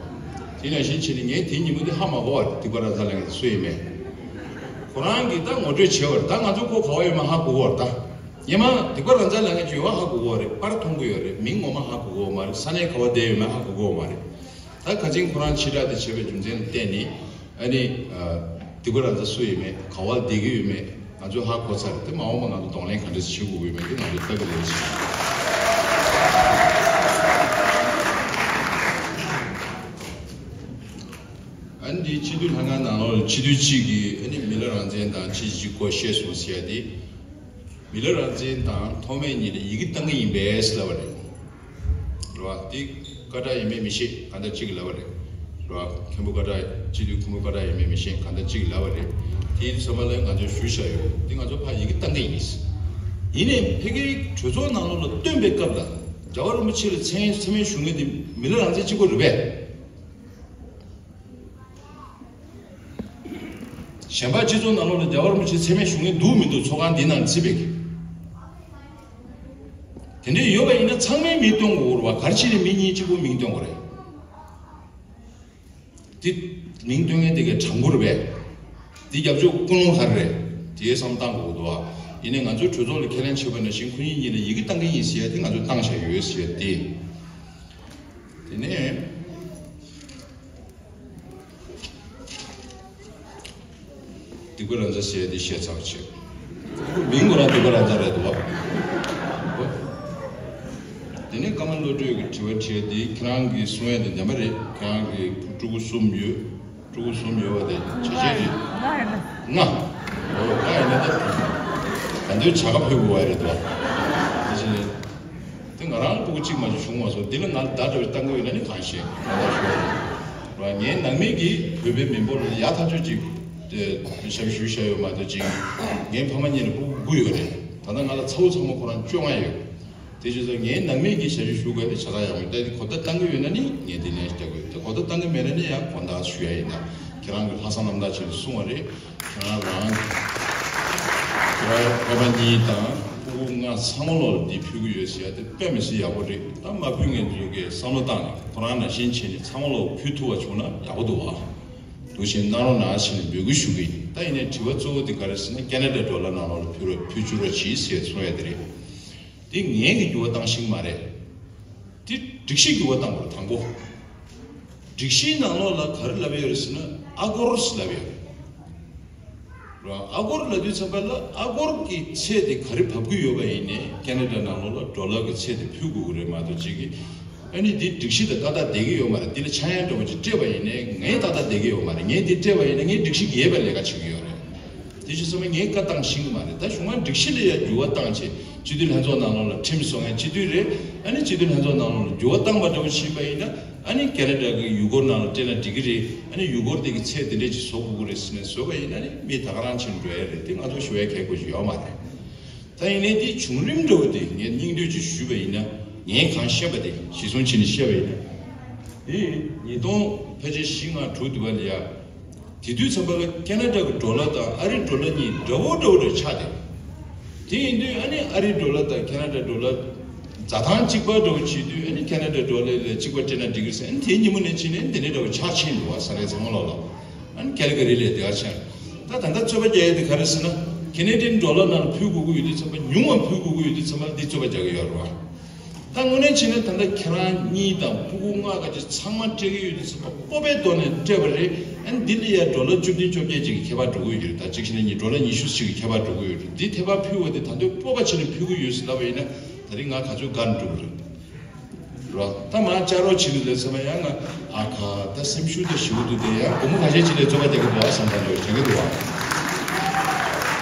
དེ་ནང་བཞིན་བྱས་ནས་ངས་དེ་ཉིན་མོ་དེ་ཧ་མ་གོ་བ་རེད། སྡིག་པ་རང་མཚང་ལབ་མཁན་དེ་སུ་ཡིན་མིན། ཁོ་རང་གིས་ད་ངོ་སྤྲོད་བྱས་པ་རེད། ད་ང་ཚོ་ཁོ་ག་བ་ཡོད་མེད་ཧ་གོ་གི་ཡོད་རེད་ད། སྔོན་མ་སྡིག་པ་རང་མཚང་ལབ་མཁན་ཅིག་ཡོད་པ་ཧ་གོ་གི་ཡོད་རེད། པར་མཐོང་གི་ཡོད་རེད། མིང་ངོ་མ་ཧ་གོ་གི་ཡོད་མ་རེད། ས་གནས་ག་བ་བསྡད་ཡོད་མེད་ཧ་གོ་གི་ཡོད་མ་རེད། ད་ཁ་ཆེན་ཁོ་རང་ཕྱིར་བསྒྲགས་དེ་བྱས་པའི་རྒྱུ་མཚན་ལ་བརྟེན་ནས་ཨ་ནི་སྡིག་པ་རང་མཚང་སུ་ཡིན་མེད། ག་བ་བསྡད་ཀྱི་ཡོད་མེད་ང་ཚོ་ཧ་གོ་ཚར་རེད། དེ་མ་འོངས་པ་ང་ཚོ་གདོང་ལེན་ག་འདྲ་ཞིག་བྱེད་དགོས་ཀྱི་ཡོད་མེད་དེ་ང་ཚོ་ལྟ་གི་རེད་ཟེར། ཨ་ནི་འདི་སྤྱི་འཐུས་ལྷན་ཁང་ནང་ལོགས་ལ་སྤྱི་འཐུས་གཅིག་གིས་ཨ་ནི་མི་ལ་རང་བཙན་དང་ཅི་ཅི་སྐོར་བཤད་སོང་ཟེར་ཡ་དེ། མི་ལ་རང་བཙན་དང་ཐོགས་མེད་གཉིས་ལ་ཡི་གེ་བཏང་གི་ཡིན་པས་ལབ་པ་རེད། རེད་བ། འདི་སྐད་གྲགས་ཡིན་མིན་མི་ཤེས། གང་ལྟར་གཅིག་ལབ་པ་རེད། རེད་བ། མཁན་པོ་སྐད་གྲགས་སྤྱི་འཐུས་མཁན་པོ་སྐད་གྲགས་ཡིན་མིན་མི་ཤེས། གང་ལྟར་གཅིག་ལབ་པ་རེད། དེ་ཡིན་ཚང་མ་ལ་ང་ཚོས་ཞུས་བཞག་ཡོད། འདི་ང་ཚོ་ཕར་ཡི་གེ་བཏང་གི་ཡིན། ཡིན་ནའི་ཕ་གིའི་གྲོས་ཚོགས་ནང་ལོགས་ལ་བཏོན་པའི་སྐབས་ལ་རྒྱལ་བ་རིན་པོ་ཆེ་ལ་མཚན་མཚན་སྨད་ཞུ་མཁན་འདི་མི་ལ་རང་བཙན་གཅིག་པོ་རེད་པས། གཞན་པ་སྤྱི་ཚོགས་ནང་ལོགས་ལ་རྒྱལ་བ་རིན་པོ་ཆེ་མཚན་སྨད་ཞུ་མཁན་འདུག་མི་འདུག་ཚོགས་ཁང་འདི་ནང་རྩིས་པའི་གི། དེ་འདྲ་ཡོད་པ་ཡིན་ན་ཚང་མའི་མིང་སྟོན་དགོས་རེད་བ། ག་རེ་བྱས་ནས་མི་གཉིས་གཅིག་པོ་མིང་སྟོན་དགོས་རེད། དེ་མིང་སྟོན་མཁན་དེ་གའི་དྲང་པོ་རེད་པས། དེ་རྒྱབ་ཕྱོགས་ཀུན་སློང་ག་རེ་རེད། དེའི་བསམ་བཏང་དགོས་འདུག་བ། ཡིན་ནའི་ང་ཚོའི་གྲོས་ཚོགས་ལ་ཁས་ལེན་བྱས་པ་ནང་བཞིན་ཁོ་གཉིས་གཉིས་ལ་ཡི་གེ་བཏང་གི་ཡིན་ཟེར་ཡ་དེ་ང་ཚོས་བཏང་བཞག་ཡོད་ཟེར་ཡ་དེ། དེ་ནས། སྡིག་པ་རང་མཚང་ཟེར་ཡ་དེ་བཤད་ཚར་བ་བྱས། མིང་ཁོ་རང་སྡིག་པ་རང་མཚང་རེད་འདུག་བ། དེ་ནས་ཀརྨ་བློ་གྲོས་ཀྱིས་དྲི་བ་དྲིས་ཡ་དེ་ཁྱེད་རང་གིས་གསུང་ཡ་དེ་བདེན་པ་རེད། ཁྱེད་རང་གི་ཕྲུ་གུ་གསུམ་ཡོད། ཕྲུ་གུ་གསུམ་ཡོད་པ་དེ་བྱས་རྗེས་ཀྱི། ལྔ་ཡིན་ན། ལྔ། འོ་ལྔ་ཡིན་ན་ད་ད་འདོད་བྱ་དགའ་ཕུལ་དགོས་པ་རེད་འདུག་བ། དེ་བཞིན། དེ་ང་རང་ལ་ཕྲུ་གུ་གཅིག་མ་གཏོགས་བྱུང་མ་སོང་། འདི་ལ་ང་ལ་བརྡ་འདྲ་བོ་བཏང་གི་ཡོད་ན་ནི་གང་ཤེས། ང་ལ་ཤོད་རེད། ངའི་ནང་མི་གིས་བོད་པའི་མི་འབོར་ལ་ཡག་ཐག་ཆོད་ཅིག་ཞབས་ཞུ་བྱས་ཡོད་མ་གཏོགས་ཅིག་ངའི་ཕ་མ་གཉིས་ལ་ཕྲུ་གུ་དགུ་ཡོད་རེད། ད་ལྟ་ང་ལ་ཚ་བོ་ཚ་མོ་ཁོ་རང་བཅོ་ལྔ་ཡོད། དེ་བྱས་ཙང་ངའི་ནང་མི་གིས་ཞབས་ཞུ་ཞུ་དགོས་དེ་ཆ་ཚང་ཡག་པོ་ཡོད། ད་དེ་གོ་བརྡ་བཏང་གི་ཡོད་ན་ནི་ངས་དེ་ལན་རྒྱག་གི་ཡོད། དེ་གོ་བརྡ་བཏང་གི་མེད་ན་ནི་ཡང་དགོངས་དག་ཞུ་ཡ་ཡིན། ད་ཁྱེད་རང་གི་ལྷག་བསམ་རྣམ་དག་ཆེད་དུ་གསུང་བ་རེད། ཁྱེད་རང་རང་ཁྱེད་རང་ཕ་མ་གཉིས་དང་ཕྲུ་གུ་ལྔ་ཚང་མ་ལོག་འདི་ཕུལ་གྱི་ཡོད་ཟེར་ཡ་དེ་དཔེ་མི་སྲིད་ཡག་པོ་རེད། ད་མ་ཕུལ་མཁན་ཚོ་གིས་བསམ་བློ་བཏང་ནས་ཁོ་རང་ནང་བཞིན་བྱས་ནས་ཚང་མ་ལོག་ཕུལ་ཐུབ་པ་བྱུང་ན་ཡག་པོ་འདུག་བ། འདུག་བཞིན་གནང་རོགས་གནང་ཞེས་ནས་འབོད་སྐུལ་ཞུ་གི་ཡིན། ད་ཡིན་ནའི་དྲི་བ་གཙོ་བོ་དེ་ག་རེ་ཟེར་ན་ཁེ་ན་ཌ་ཌོ་ལར་ནང་ལོག་ལ་ཕུལ་རོགས་ཕུལ་བཅུག་རོགས་གྱིས་ཟེར་གསུང་ཡ་དེ་རེད། དེ་ངན་གྱི་འགྱུར་བ་བཏང་ཤེས་ཀྱི་མ་རེད། དེ་སྒྲིག་གཞི་འགྱུར་བ་བཏང་དགོས་རེད། དང་པོ། སྒྲིག་གཞིའི་ནང་ལོགས་ལ་ག་རེ་ལབ་ཡོད་རེད་ཟེར་ན་ཨ་སྒོར་ལབ་ཡོད་རེད། རང་ཨ་སྒོར་ལབ་དུས་ཙམ་པ་ལ་ཨ་སྒོར་གྱི་ཚད་དེ་ག་རེ་བབས་ཀྱི་ཡོད་པ་ཡིན་ནའི་ཁེ་ན་ཌ་ནང་ལོགས་ལ་ཌོ་ལར་གྱི་ཚད་དེ་ཕུལ་དགོས་ཀྱི་རེད་མ་གཏོགས་ཅིག་གིས་ཨ་ནི་འདི་སྒྲིག་གཞི་དང་ཏག་ཏག་བསྡད་ཀྱི་ཡོད་མ་རེད། འདི་ལ་ཆག་ཡང་འདྲ་བོ་ཅིག་སྤྲད་པ་ཡིན་ནའི་ངས་ཏག་ཏག་བསྡད་ཀྱི་ཡོད་མ་རེད། ངས་འདི་སྤྲད་པ་ཡིན་ན་ངས་སྒྲིག་གཞི་འགལ་བའི་ལས་ཀ་བྱེད་ཀྱི་ཡོད་རེད། དེ་བྱས་ཙང་ངས་བཀའ་བཏང་ཤེས་ཀྱི་མ་རེད། ད་གཞུང་མང་སྒྲིག་གཞི་ལ་ཡང་འགྱུར་བ་བཏང་བྱས་སྤྱི་འཐུས་ལྷན་ཚོགས་ནང་ལོགས་ལ་ཁྲིམས་བཟོ་མཁན་སྤྱི་འཐུས་རེད། ཨ་ནི་སྤྱི་འཐུས་ལྷན་ཚོགས་ནང་ལོགས་ལ་འགྱུར་བ་བཏང་པ་འདྲ་བོ་བྱས་པ་ཡིན་ན། ཨ་ནི་ཁེ་ན་ཌ་གི་ཡུལ་སྐོར་ནང་ལ་སྤྲད་ན་འགྲིག་གི་རེད། ཨ་ནི་ཡུལ་སྐོར་དེ་གི་ཚད་དེ་འདྲས་ཅིག་བཟོ་དགོས་ཀྱི་རེད་ཟེར་ནས་བཟོས་པ་ཡིན་ན། ཨ་ནི་མི་ད་ག་རང་ཕྱིན་འགྲོ་ཡ་རེད། དེ་ང་ཚོ་ཞུ་ཡ་གལ་དགོས་ཀྱི་ཡོད་མ་རེད། ད་ཡིན་ནའི་དེའི་བྱུང་རིམ་འདྲ་བོ་དེ་ངས་སྙིང་བསྡུས་ཅིག་ཞུས་པ་ཡིན་ན། ངས་གང་ཤེས་པ་དེ་གཞི་བཟུང་བྱས་ནས་བཤད་པ་ཡིན་ན། དེ་ཉིས་སྟོང་ཕལ་ཆེར་བཞི་ལྔ་དྲུག་དུ་བ་ལ་ཡ། དེ་དུས་ཙམ་པ་ལ་ཁེ་ན་ཌ་གི་ཌོ་ལར་དང་ཨ་རིའི་ཌོ་ལར་གཉིས་འདྲ་བོ་འདྲ་བོ་འདྲ་ཆགས་ཏེ། དེ་ཡིན་དུས་ཨ་ནི་ཨ་རིའི་ཌོ་ལར་དང་ཁེ་ན་ཌ་ཌོ་ལར་འཛའ་ཐང་གཅིག་པ་འདྲ་བོ་བྱེད་དུས། ཨ་ནི་ཁེ་ན་ཌ་ཌོ་ལར་ལ་གཅིག་པ་སྤྲད་ན་འགྲིག་གི་རེད་ཟེར། ཨ་ནི་དེའི་ཉིན་མོ་ནས་ཕྱིན་ནས་འདི་འདྲའི་འདྲ་བོ་ཆགས་ཕྱིན་འདུག་བ། ས་གནས་ཚང་མ་ལོག་ལ། ཨ་ནི་ཁེ་ལ་ག་རི་ལ་དེ་ག་ཕྱིན། ད་ད་ལྟ་རྩོད་པ་རྒྱག་ཡ་དེ་ག་རེ་ཟེར་ན། ཁེ་ན་ཌི་ཡན་ཌོ་ལར་ནང་ལ་ཕུལ་དགོས་ཀྱི་ཡོད་དུས་ཙམ་པ། ཉུང་བ་ཕུལ་དགོས་ཀྱི་ཡོད་དུས་ཙམ་པ་འདི་རྩོད་པ་རྒྱག་གི་ཡོད་རེད་བ། ད་དངོས་གནས་བྱས་ན་ད་ལྟ་ཁྱེད་རང་གཉིས་དང་སྤུ་གུ་ལྔ་ག་ཅིག་ཚང་མ་སྤྲད་ཀྱི་ཡོད་དུས་ཙམ་པ་སྤོབས་པའི་ཐོག་ནས་སྤྲད་པ་རེད། ཨ་ནི་འདི་ལ་ཡ་ཌོ་ལར་བཅུ་བདུན་བཅོ་བརྒྱད་ཅིག་གི་ཁྱད་པར་འགྲོ་གི་ཡོད་རེད། ད་གཅིག་བྱས་ན་གཉིས་ཌོ་ལར་ཉི་ཤུ་ཅིག་གི་ཁྱད་པར་འགྲོ་གི་ཡོད་རེད། འདི་ཐད་ཀར་ཕུལ་བ་དེ་ད་དུང་སྤོབས་པ་བྱས་ནས་ཕུལ་གྱི་ཡོད་ཟེར་ལབ་པ་ཡིན་ན། ད་རིང་ང་ག་ཚོད་དགའ་འགྲོ་གི་རེད། རོ། ད་མ་བཅའ་རོགས་བྱེད་ཀྱི་རེད་ཟེར་བ་ཡང་ང་ཨ་ཁ་ད་སེམས་ཤུགས་ད་ཞེ་པོ་འདུག་སྟེ། ཡང་སྒོར་མོ་ཁ་ཤས་ཅིག་ལ་རྩོད་པ་རྒྱག་གི་འདུག་ཨ་བསམ་པ་འདྲ་བོ་བྱེད་ཀྱི་འདུག་ཨ།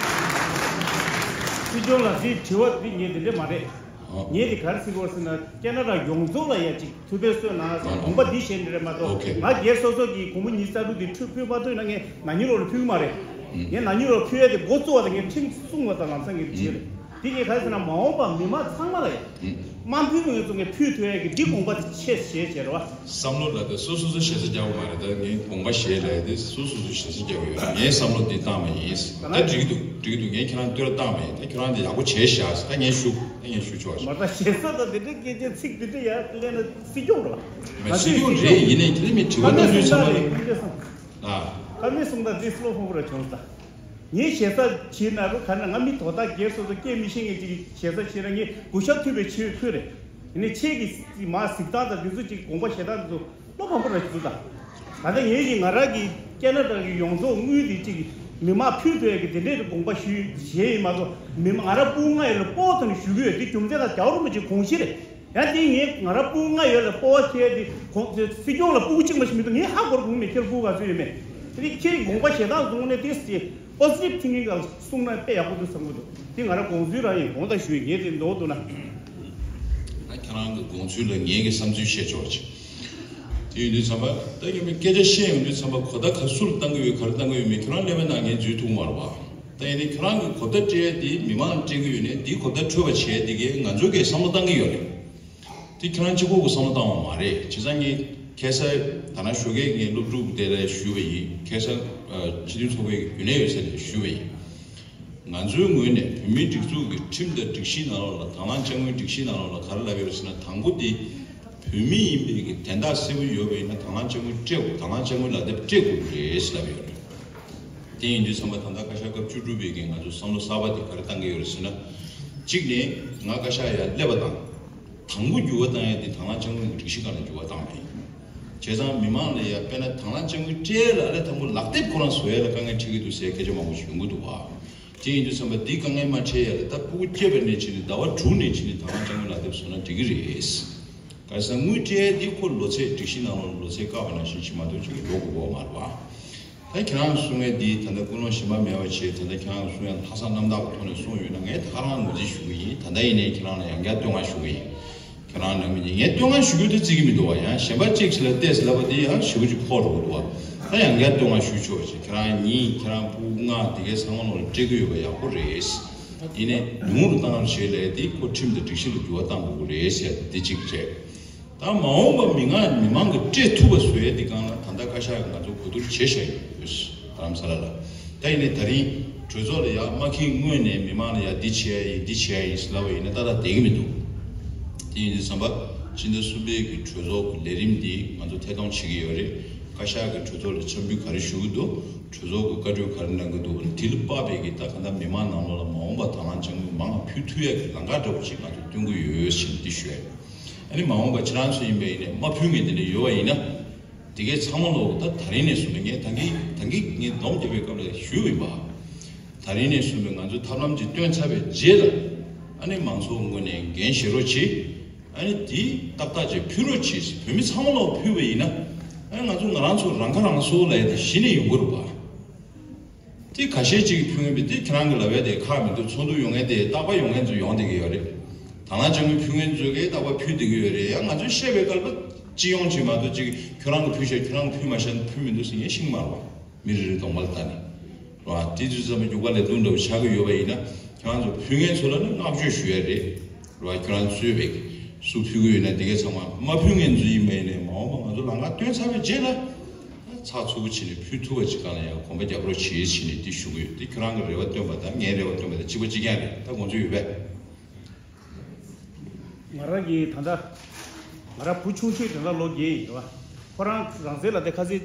སྲིད་སྐྱོང་ལགས། འདི་དྲི་བ་འདི་ངས་འདི་འདྲ་མ་རེད། ཨ། ངས་འདི་ག་རེ་ཟེར་གྱི་ཡོད་ཟེར་ན། ཁེ་ན་ཌ་ཡོངས་རྫོགས་ལ་ཡ་ཅིག་ཐུགས་ཕན་གསོས་གནང་ཟེར། ཨ། དགོངས་པ་འདི་བཞེས་ནི་རེད་མ་གཏོགས། ཨོ་ཁེ། ང་སྒེར་སོ་སོ་གི་སྒོར་མོ་ཉི་ཤུ་རྩ་དྲུག་འདི་ཕུལ་ཕུལ་མ་ཐུབ་ན་ངས་ནག་ཉེས་རོགས་ལ་ཕུལ་གྱི་མ་རེད། ཨུ། ངས་ནག་ཉེས་རོགས་ཕུལ་ཡ་དེ་འགོ་བཙུགས་པ་དང་ངས་ཁྲིམས་སྲུང་བ་དང་ལམ་སང་གི་བྱས་རེད། ཨུ། འདི་ངས་ག་རེ་ཟེར་ན། མ་འོངས་པ་མི་མང་ཚང་མ་ལ་ཡ། ཨུ། དམངས་ཕན་ལ་ངས་ཚོ་ངས་ཕུལ་ཐུབ་ཡ་གི་འདི་དགོངས་པ་དེ་ཆེ་བཞེས་བྱས་རེད་བ། བསམ་བློ་ལ་ད་སོ་སོ་སོ་ཞེ་ས་རྒྱག་པ་མ་རེད། ད་ངས་དགོངས་པ་བཞེས་ལབ་དེ་སོ་སོ་སོ་ཞེ་ས་རྒྱག་གི་ཡོད། ངའི་བསམ་བློ་འདི་བཏང་བ་ཡིན། ད་འགྲིག་གི་འདུག་འགྲིག་གི་འདུག་ངས་ཁྱེད་རང་བསྟོད་ར་བཏང་བ་ཡིན། ད་ཁྱེད་རང་འདི་ཡག་པོ་བྱས་བཞག་ད་ངས་ཞུ། ད་ངས་ཞུ་ཆོག་ཞིག་མ་ད་ཞེ་ས་དང་འདི་འདྲའི་སྐད་ཆའི་ཚིག་འདི་འདྲ་ཡར་གླེང་ན་སྲིད་སྐྱོང་རེད་བ། མ་སྲིད་སྐྱོང་རེད། ཡིན་ནའི་ཁྱེད་མི་དྲི་བ་གནང་རྒྱུ་ཚང་མ་ལ། ཨ། ཁ་མི་གསུང་ད་འདི་སློབ་ཕྲུག་ར་བྱུང་ད། ངས་ཞེ་ས་བྱས་ན་རུ་ག་ན་ང་མི་དོ་བདག་སྒེར་སོ་སོ་སྐད་མི་ཤེས་མཁན་ཅིག་ཞེ་ས་བྱས་ན་ངས་གུས་ཞབས་ཐུབ་པའི་ཆེད་ཁུལ་རེད། ཡིན་ནའི་ཁྱེད་ཀྱི་མ་གཟིགས་སྟངས་དང་འདི་ཚོ་ཅིག་དགོངས་པ་བཞེས་སྟངས་འདི་ཚོ་བློ་ཕམ་པོ་ར་ཞིག་འདུག་ད། ད་ལྟ་ངས་ཀྱི་ང་རང་གི་ཁེ་ན་ཌ་གི་ཡོངས་རྫོགས་དངུལ་འདི་ཅིག་མི་མང་ཕུལ་ཐུབ་ཡས་ཀྱི་དེ་འདྲས་ཀྱི་དགོངས་པ་ཞུས་བཞེས་ཡིན་མ་གཏོགས། མི་མང་ང་རང་སྤུ་གུ་ལྔ་ཡོད་ལ་སྤོ་ཐུབ་ནས་ཞུ་གི་ཡོད། དེ་རྒྱུ་མཚན་དང་རྒྱལ་བ་རིན་པོ་ཆེའི་དགོངས་གཞི་རེད། ཡང་དེ་ངས་ང་རང་སྤུ་གུ་ལྔ་ཡོད་ལ་སྤོ་བ་བྱས་ཏེ་གོང་སྲིད་སྐྱོང་ལ་སྤུ་གུ་གཅིག་མ་ཞིག་མི་འདུག་ངས་ཧ་གོ་ར་གོང་ནས་ཁྱེད་ལ་སྤུ་གུ་ག་ཚོད་ཡོད་མེད། དེ་ཁྱེད་ཀྱི་དགོངས་པ་བཞེས་སྟངས་བཟུང་ནས་དེ་སྲིད་པོ་སི་ཊིབ་ཐིང་ཀིང་ག་གསུང་ན་དཔེ་ཡག་པོ་འདུག་བསམ་གྱི་འདུག་དེ་ང་རང་དགོངས་ཚུལ་རང་ཡིན། དགོངས་དག་ཞུ་ཡིན། ངས་དེ་འདོགས་འདུག་ན། ད་ཁྱེད་རང་གི་དགོངས་ཚུལ་ལ་ངས་ཀྱི་བསམ་ཚུལ་བཤད་ཆོག་ཅིག་དེ་ཡིན་དུས་ཙམ་པ་ད་ཡིན་པའི་སྐད་ཆ་བཤད་ཡོང་དུས་ཙམ་པ་གོ་བརྡ་ག་སུ་ལ་བཏང་གི་ཡོད། ག་རེ་བཏང་གི་ཡོད་མེད་ཁྱེད་རང་གླེང་བའི་ནང་ངས་འཛུལ་ཐུབ་མ་རེད་བ། ད་ཡིན་ནའི་ཁྱེད་རང་གི་གོ་བརྡ་སྤྲད་ཡ་དེ་མི་མང་ལ་སྤྲད་ཀྱི་ཡོད་ནའི་དེའི་གོ་བརྡ་འཕྲོད་པ་བྱས་དེ་གས་ང་ཚོ་གས་བསམ་བློ་བཏང་གི་ཡོད་རེད། དེ་ཁྱེད་རང་གཅིག་པོ་གི་བསམ་བློ་བཏང་བ་མ་རེད། བྱས་ཙང་ངས་ཁ་སང་ད་ནང་ཞོགས་ཀས་ངས་སློབ་ཕྲུག་དེ་ལ་ཞུས་པ་ཡིན། ཁ་སང་སྤྱི་འཐུས་ཚོགས་པའི་རྒྱུན་ལས་ཡོད་ས་ལ་ཞུས་པ་ཡིན། ང་ཚོའི་ངོས་ནས་བོད་མིའི་སྒྲིག་འཛུགས་ཀྱི་ཁྲིམས་དང་སྒྲིག་གཞིའི་ནང་ལོགས་ལ་དང་བླངས་དཔྱ་དངུལ་སྒྲིག་གཞིའི་ནང་ལོགས་ལ་ག་རེ་ལབ་ཡོད་ཟེར་ན། དང་པོ་དེ་བོད་མི་ཡིན་པའི་གི་དན་རྟགས་གསལ་པོ་ཡོད་པ་ཡིན་ན་དང་བླངས་དཔྱ་དངུལ་སྤྲད་དགོས། དང་བླངས་དཔྱ་དངུལ་ལག་དེབ་སྤྲད་དགོས་ཀྱི་རེད་ཟེར་ལབ་ཡོད་རེད། དེ་ཡིན་དུས་ཙམ་པ་ད་ལྟ་བཀའ་ཤག་སྐབས་བཅུ་དྲུག་པའི་གི་ང་ཚོ་བསམ་བློ་གསར་པ་དེ་ག་རེ་བཏང་གི་ཡོད་རེད་ཟེར་ན། གཅིག་ནས་ང་བཀའ་ཤག་ཡར་སླེབས་པ་དང་། དང་པོ་འགྱུར་བ་བཏང་ཡ་དེ་དང་བླངས་དཔྱ་དངུལ་གྱི་སྒྲིག་གཞི་སྒང་ལ་འགྱུར་བ་བཏང་བ་ཡིན། བྱས་ཙང་མི་མང་ལ་ཡ་དཔེར་ན་དང་བླངས་དཔྱ་དངུལ་སྤྲད་ཡ་ལ་ཨ་ལས་དང་པོ་ལག་དེབ་ཁོ་རང་བཟོ་ཡ་ལ་དཀའ་ངལ་འཕྲད་ཀྱི་འདུག་ཟེར་སྐད་ཆ་མང་པོ་ཞིག་ཡོང་གི་འདུག་བ། དེ་ཡིན་དུས་ཙམ་པ་འདི་དཀའ་ངལ་མ་འཕྲད་ཡ་ལ་ད་སྤུ་གུ་སྐྱེས་པ་ནས་བྱས་ནས་ཟླ་བ་དྲུག་ནས་བྱས་ནས་དང་བླངས་དཔྱ་དངུལ་ལག་དེབ་བཟོ་ན་འགྲིག་གི་རེད། ག་རེ་ཟེར་ན་དངུལ་སྤྲད་ཡ་འདི་ཁོ་ལོ་ཚད་སྒྲིག་གཞི་ནང་ལོགས་ལོ་ཚད་བཀག་པ་ནང་བཞིན་ཞིག་མ་གཏོགས་ཅིག་འགྲོ་དགོས་ཀྱི་ཡོད་མ་རེད་བ། ད་ཁྱེད་རང་གསུང་ཡ་འདི་ད་ལྟ་ཀུན་སློང་གཞན་པ་མེད་པ་བྱས། ད་ལྟ་ཁྱེད་རང་གསུང་ཡ་ལྷག་བསམ་རྣམ་དག་གི་ཐོག་ནས་གསུངས་ཡོད་ན་ངས་ད་ག་རང་ངོས་འཛིན་ཞུ་གི་ཡིན། ད་ལྟ་ཡིན་ནའི་ཁྱེད་རང་ལ་ཡང་བསྐྱར་བསྟོད་བསྔགས་ཞུ་གི་ཡིན། ཁྱེད་རང་ནང་མི་ངས་བསྟོད་བསྔགས་ཞུ་རྒྱུ་དེ་བརྩི་གི་མི་འདུག་བ། ཡང་གཞན་པ་གཅིག་ཞིག་ལ་བལྟས་ཟེར་ལབ་པ་དེ་ཡང་ཞེ་པོ་ཅིག་ཕོག་འགྲོ་གི་འདུག་བ། ད་ཡང་བསྐྱར་བསྟོད་བསྔགས་ཞུ་ཆོག་ཅིག་ཁྱེད་རང་གཉིས་ཁྱེད་རང་སྤུ་གུ་ལྔ་དེ་གའི་ཚང་མ་ལོག་ལ་སྤྲད་གི་ཡོད་པ་ཡག་པོ་རེད། ཡིན་ནའི་ཉུང་རུ་བཏང་རོགས་བྱེད་ལབ་ཡ་དེ་ཁོ་ཁྲིམས་དང་སྒྲིག་གཞི་ལ་འགྱུར་བ་བཏང་དགོས་ཀྱི་རེད་ཟེར་ཡ་དེ་གཅིག་བྱས། ད་མ་འོངས་པ་མི་མང་མི་མང་གིས་སྤྲད་ཐུབ་པ་བཟོ་ཡ་དེ་སྒང་ལ་ད་ལྟ་བཀའ་ཤག་གིས་ང་ཚོ་གོ་བསྡུར་བྱས་བཞག་ཡོད། རྡ་རམ་ས་ལ་ལ། ད་ཡིན་ནའི་ད་རིང་གྲོས་ཚོགས་ལ་ཡ་མ་འཁྱེར་སྔོན་ནས་མི་མང་ལ་ཡ་འདི་བྱས་ཡ་ཡིན་འདི་བྱས་ཡ་ཡིན་ཟེར་ལབ་པ་ཡིན་ན་ཏག་ཏག་བསྡད་ཀྱི་མི་འདུག་དེ་ཡིན་དུས་ཙམ་པ་ཕྱི་ཟླ་གསུམ་པའི་གི་གྲོས་ཚོགས་ཀྱི་ལས་རིམ་འདི་ང་ཚོ་ཐད་གཏོང་བྱེད་ཀྱི་ཡོད་རེད། བཀའ་ཤག་གི་གྲོས་ཚོགས་ལ་འཆམ་འབུལ་ག་རེ་ཞུ་གི་འདུག་གྲོས་ཚོགས་ཀྱི་བཀའ་འཁྲོལ་ག་རེ་གནང་གི་འདུག་དེ་ལ་དཔག་པའི་གི་ད་ག་ད་མི་མང་ནང་ལོགས་ལ་མ་འོངས་པ་དང་བླངས་དཔྱ་དངུལ་མང་ང་ཕུལ་ཐུབ་ཡ་གི་ལམ་ཁ་འདྲ་བོ་ཅིག་ང་ཚོ་སྟོན་གི་ཡོད་ཟེར་འདི་ཞུ་ཡ་ཡིན། ཨ་ནི་མ་འོངས་པ་ཁྱེད་རང་ཚོ་ཡིན་པ་ཡིན་ནའི་མ་ཕུལ་མཁན་དེ་འདྲ་ཡོད་པ་ཡིན་ན། དེ་གའི་ཚང་མ་ལོག་ད་ད་རིང་ནས་བཟུང་ནས་ངས་ད་གིན་ད་གིན་ངས་སྡོམ་རྒྱབ་པའི་སྐབས་ལ་ཞུས་པ་ཡིན་པ། ད་རིང་ནས་བཟུང་ནས་ང་ཚོས་ཐབས་ལམ་ཅིག་བཏོན་ཚར་བའི་རྗེས་ལ། ཨ་ནི་མང་ཚོགས་ངོས་ནས་འགན་བཞེས་རོགས་གྱིས། ཨ་ནི་དེ་ཏག་ཏག་ཅིག་ཕུལ་རོགས་གྱིས། བོད་མི་ཚང་མ་ལོག་ཕུལ་བ་ཡིན་ན། ཨ་ནི་ང་ཚོ་ང་རང་ཚོ་རང་ཁ་རང་གསོ་ལབ་ཡ་དེ་གཞི་ནས་ཡོང་གི་རེད་པ། དེ་ཁ་ཤས་ཅིག་ཕུལ་མཁན་པས་དེ་ཁྱེད་རང་གི་ལབ་ཡ་དེ་ཁག་མི་འདུག་ཚོགས་འདུ་ཡོང་མཁན་དེ་རྟག་པར་ཡོང་མཁན་ཚོ་ཡོང་བསྡད་ཀྱི་ཡོད་རེད། དང་བླངས་དཔྱ་དངུལ་ཕུལ་མཁན་ཚོ་གིས་རྟག་པར་ཕུལ་བསྡད་ཀྱི་ཡོད་རེད། ཡང་ང་ཚོས་བཤད་པའི་སྐབས་ལ་སྤྱི་ཡོངས་ཅིག་མ་གཏོགས་ཅིག་ཁྱོད་རང་གིས་ཕུལ་ཤག་ཁྱོད་རང་གིས་ཕུལ་མ་ཤག་ཕུལ་མི་འདུག་ཟེར་མཁན་ཤེས་ཀྱི་མ་རེད་པ། མི་རེ་རེ་གདོང་པ་ལ་ལྟ་ནས། རེད་པ། དེ་དུས་ཙམ་པ་རྒྱུག་པ་ལས་སྡུག་འདྲ་བོ་ཆགས་ཀྱི་ཡོད་པ་ཡིན་ན། ཁྱེད་རང་ཚོ་ཕུལ་མཁན་ཚོ་ལ་ནི་བསྔགས་བརྗོད་ཞུ་ཡ་རེད། རེད་པ། ཁྱེད་རང་ཚོས་བས་སུ་ཕུལ་གྱི་ཡོད་ན་དེ་གའི་ཚང་མ། མ་ཕུལ་མཁན་ཚོ་ཡིན་པ་ཡིན་ནའི་མ་འོངས་པ་ང་ཚོ་ལམ་ཁ་སྟོན་ཚར་བའི་རྗེས་ལ། ཚགས་ཚུད་པོ་བྱས་ནས་ཕུལ་ཐུབ་པ་ཅིག་སྒང་ལ་ཡང་གོམ་པ་རྒྱག་རོགས་བྱེད་ཟེར་ནས་འདི་ཞུ་གི་ཡོད། འདི་ཁྱོད་རང་གི་རེ་བ་བཏོན་པ་དང་ངའི་རེ་བ་བཏོན་པ་དང་གཅིག་པ་གཅིག་རྐྱང་རེད། ད་དགོངས་ཚུལ་ཡོད་པས། ང་རང་གི་ད་ལྟ་ང་རང་བུ་ཆུང་ཤོས་དེ་ལ་ལོ་བརྒྱད་ཡིན་རེད་པ། ཁོ་རང་རང་བཙན་ལ་དེ་ཁ་སང་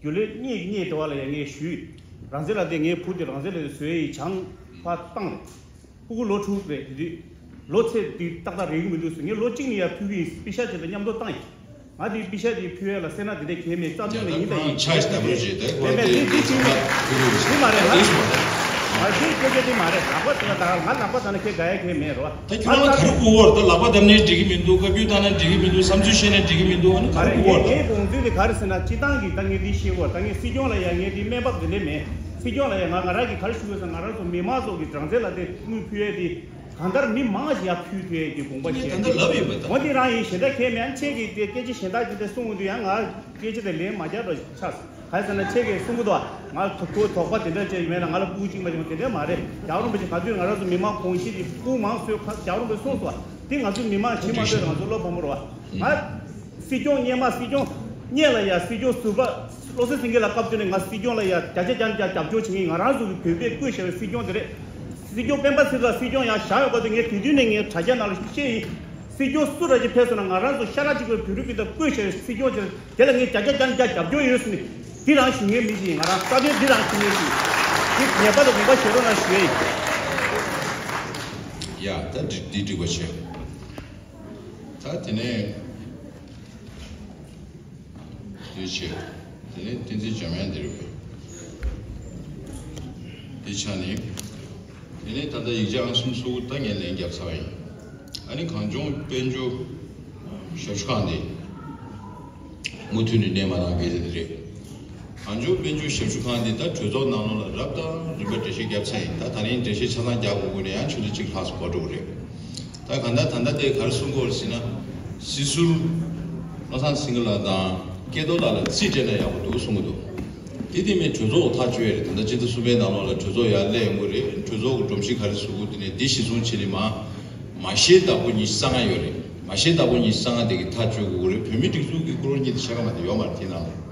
རྒྱུན་ལས་གཉིས་གཉིས་དེ་བ་ལ་ཡང་ངས་ཞུས། རང་བཙན་ལ་དེ་ངའི་བུ་དེ་རང་བཙན་ལ་དེ་བཟོ་ཡ་ཡི་བྱང་ཕར་བཏང་རེད། སྤུ་གུ་ལོ་དྲུག་རེད་དེ་དུས། ལོ་ཚད་དེ་ཏག་ཏག་རེག་གི་མི་འདུག་ཟེར། ངས་ལོ་གཅིག་ནས་ཡར་ཕུལ་གི་ཡིན། པེ་ཤག་ཅིག་དང་མཉམ་དུ་བཏང་ཡིན། ང་དེའི་པེ་ཤག་དེ་ཕུལ་ཡ་ལ་སེར་སྣ་དེ་འདྲ་གས་མེད། རྩ་དོན་ལ་ཡིན་དང་ཡིན། ཁྱབ་ཆ་ཞིག་ལྟ་བུ་བྱས་ཏེ་མེད་མེད། དེ་དེ་ཅིག་མེད། དེ་མ་རེད་ལ། ང་དེ་སྐད་ཆ་དེ་མ་རེད། ལག་པ་དེ་ལ་ད་ང་ལག་པ་ད་ནི་ཁྱེད་དགའ་ཡ་གས་མེད་རོ། ད་ཁྱོད་རང་ག་རེ་དགོས་བར་ད་ལག་པ་བརྡབ་ནས་འགྲིག་གི་མི་འདུག་བཀའ་བཀྱོན་བཏང་ན་འགྲིག་གི་མི་འདུག་བསམ་ཚུལ་བཤད་ན་འགྲིག་གི་མི་འདུག་ཨ་ནི་ག་རེ་དགོས་བར། ངའི་དགོངས་ཚུལ་དེ་ག་རེ་ཟེར་ན། སྤྱི་བཏང་གི་ད་ངས་འདི་ཤེས་བར། ད་ངས་སྲིད་སྐྱོང་ལ་ཡ་ངས་འདི་སྨན་པ་དེ་འདྲ་མེད། སྲིད་སྐྱོང་ལ་ཡ་ང་ང་རང་གིས་ག་རེ་ཞུ་དགོས་ཟེར། ང་རང་ཚོ་མི་མང་ཚོ་གི་རང་བཙན་ལ་དེ་དངུལ་ཕུལ་ཡས་དེ་གང་ལྟར་མི་མང་ཞིག་ཡར་ཕུལ་ཐུབ་ཡས་ཀྱི་དགོངས་པ་བཞེས། ད་ལྟ་ལབ་ཡོད་པ་ད། འོ་དེ་རང་ཡིན། གཞན་དག་གས་མེད། ཨ་ཁྱེད་ཀྱིས་དེ་སྐད་ཆ་གཞན་དག་ཅིག་དེ་གསུང་གི་འདུག་ཡང་ང་སྐད་ཆ་དེ་ལན་མ་རྒྱག་འགྲོ་ཆགས་སོང་། ག་རེ་ཟེར་ན་ཁྱེད་ཀྱིས་གསུང་གི་འདུག་ང་ཐོ་ཐོ་དོགས་པ་དེ་འདྲ་ཅིག་མེད་ན། ང་ལ་སྤུ་གུ་གཅིག་མ་བྱུང་དེ་འདྲ་མ་རེད། རྒྱལ་བ་རིན་པོ་ཆེ་ག་དུས་ང་རང་ཚོ་མི་མང་གོང་བཞིན་དེ་སྤུ་གུ་མང་གསོས་ཁ་རྒྱལ་བ་རིན་པོ་ཆེ་གསུངས་སོང་། དེ་ང་ཚོ་མི་མང་ཕྱི་མ་ཚོས་ང་ཚོ་བློ་ཕམ་རོགས། ང་སྲིད་སྐྱོང་སྔོན་མ། སྲིད་སྐྱོང་སྔོན་ལ་ཡ་སྲིད་སྐྱོང་ཟུར་པ་བློ་བཟང་སེང་གེ་ལགས་སྐབས་དེ་ནས་ང་སྲིད་སྐྱོང་ལ་ཡ་བརྒྱ་ཆ་བརྒྱ་ནས་བརྒྱ་རྒྱབ་སྐྱོར་བྱེད་མཁན། ང་རང་ཚོ་གི་བོད་པས་བསྐོས་བཞག་པའི་སྲིད་སྐྱོང་དེ་རེད། སྲིད་སྐྱོང་སྤེན་པ་ཚེ་རིང་ལགས་སྲིད་སྐྱོང་ཡང་བཞག་ཡོད་སྐབས་དེ་ངས་དེ་དུས་ནས་ངས་དྲ་རྒྱ་ནང་ལ་བཤད་ཡིན། སྲིད་སྐྱོང་སུ་ར་ཅིག་ཕེབས་སོང་ན་ང་རང་ཚོ་ཤ་ཁྲག་གཅིག་པའི་བོད་རིགས་ཀྱི་ད་བསྐོས་བཞག་པའི་སྲིད་སྐྱོང་དེ་དེ་ལ་ངས་བརྒྱ་ཆ་བརྒྱ་ནས་བརྒྱ་རྒྱབ་སྐྱོར་ཡོད་ཟེར་ནས་འདི་རང་ཞུ་མཁན་མི་ཞིག་ཡིན། ང་རང་རྩ་དོན་འདི་རང་ཞུ་མཁན་ཞིག་ཡིན། འདི་ངེས་པར་དུ་དགོངས་པ་བཞེས་རོགས་གནང་ཞུ་ཡ་ཡིན། ཡ་ད་འདི་འདི་འགྲིག་པ་བྱས། ད་དེ་ནས་དེ་བྱས། དེ་ནས་བསྟན་འཛིན་འཇམ་དབྱངས་འདིར་བས་དེ་ཆ་ནས། དེ་ནས་ད་ལྟ་ཡིག་ཆ་ཨང་གསུམ་སོ་དགུ་ད་ངས་ལན་བརྒྱབ་ཚར་བ་ཡིན། ཨ་ནི་གངས་ལྗོངས་དཔལ་འབྱོར་ཞབས་ཞུ་ཁང་དེ་མུ་མཐུད་ནས་གནས་མ་རང་བས་དེ་རེད། གངས་ལྗོངས་དཔལ་འབྱོར་ཞབས་ཞུ་ཁང་འདི་ད་གྲོས་ཚོགས་ནང་ལོགས་ལ་རབ་དང་རིམ་པ་འགྲེལ་བཤད་བརྒྱབ་ཚར་ཡིན། ད་ད་རིང་འགྲེལ་བཤད་ཆ་ཚང་རྒྱག་དགོས་དགོས་ནས་ཡང་ཆུ་ཚོད་གཅིག་ལྷག་ཙམ་འགོར་འགྲོ་གི་རེད། ད་གང་ལྟར་ད་ལྟ་དེ་ག་རེ་གསུང་གི་ཡོད་རེད་ཟེར་ན། སྲིད་ཟུར་བློ་བཟང་སེང་གེ་ལགས་དང་སྐལ་རྡོར་ལགས་ལ་རྩིས་སྤྲད་ན་ཡག་པོ་འདུག་གསུང་གི་འདུག་དེ་དེ་མིན་གྲོས་ཚོགས་ཐག་གཅོད་ཡ་རེད། ད་ལྟ་སྤྱི་ཟླ་གསུམ་པའི་ནང་ལོགས་ལ་གྲོས་ཚོགས་ཡར་སླེབས་ཡོང་གི་རེད། གྲོས་ཚོགས་ཀྱི་སྒྲོམ་གཞི་ག་རེ་བཟོ་དགོས་དེ་ནས་འདི་གཞི་བཟུང་བྱས་ནས་མ། མ་ཤེས་བདག་པོ་ཉི་ཤུ་རྩ་ལྔ་ཡོད་རེད། མ་ཤེས་བདག་པོ་ཉི་ཤུ་རྩ་ལྔ་དེ་གི་ཐག་གཅོད་དགོས་ཀྱི་རེད། བོད་མི་སྒྲིག་འཛུགས་ཀྱི་སྐུ་རོན་གཉིས་དེ་ཤ་ཁ་མ་དེ་ཡོད་མ་རེད་དེ་ནང་ལ།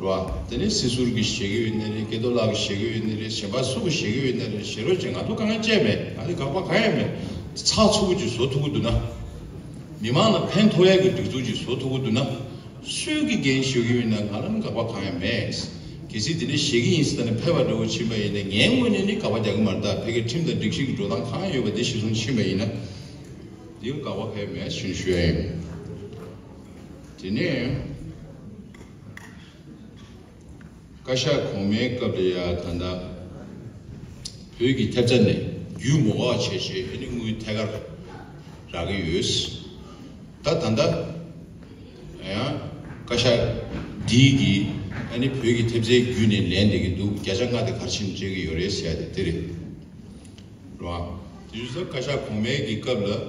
རེད་བ། དེ་ནས་སྲིད་ཟུར་གྱིས་བཞེས་ཀྱི་ཡོད་ནི་རེད། སྐལ་རྡོར་ལགས་ཀྱིས་བཞེས་ཀྱི་ཡོད་ནི་རེད། གཞན་པ་སུ་གིས་བཞེས་ཀྱི་ཡོད་ནི་རེད། བཞེས་རོགས་བྱེད། ང་ཚོ་དཀའ་ངལ་བཅས་མེད། ང་ཚོ་དགག་པ་གང་ཡང་མེད། ཚགས་ཚུད་པོ་ཅིག་བཟོ་ཐུབ་ཀྱི་འདུག་ན། མི་མང་ལ་ཕན་ཐོགས་ཡག་གི་སྒྲིག་འཛུགས་ཅིག་བཟོ་ཐུབ་ཀྱི་འདུག་ན། སུས་ཀྱིས་འགན་བཞེས་ཀྱི་ཡོད་ན་ང་ལ་ནི་དགག་པ་གང་ཡང་མེད། གལ་སྲིད་དེ་འདྲ་བཞེས་ཀྱི་ཡིན་ཟེར་ནས་ཕེབས་པ་འདྲ་བོ་ཕྱིན་པ་ཡིན་ན་ངའི་ངོས་ནས་ནི་དགག་པ་རྒྱག་གི་མ་རེད། ད་ཕ་གིའི་ཁྲིམས་དང་སྒྲིག་གཞི་གི་འགྲོ་སྟངས་གང་ཡོད་པ་དེ་གཞིར་བཟུང་ཕྱིན་པ་ཡིན་ན། འདི་དགག་པ་གང་ཡང་མེད་ཞུ་ཞུ་ཡ་ཡིན། དེ་ནས། བཀའ་ཤག་གོང་མའི་སྐབས་ལ་ཡ་ད་ལྟ་བོད་ཀྱི་ཐེབས་རྩ་ནས་རྒྱུས་མ་འགོག་བྱས་བྱས་ཨ་ནི་དངུལ་ཐད་ཀར་རག་གི་ཡོད། ད་ད་ལྟ་ཡང་བཀའ་ཤག་འདིའི་གི་ཨ་ནི་བོད་ཀྱི་ཐེབས་རྩའི་བརྒྱུད་ནས་ལེན་བསྡད་ཀྱི་འདུག་བརྒྱ་ཆ་ལྔ་དེ་ག་རེ་བྱས་ནས་སྤྲད་ཀྱི་ཡོད་རེད་ཟེར་ཡ་དེ་དེ་རེད། རེད་བ། དེ་བཞིན་བཀའ་ཤག་གོང་མའི་གི་སྐབས་ལ་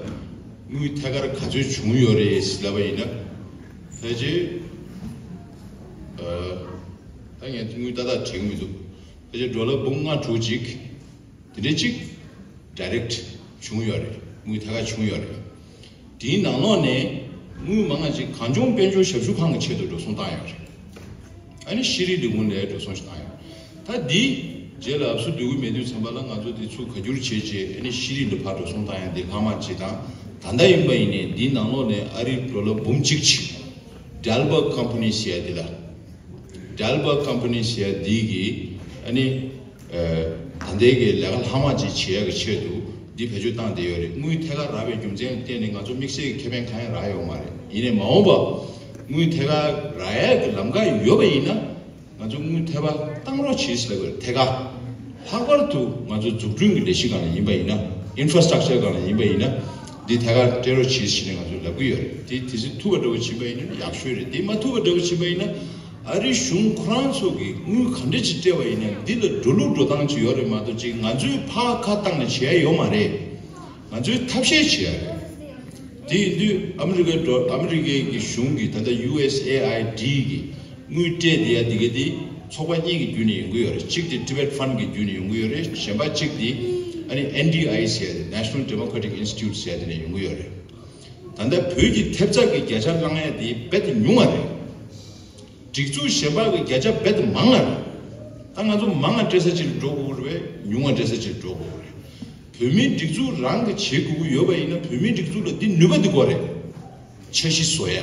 དངུལ་ཐད་ཀར་ག་ཚོད་བྱུང་ཡོད་རེད་ལབ་པ་ཡིན་ན། ཕལ་ཆེར། ཨ། ད་ངས་དངུལ་ཏག་ཏག་དྲན་གྱི་མི་འདུག་ཕལ་ཆེར་ཌོ་ལར་འབུམ་ལྔ་དྲུག་ཅིག་དེ་འདྲ་ཅིག་ཌའི་རེག་བྱུང་ཡོད་རེད། དངུལ་ཐད་ཀར་བྱུང་ཡོད་རེད། དེའི་ནང་ལོགས་ནས་དངུལ་མང་བ་ཅིག་གངས་ལྗོངས་དཔལ་འབྱོར་ཞབས་ཞུ་ཁང་གི་ཆེད་དུ་འགྲོ་སོང་བཏང་ཡོད་རེད། ཨ་ནི་ཤེས་རིག་ལས་ཁུངས་ལ་འགྲོ་སོང་ཞིག་བཏང་ཡོད། ད་འདི་རྗེས་ལ་ཨབ་སུ་སྡོད་ཀྱི་མེད་དུས་ཙམ་པ་ལ་ང་ཚོ་འདི་ཚུར་བཀའ་བསྒྱུར་བྱས་རྗེས་ཨ་ནི་ཤེས་རིག་ལ་ཕར་འགྲོ་སོང་བཏང་ཡ་འདི་ལྷག་མ་ཅིག་དང་། ད་ལྟ་ཡིན་པ་ཡིན་ནའི་འདིའི་ནང་ལོགས་ནས་ཨ་རིའི་ཌོ་ལར་འབུམ་གཅིག་ཅིག་ Dalberg Company ཟེར་ཡ་འདི་ལ། Dalberg Company ཟེར་ཡ་འདི་གི་ཨ་ནི་ཨ་ད་ལྟའི་གི་ལས་ཀ་ལྷག་མ་ཅིག་བྱེད་ཡ་གི་ཆེད་དུ་འདི་བེད་སྤྱོད་བཏང་བསྡད་ཡོད་རེད། དངུལ་ཐད་ཀར་རག་པའི་རྒྱུ་མཚན་ལ་བརྟེན་ནས་ང་ཚོ་དམིགས་བསལ་གྱི་ཁེ་ཕན་གང་ཡང་རག་ཡོད་མ་རེད། ཡིན་ནའི་མ་འོངས་པ་དངུལ་ཐད་ཀར་རག་ཡ་གི་ལམ་ཁ་ཡོད་པ་ཡིན་ན། ང་ཚོ་དངུལ་ཐད་པ་བཏང་རོགས་གྱིས་ཟེར་བའི་ཐད་ཀར། ལྷག་པར་དུ་ང་ཚོ་འཛུགས་སྐྲུན་གྱི་ལས་གཞི་སྒང་ལ་ཡིན་པ་ཡིན་ན། ཨིན་ཕ་ར་སི་ཊག་ཅར་སྒང་ལ་ཡིན་པ་ཡིན་ན། འདི་ཐད་ཀར་སྤྲད་རོགས་གྱིས་ཟེར་ནས་ང་ཚོ་ལབ་ཀྱི་ཡོད་རེད། དེ་དེ་ཚོ་ཐུབ་པ་འདྲ་བོ་ཕྱིན་པ་ཡིན་ན་ཡག་ཤོས་རེད། དེ་མ་ཐུབ་པ་འདྲ་བོ་ཕྱིན་པ་ཡིན་ན། ཨ་རི་གཞུང་ཁོ་རང་ཚོ་གིས་དངུལ་ག་འདྲ་ཅིག་སྤྲད་པ་ཡིན་ན་འདི་ལ་འགྲོ་ལུགས་འགྲོ་སྟངས་ཅིག་ཡོད་རེད་མ་གཏོགས་ཅིག་ང་ཚོས་ཕར་ཁ་བཏང་ནས་བྱེད་ཡ་ཡོད་མ་རེད། ང་ཚོས་ཐབས་ཤེས་བྱེད་ཡ་རེད། དེ་ཡིན་དུས་ཨ་མི་རི་ཀའི་འགྲོ་ཨ་མི་རི་ཀའི་གི་གཞུང་གི་ད་ལྟ་ཡུ་ཨེས་ཨེ་ཨའི་ཌི་གི་དངུལ་སྤྲད་བསྡད་ཡ་དེ་ག་དེ་ཚོགས་པ་གཉིས་ཀྱི་བརྒྱུད་ནས་ཡོང་གི་ཡོད་རེད། གཅིག་དེ་Tibet Fund གི་བརྒྱུད་ནས་ཡོང་གི་ཡོད་རེད། གཞན་པ་གཅིག་དེ་ཨ་ནི་ཨེན་ཌི་ཨའི་ཟེར་ཡ་དེ་National Democratic Institute ཟེར་ཡ་དེ་ནས་ཡོང་གི་ཡོད་རེད། ད་ལྟ་བོད་ཀྱི་ཐེབས་རྩ་གི་བརྒྱ་ཆ་བླང་ཡ་དེ་རྦད་དེ་ཉུང་བ་རེད། སྒྲིག་འཛུགས་གཞན་པ་གི་བརྒྱ་ཆ་རྦད་དེ་མང་བ་རེད། ད་ང་ཚོ་མང་བ་སྤྲད་ས་ཅིག་ལ་འགྲོ་དགོས་རེད་པས། ཉུང་བ་སྤྲད་ས་ཅིག་ལ་འགྲོ་དགོས་རེད། བོད་མིའི་སྒྲིག་འཛུགས་རང་གིས་བྱེད་དགོས་ཀྱི་ཡོད་པ་ཡིན་ན་བོད་མིའི་སྒྲིག་འཛུགས་ལ་འདི་ནུས་པ་འདི་དགོས་རེད། འཆར་གཞི་བཟོ་ཡ།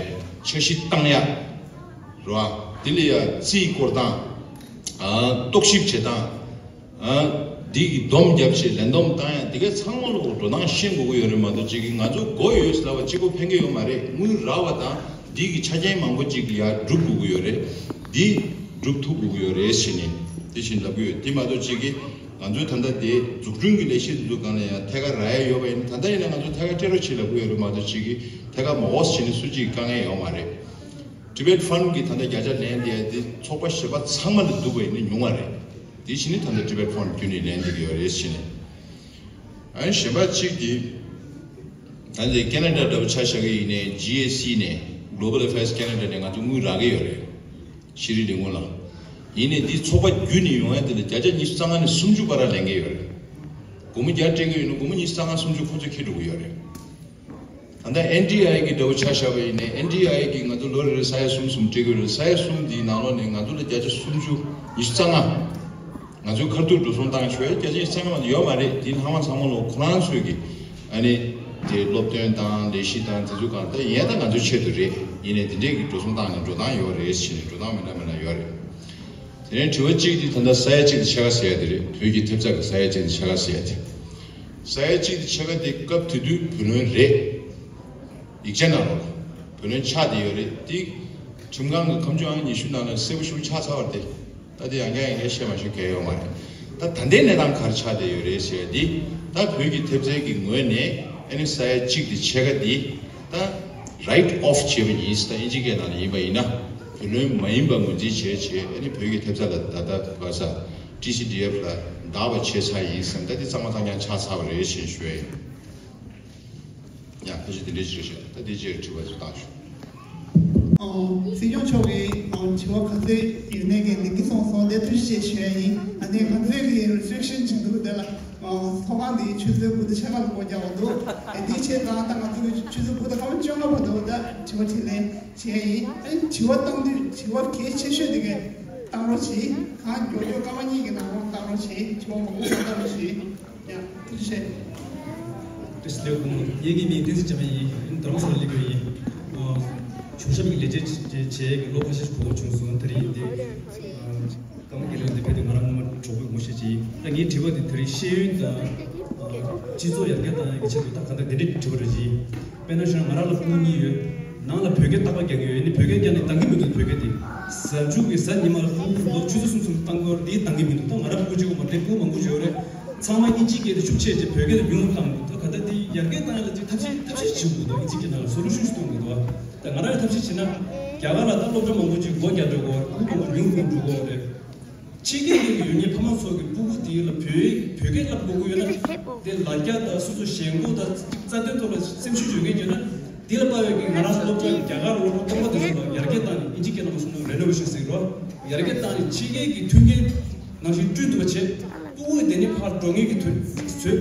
འཆར་གཞི་བཏང་ཡ། རེད་བ། འདི་ལ་ཡ་རྩིས་སྐོར་དང་། ཨ་རྟོག་ཞིབ་བྱེད་སྟངས། ཨ་འདི་གི་སྡོམ་རྒྱབ་བྱས་ལས་སྡོམ་བཏང་ཡ་འདི་གའི་ཚང་མ་ལ་འགྲོ་སྟངས་ཤེས་དགོས་ཀྱི་ཡོད་རེད་མ་གཏོགས་གཅིག་གིས་ང་ཚོ་མགོ་ཡོད་ཟེར་ལབ་པ་གཅིག་པོ་ཕན་གྱི་ཡོད་མ་རེད། དངུལ་རག་པ་དང་འདི་གི་ཆ་རྐྱེན་མང་པོ་གཅིག་གི་ཡ་སྒྲུབ་དགོས་ཀྱི་ཡོད་རེད། འདི་སྒྲུབ་ཐུབ་དགོས་ཀྱི་ཡོད་རེད་ཟེར་ནས་དེ་བཞིན་ལབ་ཀྱི་ཡོད། དེ་མ་གཏོགས་གཅིག་གིས། ང་ཚོའི་ད་ལྟ་དེ་འཛུགས་སྐྲུན་གྱི་ལས་གཞི་དེ་ཚོ་སྒང་ལ་ཡང་ཐད་ཀར་རག་ཡ་ཡོད་པ་ཡིན་ན་ད་ལྟ་ཡིན་ན་ང་ཚོ་ཐད་ཀར་སྤྲད་རོགས་བྱེད་ལབ་ཀྱི་ཡོད་རེད་མ་གཏོགས་གཅིག་གིས་ཐད་ཀར་མ་འོས་བྱས་ནས་སུ་གཅིག་གིས་དཀའ་ངལ་ཡོད་མ་རེད། Tibet Fund གིས་ད་ལྟ་བརྒྱ་ཆ་ལེན་བསྡད་ཡ་དེ་ཚོགས་པ་གཞན་པ་ཚང་མ་ལས་བསྡུས་པ་ཡིན་ན་ཉུང་བ་རེད། དེ་བཞིན་ནི་ད་ལྟ་Tibet Fund བརྒྱུད་ནས་ལེན་བསྡད་ཀྱི་ཡོད་རེད་ཟེར་ནས། ཨ་ནི་གཞན་པ་གཅིག་གིས་ད་ལྟ་ཁེ་ན་ཌ་འདྲ་པོ་ཆ་བཞག་གི་ཡིན་ནའི་ཇི་ཨེ་སི་ནས་Global Affairs Canada ནས་ང་ཚོ་དངུལ་རག་གི་ཡོད་རེད། ཤེས་རིག་ལས་ཁུངས་ལ། ཡིན་ནའི་འདི་ཚོགས་པ་བརྒྱུད་ནས་ཡོང་ཡ་དེ་ལ་བརྒྱ་ཆ་ཉི་ཤུ་རྩ་ལྔ་ནས་སུམ་ཅུ་བར་ལ་ལེན་གྱི་ཡོད་རེད། སྒོར་མོ་བརྒྱ་སྤྲད་ཀྱི་ཡོད་ན་སྒོར་མོ་ཉི་ཤུ་རྩ་ལྔ་སུམ་ཅུ་ཁོ་ཚོས་འཁྱེར་འགྲོ་གི་ཡོད་རེད། ད་ལྟ་ཨེན་ཌི་ཨའི་གི་འདྲ་པོ་ཆ་བཞག་པ་ཡིན་ནའི་ཨེན་ཌི་ཨའི་གིས་ང་ཚོ་ལོ་རེ་རེ་ས་ཡ་གསུམ་གསུམ་སྤྲད་ཀྱི་ཡོད་རེད། ས་ཡ་གསུམ་འདིའི་ནང་ལོགས་ནས་ང་ཚོ་ལ་བརྒྱ་ཆ་སུམ་ཅུ་ཉི་ཤུ་རྩ་ལྔ། ང་ཚོའི་ཁ་ཐུག་འགྲོ་སོང་བཏང་ཆོག་ཡ་བརྒྱ་ཆ་ཉི་ཤུ་རྩ་ལྔ་མ་གཏོགས་ཡོད་མ་རེད། དེ་ཚང་མ་ཚང་མ་ལོ་ཁོ་རང་ཚོས་ཀྱི་ཨ་ནི་དེ་སློབ་སྟོན་དང་ལས་གཞི་དང་དེ་ཚོ་གང་ལྟར་ཡིན་ད་ང་ཚོའི་ཆེད་དུ་རེད། ཡིན་ནའི་དེ་འདྲས་ཀྱི་འགྲོ་སོང་བཏང་ནས་འགྲོ་སྟངས་ཡོད་རེད་ཟེར་ནས་འགྲོ་སྟངས་མི་འདྲ་མི་འདྲ་ཡོད་རེད། དེ་ནས་དྲི་བ་གཅིག་དེ་ད་ལྟ་ས་ཡ་གཅིག་དང་ཕྱེད་ཀ་ཟེར་ཡ་དེ་རེད། བོད་ཀྱི་ཐེབས་རྩ་གི་ས་ཡ་གཅིག་དང་ཕྱེད་ཀ་ཟེར་ཡ་དེ། ས་ཡ་གཅིག་དང་ཕྱེད་ཀ་དེ་སྐབས་དེ་དུས་བུ་ལོན་རེད། ཡིག་ཆ་ནང་ལོགས་ལ་བུ་ལོན་ཆགས་བསྡད་ཡོད་རེད། དེ་ཁྲིམས་ཁང་གི་ཁ་མཆུ་ཨང་ཉི་ཤུ་ནང་ལ་གསལ་པོ་ཞེ་པོ་ཆགས་ཚར་བ་རེད་དེ། ད་དེ་ཡང་བསྐྱར་ཡང་བསྐྱར་བཤད་མ་ཤེས་གལ་ཡོད་མ་རེད། ད་ད་ལྟའི་གནས་སྟངས་ག་རེ་ཆགས་བསྡད་ཡོད་རེད་ཟེར་ཡ་དེ། ད་བོད་ཀྱི་ཐེབས་རྩའི་གི་ངོས་ནས་ཨ་ནི་ས་ཡ་གཅིག་དང་ཕྱེད་ཀ་དེ་ད་write off བྱས་པ་ཡིན། ད་ཨིན་ཇི་སྐད་ནང་ལ་ཡིན་པ་ཡིན་ན་བུ་ལོན་མ་ཡིན་པ་ངོས་འཛིན་བྱས་བྱས་ཨ་ནི་བོད་ཀྱི་ཐེབས་རྩ་ལ་ད་ལྟ་ག་ས་ཊི་སི་ཌི་ཨེཕ་ལ་བདག་པ་བྱས་ཚར་ཡིན་ཟེར། ད་དེ་གཙང་མ་གཙང་རྐྱང་ཆགས་ཚར་བ་རེད་ཞེས་ཞུ་ཡ་ཡིན། ཡང་ཕལ་ཆེར་དེ་འདྲའི་ཅིག་རེད་ཤག་ད་དེ་རྗེས་དྲི་བ་ཚོ་བཏང་ཤོག་ཨོ། སྲིད་སྐྱོང་མཆོག་གིས་ཨོ་དྲི་བ་ག་ཚོད་ཡོད་མེད་ཀྱི་ལན་འདེབས་གསུངས་སོང་། དེ་ཐུགས་རྗེ་ཆེ་ཞུ་ཡ་ཡིན། ཨ་ནི་ང་ཚོའི་གི་རི་ཟོལ་ཤན་ཅིག་འདུག་དེ་ལ་ཨོ་ཚོགས་ཁང་འདི་ཆུ་ཚོད་དགུ་དང་ཕྱེད་ཀ་ལ་སྒོ་རྒྱག་པ་འདུག་ཨེ་འདིའི་ཆེད་དུ་ད་ང་ཚོ་གི་ཆུ་ཚོད་དགུ་དང་སྐར་མ་བཅོ་ལྔ་བར་དུ་ད་དྲི་བ་དྲིས་ལན་བྱེད་ཡ་ཡིན། ཨ་ནི་དྲི་བ་བཏང་དུས་དྲི་བ་གལ་ཆེ་ཤོས་དེ་ག་བཏང་རོགས་གྱིས། གང་མགྱོགས་མགྱོགས་སྐར་མ་གཉིས་ཀྱི་ནང་ལོགས་བཏང་རོགས་གྱིས། དྲི་བ་མང་པོ་མ་བཏང་རོགས་གྱིས། ཡ། ཐུགས་རྗེ་ཆེ། བཀྲ་ཤིས་བདེ་ལེགས། ངེད་ཀྱི་མིང་བསྟན་འཛིན་འཇམ་དབྱངས་ཡིན། རྡ་རམ་ས་ལར་སླེབས་ཡོད་ཡིན། ཨ་གཞུང་ཞབས་ཀྱི་ལས་བྱེད་བྱས་བྱས་ཀྱི་ལོ་ཁ་ཤས་ཤིག་གོ་སྐབས་བྱུང་སོང་། དེ་རིང་འདི་ཨ་ཀརྨ་དགེ་ལེགས་འདི་ཕེབས་དུས་ང་རང་སྔོན་མ་གྲོགས་པོའི་ངོ་ཤེས་ཅིག་ཡིན། ད་ངའི་དྲི་བ་འདི་དེ་རིང་ཤེས་ཡོན་དང་ཨ་སྤྱི་ཚོགས་ཡར་རྒྱས་བཏང་ཡག་གི་ཆེད་དུ་ད་གང་ལྟར་འདི་འདྲའི་དྲི་བ་རེ་ཅིག་ཡིན། དཔེར་ན་བཞག་ན་ང་རང་ལ་ཕྲུ་གུ་གཉིས་ཡོད། ནང་ལ་བོད་སྐད་རྟག་པར་རྒྱག་གི་ཡོད། ཡིན་ནའི་བོད་སྐད་རྒྱག་ནས་འདང་གི་མི་འདུག་བོད་སྐད་དེ། གཟའ་མཇུག་གི་གཟའ་ཉི་མ་ལ་ལོ་ཆུ་ཚོད་གསུམ་གསུམ་བཏང་གི་ཡོད་རེད། དེའི་འདང་གི་མི་འདུག་ད་ང་རང་ཕྲུ་གུ་གཅིག་པོ་མ་རེད། ཕྲུ་གུ་མང་པོ་ཡོད་རེད། ཚང་མ་དབྱིན་ཇིའི་སྐད་དེ་ཤུགས་ཆེ་ཆེ་བོད་སྐད་དེ་ཉུང་རུ་བཏང་གི་འདུག་ད་ག་ད་དེ་ཡར་རྒྱས་བཏང་ཡ་ལ་ཅིག་ཐབས་ཤེས་ཐབས་ཤེས་བྱེད་དགོས་འདུག་དབྱིན་ཇིའི་སྐད་ནང་ལ་སོ་ལུ་ཤུན་ཞིག་གཏོང་དགོས་འདུག་ད་ང་རང་ཐབས་ཤེས་བྱེད་ན་རྒྱ་གར་ལ་ད་སློབ་གྲྭ་མང་པོ་ཅིག་སྒོ་རྒྱག་འགྲོ་གི་ཡོད་རེད། ཕྲུ་གུ་མང་པོ་ཉུང་རུ་འགྲོ་གི་ཡོད་རེད། ཕྱི་རྒྱལ་གྱི་ཡུལ་མི་ཕ་མ་ཚོ་གི་ཕྲུ་གུ་དེ་ལ་བོད་བོད་སྐད་བསླབ་དགོས་ཀྱི་ཡོད་ན། དེ་ལ་རྒྱ་དང་སོ་སོ་ཞེན་ཁོག་དང་རྩ་དོན་ཐོག་ལ་སེམས་ཤུགས་ཡོད་མཁན་ཡོད་ན། དེ་ལ་དཔག་པའི་གི་ང་རང་ཚོ་སློབ་གྲྭ་གི་རྒྱ་གར་སློབ་ཕྲུག་སྟོང་པ་དེ་ཚོ་ལ་ཡར་རྒྱས་བཏང་ནས་དབྱིན་ཇི་སྐད་ནང་གསུངས་ན་རེ་ནོ་ཝེ་ཤན་ཟེར་རོ། ཡར་རྒྱས་བཏང་ནས་ཕྱི་རྒྱལ་གྱི་མཐུན་རྐྱེན་ནང་བཞིན་བསྐྲུན་ཐུབ་པ་བྱེད། ཕྲུ་གུ་དེ་ནས་ཕར་འགྲོ་མཁན་གྱི་དུས་ཚོད།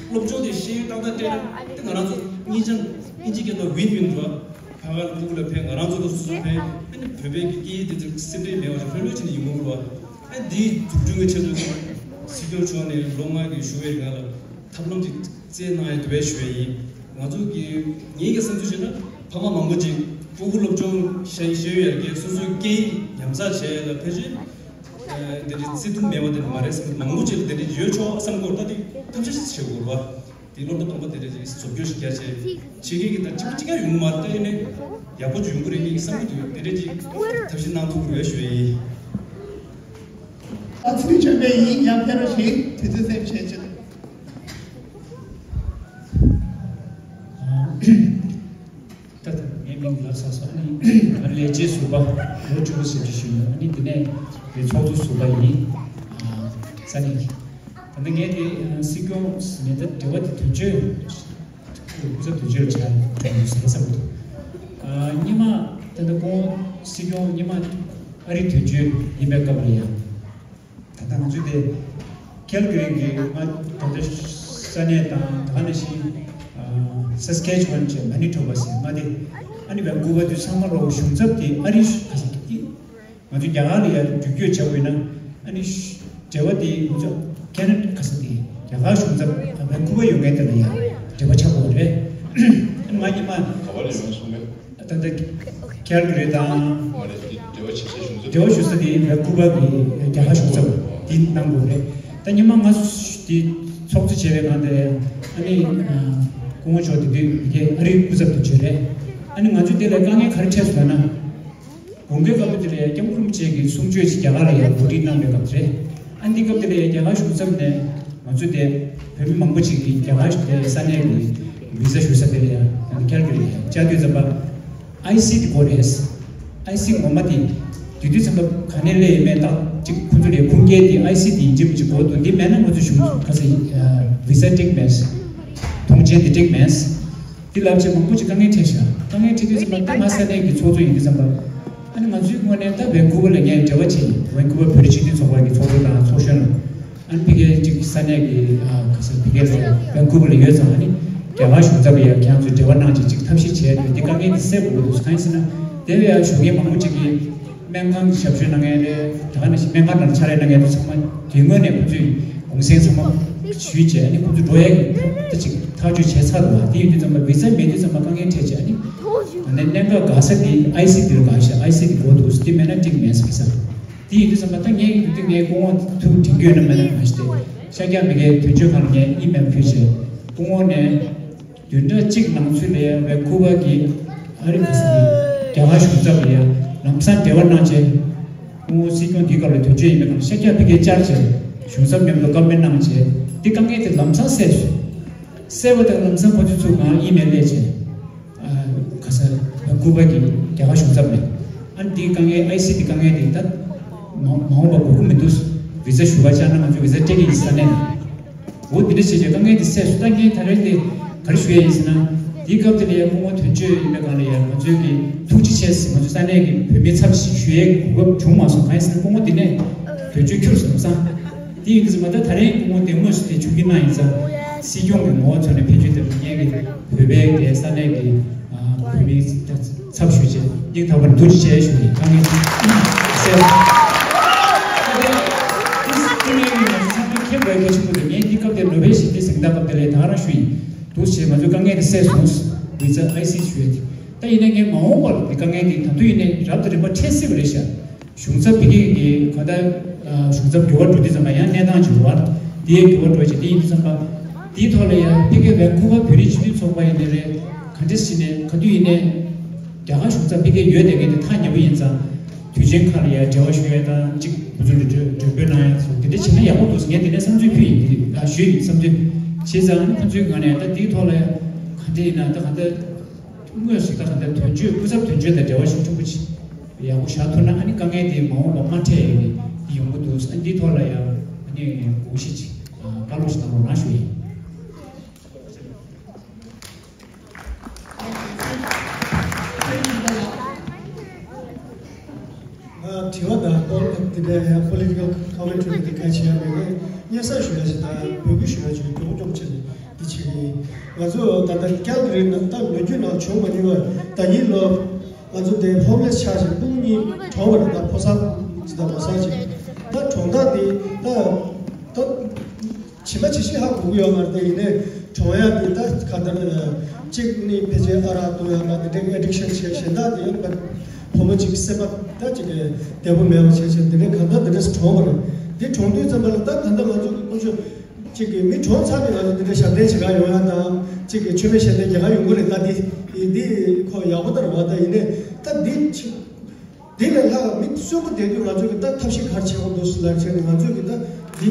སློབ་སྦྱོང་དེ་ཤེས་ཡོན་ཏག་ཏག་སྤྲད་ན་དེ་ང་རང་ཚོ་གཉིས་ཆ་དབྱིན་ཇི་སྐད་ནང་ཝིན་ཝིན་རོ། ཕ་གར་ཕྲུ་གུ་ལ་ཕན། ང་རང་ཚོ་ལ་སོ་སོ་ཕན། ཨ་ནི་བོད་པའི་གི་སྐད་ཡིག་དེ་ཚོ་སེམས་ཁྲལ་མེད་པ་ཞིག་ལྷོད་ལྷོད་བྱས་ནས་ཡོང་གི་རེད་བ། ཨ་འདིའི་འཛུགས་སྐྲུན་གྱི་ཆེད་དུ་སྲིད་སྐྱོང་མཆོག་ནས་ལོ་ལྔ་གི་བཞུགས་པའི་རིང་ལ་ཐབས་ལམ་ཅིག་བཙལ་གནང་ཡ་འདུག་པས་ཞུ་ཡ་ཡིན། ང་ཚོ་གི་ངེད་ཀྱི་བསམ་ཚུལ་བྱས་ན་ཕ་མ་མང་པོ་ཅིག་ ཕྲུ་གུ་སློབ་སྦྱོང་ཤེས་ཤེས་ཡོད་ཡར་རྒྱས་སོ་སོའི་སྐད་ཡིག་ཉམས་བསགས་བྱེད་ཡ་ལ་ཕལ་ཆེར་དེ་འདྲའི་བརྩི་མཐོང་མེད་པ་དེ་མ་རེད་བསམ། མང་པོ་ཅིག་ལ་དེ་འདྲ་ཡོད་ཆོག་བསམ་སྐོར་ད་དེ་ཐབས་ཤེས་བྱེད་དགོས་པ། དེ་སློབ་གྲྭ་སྟོང་པ་དེ་འདྲ་ཅིག་བཟོ་བཅོས་ཤིག་རྒྱག་བྱས་ཕྱི་རྒྱལ་གྱི་ད་གཅིག་པ་གཅིག་རྐྱང་ཡོང་གི་མ་རེད། ད་ཡིན་ནའི་ཡག་པོ་ཅིག་ཡོང་གི་རེད་ངས་བསམ་གྱི་འདུག་དེ་འདྲ་ཅིག་ཐབས་ཤེས་གནང་ཐུབ་ཀྱི་རེད་ཞུ་ཡ་ཡིན། ཨ་ཚུལ་བྱོན་པའི་ཡིག་ཡང་ཕེབས་རོགས་ཞེས་དུས་ཚོད་སེམས་བྱེད་ཅིང་། ད་ལྟ་ངའི་མིང་ལབ་ཚར་སོང་། ཨ་ནི་ང་ལས་བྱེད་ཟུར་པ་ལོ་བཅུ་པ་ཟེར་གྱི་ཞུ་ཡོད། ཨ་ནི་འདི་ནས་བའི་ཚོགས་གཙོ་ཟུར་པ་ཡིན། ས་གནས་ཀྱི་ད་ལྟ་ངས་དེ་སྲིད་སྐྱོང་ཟེར་ནས་ད་འབྲེལ་བ་དེ་དོན་གཅོད་སྐུ་ཚབ་དོན་གཅོད་བྱ་དྲན་ཟེར་བསམ་འདུག་ཉི་མ་ད་ལྟ་ཁོང་སྲིད་སྐྱོང་ཉི་མ་ཨ་རི་དོན་གཅོད་ཡིན་པའི་སྐབས་ལ་ཡང་། ད་ལྟ་ང་ཚོ་དེ་ཁེལ་གྷི་རི་གི་ང་ད་ལྟ་ས་གནས་དང་ད་ག་ནང་བཞིན་ས་སི་ཁེ་ཆུ་ཝན་བྱས་མ་ནི་ཐོ་བ་ཟེར་ང་དེ་ཨ་ནི་ཝན་ཀུ་ཝར་དུ་ཚང་མ་ལོ་གཞུང་ཚབ་དེ་ཨ་རི་ཁ་ས་ང་ཚོ་རྒྱ་གར་ལ་ཡར་བསྒྱུར་བཅོས་བྱ་དགོས་ན་ཨ་ནི་འབྲེལ་བ་དེ་ང་ཚོ་ཁེ་ན་ཁ་ས་དེ་རྒྱ་གར་གཞུང་ཚབ་ཝན་ཀུ་ཝར་ཡོད་མཁན་དེ་ལ་ཡར་འབྲེལ་བ་ཆགས་དགོས་རེད། ང་ཉི་མ་ག་བ་ལ་ཡོང་སོང་མེད། ད་ལྟ་ཁེལ་གྷི་རི་དང་། འབྲེལ་བ་བྱེད་ས་གཞུང་ཚབ། འབྲེལ་བ་ཞུ་ས་དེ་ཝན་ཀུ་ཝར་གི་རྒྱ་གར་གཞུང་ཚབ་དེ་གནང་དགོས་རེད། ད་ཉི་མ་ང་ཚོ་དེ་ཚོགས་གཙོ་བྱས་པའི་ནང་དེ་ཨ་ནི་སྐུ་ངོ་མཆོག་དེ་དུས་དེ་ཨ་རིའི་སྐུ་ཚབ་དེ་བྱོས་རེད། ཨ་ནི་ང་ཚོས་དེ་ལ་དཀའ་ངལ་ག་རེ་འཕྲད་སོང་ན། དགོང་དགའི་སྐབས་དེ་ལ་སྐྱབས་མགོན་རིན་པོ་ཆེ་གིས་གསུང་ཆོས་ཅིག་རྒྱ་གར་ལ་ཡར་གོ་སྒྲིག་གནང་བའི་སྐབས་དེ་རེད། ཨ་ནི་འདི་སྐབས་དེ་ལ་རྒྱ་གར་གཞུང་ཚབ་ནས་ང་ཚོ་དེ་བོད་མི་མང་པོ་ཅིག་གིས་རྒྱ་གར་དེ་ས་གནས་ཀྱི་བི་ཟ་ཞུ་ས་དེ་ལ་ཡར་ཁེལ་གྷི་རི་བཅར་དུས་ཙམ་པ། ཨའི་སི་དེ་དགོས་རེད། ཨའི་སི་ངོ་མ་དེ་དུས་དུས་ཙམ་པ་ག་ནས་སླེབས་ཡོད་མེད་ད་ཅིག་ཁོ་ཚོ་ལས་ཁུངས་སྐྱེལ་དེ་ཨའི་སི་དེ་ཡིན་གཅིག་མིན་གཅིག་དགོས་འདུག་འདི་མེད་ན་ང་ཚོ་གཞུང་ག་ས་བི་ཟ་འགྲིག་མེད། ཐོངས་མཆན་དེ་འགྲིག་མེད། འདི་ལབ་བྱས་མང་པོ་ཅིག་དཀའ་ངལ་འཕྲད་ཤག་དཀའ་ངལ་འཕྲད་དུས་ཙམ་པ་ད་ང་ས་གནས་ཀྱི་ཚོགས་གཙོ་ཡིན་དུས་ཙམ་པ། ཨ་ནི་ང་ཚོའི་ངོས་ནས་ད་ཝན་ཀུ་ཝར་ལ་ངས་འབྲེལ་བ་བྱས་ཡིན། ཝན་ཀུ་ཝར་བོད་རིགས་སྤྱི་མཐུན་ཚོགས་པ་གི་ཚོགས་གཙོ་དང་ཚོགས་གཞོན་ལ། ཨ་ནི་ཕ་གིའི་ཅིག་ས་གནས་ཀྱི་ཨ་ག་ས་ཕ་གི་ལ་ཝན་ཀུ་ཝར་ལ་ཡོད་ཙང་ཨ་ནི་རྒྱ་གར་གཞུང་ཚབ་ལ་ཡང་ཁྱེད་རང་ཚོས་འབྲེལ་བ་གནང་བྱས་ཅིག་ཐབས་ཤེས་བྱས་ཡོད། འདི་དཀའ་ངལ་འདི་སེལ་དགོས་ཀྱི་འདུག་གང་ཡིན་ཟེར་ན་དེ་བས་ཡང་ཞོགས་ཀས་མང་པོ་ཅིག་གིས་སྨན་ཁང་གི་ཞབས་ཞུ་གནང་མཁན་རེད། ད་ག་ནང་བཞིན་སྨན་ཁང་ནང་ཕྱག་ལས་གནང་མཁན་དེ་ཚང་མ་དེ་སྔོན་ནས་ཁོ་ཚོས་གུང་སེང་ཚང་མ་ཞུས་བྱས་ཨ་ནི་ཁོ་ཚོ་འགྲོ་ཡས་ཀྱི་ད་ཅིག་ཐག་གཅོད་བྱས་ཚར་འདུག་དེ་ཡིན་དུས་ཙམ་པ་བི་ཟ་མེད་དུས་ཙམ་པ་དཀའ་ངལ་འཕྲད་བྱས་ཨ་ནི་ད་ནས་གནད་འགག་འགག་ས་དེ་ཨའི་སི་དེ་ལ་འགག་ཤག་ཨའི་སི་དེ་དགོས་འདུག་དེ་མེད་ན་འགྲིག་མེད་ཟེར་ས། དེ་ཡིན་དུས་ཙམ་པ་ད་ངས་ཡིན་དུས་ངས་སྐུ་ངོ་ཐུག་དྲན་རྒྱུ་ཡོད་ན་མེད་ན་མ་ཤེས་ཏེ། ཤར་རྒྱག་མི་སྒེར་དོན་གཅོད་ཁང་ལ་ངས་ཨི་མེལ་ཕུལ་བྱས། སྐུ་ངོ་ནས་བདུན་ཕྲག་གཅིག་ནང་ཚུད་ལ་ཡ་ཝན་ཀུ་ཝར་གྱི་ཨ་རི་ཁ་སི་གི་རྒྱ་གར་གཞུང་ཚབ་ལ་ཡ་ལམ་སང་འབྲེལ་བ་གནང་བྱས། སྐུ་ངོ་སྲིད་སྐྱོང་འདིའི་སྐབས་ལ་དོན་གཅོད་ཡིན་པའི་སྒང་ལ་ཤར་རྒྱག་ཕ་གིར་བཅར་བྱས། གཞུང་ཚབ་མཉམ་དུ་བཀའ་མོལ་གནང་བྱས། འདི་དཀའ་ངལ་དེ་ལམ་སང་སེལ་སོང་། སེལ་བ་དང་ལམ་སང་ཁོ་ཚོས་ཚུར་ངར་ཨི་མེལ་སླེབས་བྱས། ཨ་ག་ས་ཀུ་པ་གི་རྒྱ་གར་གཞུང་ཚབ་ནས། ཨ་ནི་འདིའི་དཀའ་ངལ་ཨའི་སི་འདི་དཀའ་ངལ་འདི་ད་མ་མ་འོངས་པ་དགོས་ཀྱི་མི་འདུག་བི་ཟ་ཞུ་བ་བཅར་ན་ང་ཚོས་བི་ཟ་སྤྲད་ཀྱི་ཡིན་ས་ནས། འོ་འདི་འདྲ་བྱས་བྱས་དཀའ་ངལ་འདི་སེལ་སོང་། ད་ངས་ད་རེས་འདི་ག་རེ་ཞུ་ཡས་ཡིན་ཟེར་ན། དེའི་སྐབས་དེ་ལ་ཡང་སྐུ་ངོ་དོན་གཅོད་ཡིན་པའི་སྒང་ལ་ཡང་ང་ཚོའི་གི་ཐུགས་རྗེ་ཆེ་ཟེར་ང་ཚོའི་ས་གནས་ཀྱི་བོད་མིའི་ཚབ་ཞིག་ཞུ་ཡས་ཀྱི་གོ་སྐབས་བྱུང་མ་སོང་། གང་ཡིན་ཟེར་ན་སྐུ་ངོ་འདི་ནས་དོན་གཅོད་ཁྱུར་སོང་ཙང་། དེ་ཡིན་དུས་ཙམ་པ་ད་ད་རེས་སྐུ་ངོ་འདེམས་ངོ་ཞིག་དེ་བྱུང་གི་གནང་ཡིན་ཙང་། སྲིད་སྐྱོང་གི་ངོ་བོ་མཚོན་ནས་ཕེབས་རྒྱུ་དེ་ངས་ཀྱི་བོད་པའི་གི་ས་གནས་ཀྱི་བོད་མིའི་ཚབ་ཞུས་བྱས་སྙིང་ཐག་པ་ནས་ཐུགས་རྗེ་ཆེ་ཞུ་ཡིན། ཁ་ངས་གསལ་པོ། ཁྱེད་པའི་གི་ཆུ་བུ་དེ་ངས་འདི་སྐབས་དེ་ནོ་བེལ་ཞི་བདེའི་གཟེངས་རྟགས་སྐབས་དེ་ལས་ད་ག་རང་ཞུ་ཡིན། འདུག་བྱས་ང་ཚོའི་དཀའ་ངལ་དེ་སེལ་སོང་། བི་ཛ་ཨའི་སི་ཞུ་ཡ་དེ། ད་ཡིན་ན་ངས་མ་འོངས་པར་འདི་དཀའ་ངལ་དེ་ད་དུང་ཡིན་ནའི་རབ་དང་རིམ་པ་འཕྲད་སྲིད་པ་རེད་ཤག་གཞུང་ཚབ་ཕ་གི་གི་ག་ད་གཞུང་ཚབ་འགྱུར་བ་འགྲོ་དུས་ཙམ་པ་ཡང་གནས་སྟངས་འགྱུར་བ་དེ་ཡང་འགྱུར་བ་འགྲོ་བྱས་དེ་ཡིན་དུས་ཙམ་པ་དེའི་ཐོག་ལ་ཡང་ཕ་གི་ཝན་ཀུ་ཝར་བོད་རིགས་སྤྱི་མཐུན་ཚོགས་པ་ཡིན་ནའི་རེད། ག་འདྲས་ཞིག་ནས་ག་དུས་ཡིན་ནའི་རྒྱ་གར་གཞུང་ཚབ་ཕ་གི་ཡོད་བསྡད་མཁན་དེ་ཐག་ཉེ་པོ་ཡིན་ཙང་དུས་ཆེན་ཁག་ལ་ཡང་འབྲེལ་བ་ཞུ་ཡས་དང་གཅིག་ཁོ་ཚོ་ལ་མགྲོན་མགྲོན་འབོད་གནང་ཡས་སོགས་དེ་འདྲ་བྱས་ན་ཡག་པོ་འདུག་ཟེར་ངས་དེ་ནས་བསམ་ཚུལ་ཕུལ་ཡིན། དེ་ཞུས་ཡིན་བསམ་ཚུལ་བྱས་ཙང་ཁོ་ཚོའི་ངོས་ནས་ད་དེའི་ཐོག་ལ་ཡང་ག་འདྲས་ཡིན་ན་ད་ག་འདྲ། དངོས་སུ་ད་ག་འདྲ་དོན་གཅོད་སྐུ་ཚབ་དོན་གཅོད་དང་འབྲེལ་བ་ཞིག་ཕྲུ་གུ་ཅིག་ཡག་པོ་བཞག་ཐུབ་ན་ཨ་ནི་དཀའ་ངལ་དེ་མ་འོངས་པ་མ་འཕྲད་ཡས་ཀྱི་ཡོང་གི་འདུག་ཨ་ནི་འདིའི་ཐོག་ལ་ཡང་ཨ་ནི་དགོངས་གཞི་ཅིག་བཀའ་སློབ་ཞིག་གནང་རོགས་གནང་ཞུ་ཡིན། ང་དྲི་བ་དང་པོ་དེ་འདྲ་ཡང་political commentary་དེ་གལ་ཆེ་ཡང་མེད་པས་སྙན་སེང་ཞུ་ཡ་ཞིག་དང་འབོད་སྐུལ་ཞུ་ཡ་ཞིག་མགྱོགས་མགྱོགས་བྱས་ནས་འདི་བྱེད་ཀྱི་ཡིན། ང་ཚོ་ད་ལྟ་ཀལ་གྷི་རི་ནང་ད་ལོ་རྒྱུས་ནང་བྱུང་མ་མྱོང་བའི་ཟླ་ཉིན་ལོ། ང་ཚོ་དེ་ཧོམ་ལེ་སི་ཆགས་ཤིང་ཕྲུ་གུ་གཉིས་གྲོངས་པ་རེད། ད་ཕོ་གསར་ཅིག་དང་མོ་གསར་ཅིག་ད་གྲོངས་སྟངས་དེ་ད་ད་ཇི་མ་ཇི་བཞིན་ཧ་གོ་གི་ཡོད་མ་རེད། དེ་ཡིན་ནའི་གྲོངས་ཡ་དེ་ད་ག་ད་ གཅིག་ནི་ཕལ་ཆེར་ཨ་རག་འཐུང་ཡག་དང་དེ་འདྲའི་ཨེ་ཌིག་ཤན་བྱས། གཞན་དག་དེ་ཡང་བུ་མོ་གཅིག་སེམས་པ་ད་གཅིག་བདེ་པོ་མེད་པ་བྱས་བྱས། དེ་འདྲའི་གང་ལྟར་དེ་འདྲས་གྲོངས་པ་རེད། འདི་གྲོངས་དུས་ཙམ་པ་ལ་ད་གང་ལྟར་ང་ཚོ་གི་ཀུན་སྤྱོད་གཅིག་གི་མི་གྲོངས་ཚར་ནས་ང་ཚོ་འདི་འདྲའི་ཞབས་བརྟན་བྱེད་ག་ཡོང་ཡག་དང་། གཅིག་གི་མཆོད་མེ་ཞལ་འདེབས་རྒྱག་ག་ཡོང་གི་རེད། ད་འདི་འདི་ཁོ་ཡག་པོ་ལྟར་བ། ད་ཡིན་ནའི་ད་འདི་ཕྱི་འདི་ལས་ལྷག་མི་གསོན་པོ་བསྡད་དུས་ང་ཚོ་གི་ད་ཐབས་ཤེས་ག་རེ་བྱེད་དགོས་འདུག་ཟེར་ལབ་བྱས་ནས། ང་ཚོ་གི་ད་འདི་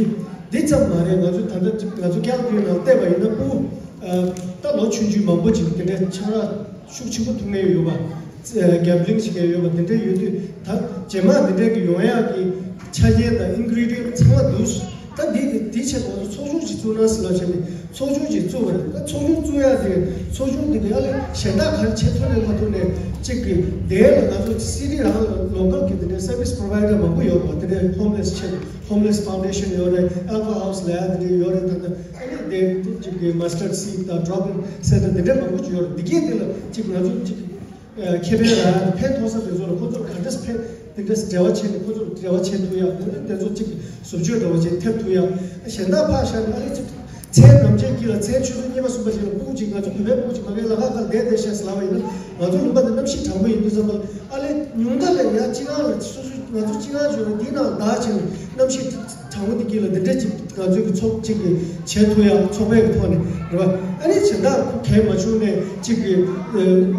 འདི་ཙམ་མ་རེད། ང་ཚོ་ད་ལྟ་ང་ཚོ་ཀལ་གྷ་རི་ནང་བལྟས་པ་ཡིན་ན། སྤུ་གུ་ད་ལོ་ཆུང་ཆུང་མང་པོ་ཅིག་དེ་འདྲའི་ཆང་རག་ཤུགས་ཆེན་པོ་འཐུང་མཁན་ཡོད་པ། གེམ་བི་ལིང་བྱེད་མཁན་ཡོད་པ། དེ་འདྲ་ཡོད་དུས་ད་རྗེས་མ་དེ་འདྲ་གི་ཡོང་ཡག་གི་ཆ་རྐྱེན་དང་ཨིན་གྷི་རི་ཌི་ཡན་ཚང་མ་འདུག་ད་འདི་འདི་ཆེད་དུ་ང་ཚོ་ཚོགས་ཆུང་ཞིག་བཙུགས་ན་ཟེར་ལབ་བྱས་ནས་ཚོགས་ཆུང་ཞིག་བཙུགས་པ་རེད། ད་ཚོགས་ཆུང་བཙུགས་ཡག་དེ་ཚོགས་ཆུང་འདི་ག་ལས་གཞན་དག་ག་རེ་བྱེད་ཐུབ་ནས་མ་ཐུབ་ནས་གཅིག་གི་དེ་ལ་ང་ཚོ་སི་ཊི་རང་ལ་ལོ་ཀལ་གི་དེ་འདྲའི་སར་བི་སི་པོ་རོ་བའི་ཌར་མང་པོ་ཡོད་པ། དེ་འདྲའི་ཧོམ་ལེ་སི་ཆེད་དུ་ཧོམ་ལེ་སི་ཕའུན་ཌེ་ཤན་ཡོད་རེད། ཨལ་ཕ་ཧའུ་སི་ལབ་ཡག་དེ་འདྲ་ཡོད་རེད། ད་ལྟ་ཨ་ནི་དེ་གཅིག་གི་མ་སི་ཊར་ཌི་སི་དང་ཌོབ་ཨིན་སེན་ཊར་དེ་འདྲ་མང་པོ་ཅིག་ཡོད་རེད། འདི་གས་དེ་ལ་གཅིག་ང་ཚོ་གཅིག་ཁེ་ཕན་རག་ཡག་ཕན་ཐོགས་ས་དེ་ཚོ་ལ་ཁོ་ཚོར་ག་འདྲས་ཕན་དེ་འདྲས་འབྲེལ་བ་བྱས་ནས་ཁོ་ཚོར་འབྲེལ་བ་བྱེད་ཐུབ་ཡག། དེ་ཚོ་གཅིག་བཟོ་བཅོས་འདྲ་བོ་བྱེད་ཐེབས་ཐུབ་ཡག། གཞན་དག་ཕར་བཞག་ནས་ཨ་ནི་གཅིག་མཚན་ནམ་རྒྱུན་གྱི་ལ་མཚན་ཆུ་ཚོད་གཉིས་པ་གསུམ་པ་ཞིག་ལ་སྤུ་གུ་གཅིག་ང་ཚོ་བོད་པའི་སྤུ་གུ་གཅིག་མ་གིའི་ལ་ཁ་ཁར་བསྡད་བསྡད་ཤག་ཟེར་ལབ་པ་ཡིན་ན། ང་ཚོ་ལུང་པ་འདི་གནམ་གཤིས་གྲང་མོ་ཡིན་དུས་ཙམ་པ་ལ་ཨ་ལས་ཉུང་མཐའ་ལས་ཡར་སྤྱི་ཁང་ལ་སོ་སོ་ང་ཚོ་སྤྱི་ཁང་བྱོན་ནས་འདི་ནང་བདག་བྱས་ནས་གནམ་གཤིས་གྲང་མོ་འདི་དཀྱིལ་ལ་འདི་འདྲ་ཅིག་ང་ཚོའི་གི་ཚོགས་གཅིག་གི་བྱེད་ཐུབ་ཡག་ཚོགས་པའི་གི་ཐོག་ནས་རེད་བ། ཨ་ནི་གཞན་དག་གལ་མ་བྱུང་ནས་གཅིག་གི་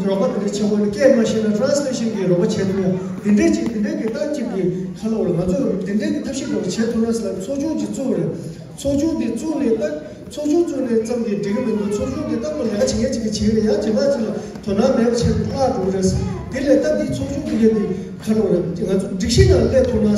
རོགས་པ་འདི་འདྲ་བྱེད་དགོས་ནས། སྐད་མ་ཤེས་ན་ཊ་རན་སི་ལེ་ཤན་གི་རོགས་པ་བྱེད་ཐུབ་ཡག་འདི་འདྲའི་ཅིག་འདི་འདྲའི་གི་ད་གཅིག་གི་ཁ་ལོ་ལ་ང་ཚོས་འདི་འདྲའི་གི་ཐབས་ཤེས་རོགས་བྱེད་ཐུབ་ན་ཟེར་ལ་ཚོགས་ཆུང་ཅིག་བཙུགས་པ་རེད། ཚོགས་ཆུང་འདི་བཙུགས་ནས་ད་ཚོགས་ཆུང་བཙུགས་ནས་ཙམ་གྱིས་འགྲིག་གི་མི་འདུག་ཚོགས་ཆུང་འདི་ད་ཁོ་ལས་ཀ་བྱེད་མཁན་ཅིག་གིས་བྱེད་ཀྱི་རེད། ཡང་རྗེས་མ་ཅིག་ལ་དོ་སྣང་མེད་པ་བྱས་ནས་བརླག་འགྲོ་གི་རེད། དེ་ལས་ད་འདི་ཚོགས་ཆུང་འདི་གས་འདི་ཁ་ལོ་རེད། ང་ཚོ་སྒྲིག་གཞི་ནང་སླེབས་ཐུབ་ན་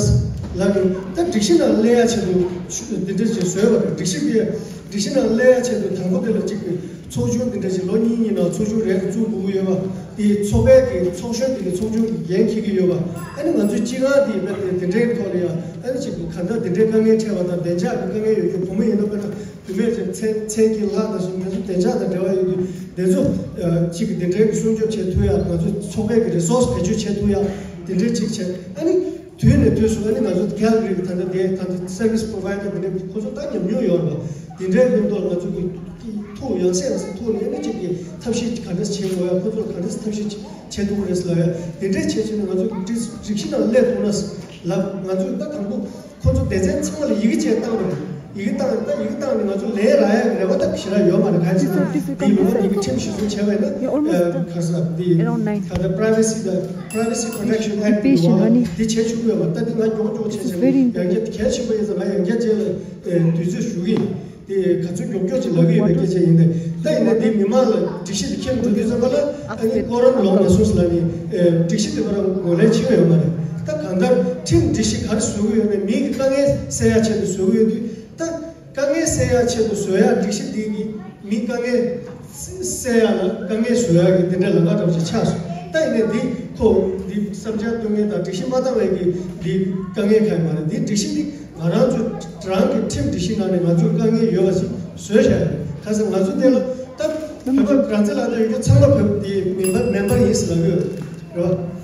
ལབ་ཀྱི་ཡོད། ད་སྒྲིག་གཞི་ནང་སླེབས་ཡག་ཆེད་དུ་འདི་འདྲ་ཞིག་བཟོས་པ་རེད། སྒྲིག་གཞི་འདི་སྒྲིག་གཞི་ནང་སླེབས་ཡག་ཆེད་དུ་དང་པོ་དེ་ལ་གཅིག་གི་ཚོགས་ཆུང་འདི་འདྲ་ཞིག་ལོ་གཉིས་གཉིས་ནང་ཚོགས་ཆུང་རེ་བཙུགས་དགོས་ཀྱི་ཡོད་པ། དེ་ཚོགས་པའི་གི་ཚོགས་གཞོན་དེ་གི་ཚོགས་ཆུང་གི་འགན་འཁྱེར་གྱི་ཡོད་པ། ཨ་ནི་ང་ཚོའི་སྤྱི་ཁང་དེ་དེ་འདྲའི་ཐོག་ལ་ཡང་ཨ་ནི་གཅིག་གི་གང་ལྟར་དེ་འདྲའི་དཀའ་ངལ་འཕྲད་པ་དང་བདེ་འཇགས་ཀྱི་དཀའ་ངལ་ཡོད་རྒྱུ། བུ་མོ་ཡིན་ན་དཔེར་ན་བུད་མེད་ཅིག་མཚན་མཚན་གྱི་ལྷག་དང་གསུམ་དེ་ཚོ་བདེ་འཇགས་དང་འབྲེལ་བ་ཡོད་རྒྱུ་དེ་ཚོ་གཅིག་གི་དེ་འདྲའི་གི་སྲུང་སྐྱོབ་བྱེད་ཐུབ་ཡག། ང་ཚོའི་ཚོགས་པའི་གི་རི་སོར་སི་བེད་སྤྱོད་བྱེད་ཐུབ་ཡག་དེ་འདྲའི་གཅིག་བྱས། ཨ་ནི་དུས་ནས་དུས་སུ་ཨ་ནི་ང་ཚོ་ཀལ་གྷ་རི་གི་ད་ལྟ་དེ་ད་ལྟ་སར་བི་སི་པོ་རོ་བའི་ཌར་དེ་འདྲའི་ཁོ་ཚོ་ད་ཉམས་མྱོང་ཡོད་རེད་པ། དེ་འདྲའི་མི་འདུག་ང་ཚོ་གི་ཐུགས་ཡང་སེ་ཡང་སེ་ཐུགས་ནས་ཨ་ནི་གཅིག་གི་ཐབས་ཤེས་ག་འདྲས་བྱེད་དགོས་ཡ། ཁོ་ཚོར་ག་འདྲས་ཐབས་ཤེས་བྱེད་ཐུབ་ཀྱི་རེད་ཟེར་ལབ་ཡ། དེ་འདྲས་བྱས་བྱས་ནས་ང་ཚོ་གི་སྒྲིག་སྒྲིག་གཞི་ནང་སླེབས་ཐུབ་ན་ཟེར་ལབ། ང་ཚོས་ད་དང་པོ་ཁོ་ཚོ་སྡེ་ཚན་ཚང་མ་ལ་ཡི་གེ་བཅས་བཏང་བ་རེད། ཡི་གེ་བཏང་ད་ཡི་གེ་བཏང་ནས་ང་ཚོ་ལན་རག་ཡ་གི་རེ་བ་ད་ཞེ་དྲག་ཡོད་མ་རེད། གང་ཅི་ཟེར་ན་དེའི་ལུང་པ་དེ་གི་ཁྲིམས་གཞི་བཟུང་བྱས་པ་ཡིན་ན་ག་ས་དེ་ད་ལྟ་པ་རའི་ཝེ་སི་དང་པ་རའི་ཝེ་སི་པོ་རོ་ཊེག་ཤན་ཨེག་ཊི་གི་འོག་ལ་དེ་བྱེད་ཆོག་གི་ཡོད་མ་རེད། ད་དེ་ང་མགྱོགས་མགྱོགས་བྱས་བྱས་ནས་ཡང་བསྐྱར་གལ་ཆེན་པོ་ཡིན་ཙང་ང་ཡང་བསྐྱར་རྗེས་ལ་དུས་ཚོད་ཞུ་གི་ཡིན། དེ་ག་ཚོད་མགྱོགས་མགྱོགས་ཅིག་ལབ་ཀྱི་ཡོད་པའི་སྐད་ཆ་ཡིན་ཏེ། ད་ཡིན་ན་དེ་མི་མང་ལ་སྒྲིག་གཞི་དེ་འཁྱེར་འགྲོ་དུས་ཙམ་པ་ལ་ཨ་ནི་ཀོ་རམ་ལོངས་མ་སོང་ཟེར་ལབ་ནས་སྒྲིག་གཞི་དེ་ཁོ་རང་ངོས་ལེན་བྱེད་ཀྱི་ཡོད་མ་རེད། ད་གང་ལྟར་ཁྲིམས་སྒྲིག་གཞི་ག་རེ་བཟོ་གི་ཡོད་ནའི་མི་གི་དཀའ་ངལ་སེལ་ཡ་ཆེད་དུ་བཟོ་གི་ཡོད་དུས། ད་དཀའ་ངལ་སེལ་ཡ་ཆེད་དུ་བཟོ་ཡ་སྒྲིག་གཞི་འདི་གི་མི་དཀའ་ངལ་སེལ་ཡ་ལ་དཀའ་ངལ་བཟོ་ཡ་གི་དེ་འདྲ་ལམ་ཁ་འདྲ་བོ་ཅིག་ཆགས་སོང་། ད་ཡིན་ནའི་འདི་ཁོ་འདི་བསམ་འཆར་བཏོན་མཁན་དང་སྒྲིག་གཞི་མ་བཏང་བའི་གི་འདི་དཀའ་ངལ་གང་ཡང་མ་རེད། འདི་སྒྲིག་གཞི་འདི་ང་རང་ཚོ་རང་གི་ཁྲིམས་སྒྲིག་གཞི་ནང་ནས་ང་ཚོར་དཀའ་ངལ་ཡོད་པ་ཞིག་བཟོས་བཞག་ཡོད། ག་ཟེར་ང་ཚོ་དེ་ལ་ད་བོད་པ་རང་བཙན་ལག་དེབ་ཡོད་རྒྱུ་ཚང་མ་བོད་དེ་མེམ་བར་མེམ་བར་ཡིན་ཟེར་ལབ་ཡོད་རེད་བ།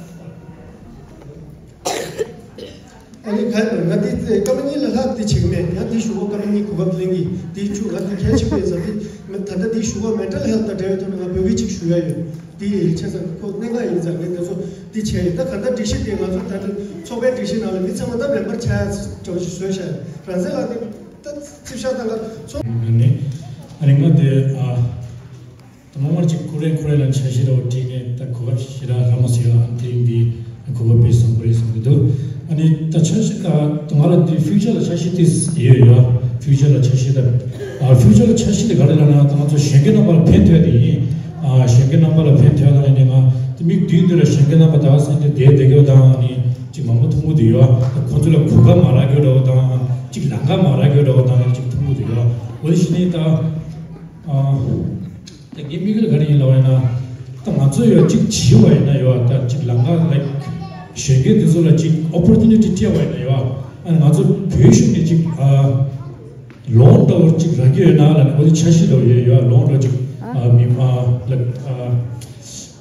ཨ་ནི་ག་རེ་ང་དེ་སྐར་མ་གཉིས་ལས་ལྷག་དེ་བྱེད་ཀྱི་མེད། ཡང་དེ་ཞུ་བ་སྐར་མ་གཉིས་གོ་སྐབས་ལེན་གྱི་དེ་བཅུག་ང་དེ་གལ་ཆེན་པོ་ཡིན་ཙང་དེ་ད་ལྟ་དེ་ཞུ་བ་མེན་ཊལ་ཧེལ་ཐི་དང་འབྲེལ་བའི་ཐོག་ནས་ང་བོད་སྐད་ཅིག་ཞུ་ཡ་ཡོད། དེ་ཡིན་བྱས་ཙང་ཁོ་གནད་འགག་ཡིན་ཙང་ངས་དེ་ཚོ་དེ་བྱས་ཡིན། ད་ག་འདྲ་སྒྲིག་གཞི་དེ་ང་ཚོ་ད་ལྟ་ཚོགས་པའི་སྒྲིག་གཞི་ནང་ལ་མི་ཚང་མ་ད་མེམ་བར་ཆགས་ཡ་འདྲ་བོ་ཞིག་བཟོས་བཞག་རང་བཙན་ལག་དེབ་ད་རྩིས་བཞག་ད་ང་ཚོ་ནི་ཨ་རིང་ང་དེ་ཨ། ད་མང་མང་ཅིག་ཁོ་རེ་ཁོ་རེ་ལ་འཆར་གཞི་རོ་བྲིས་ནས་ད་གོ་སྐབས་ཞེ་དྲག་ལྷག་མ་ཟེར་བ་ཨ་དེ་རིང་འདི་གོ་སྐབས་དཔེ་བཟང་པོ་རེད་བསམ་གྱི་འདུག་ཨ་ནི་ད་འཆར་གཞི་ད་ང་ལ་འདི་ཕིའུ་ཅར་ལ་འཆར་གཞི་དེ་ཡོད་ཡོད། ཕིའུ་ཅར་ལ་འཆར་གཞི་ད་ཨ་ཕིའུ་ཅར་ལ་འཆར་གཞི་དེ་ག་རེ་ལབ་ན་ད་ང་ཚོ་གཞོན་སྐྱེས་རྣམ་པ་ལ་ཕན་ཐོགས་དེ་ཡིན། ཨ་གཞོན་སྐྱེས་རྣམ་པ་ལ་ཕན་ཐོགས་དང་ཡིན་ནའི་ང་དེ་མིག་མདུན་དུ་ལ་གཞོན་སྐྱེས་རྣམ་པ་ད་སེམས་ཅན་བསྡད་བསྡད་རྒྱུ་དང་ཨ་ནི་ཅིག་མང་པོ་མཐོང་གི་འདུག་ཡོད། ད་ཁོང་ཚོ་ལ་གོ་སྐབས་མ་རག་རྒྱུ་འདྲ་བོ་དང་ཅིག་ལམ་ཁ་མ་རག་རྒྱུ་འདྲ་བོ་དང་ཅིག་མཐོང་གི་འདུག་ཡོད། འོ་དེ་བཞིན་ནི་ད། ཨ། ད་ངའི་དམིགས་ཡུལ་ག་རེ་ཡིན་ལབ་པ་ཡིན་ན། ད་ང་ཚོ་ཡོད་ཅིག་བྱིས་པ་ཡིན་ན་ཡོད་ད་ཅིག་ལམ་ཁ་ལ་གཞོན་སྐྱེས་འདི་ཚོ་ལ་ཅིག་ཨོ་པོར་ཅུ་ནི་ཊི་སྤྲད་པ་ཡིན་ན་ཡོད། ཨ་ང་ཚོ་བོད་གཞུང་ནས་ཅིག་ཨ། ལོན་འདྲ་བོ་ཅིག་རག་གི་ཡོད་ན་ལབ་ནས་འོ་དེ་འཆར་གཞི་འདྲ་བོ་ཡོད་ཡོད། ལོན་འདྲ་བོ་ཅིག་ཨ་མི་ཨ་ལ་ཨ་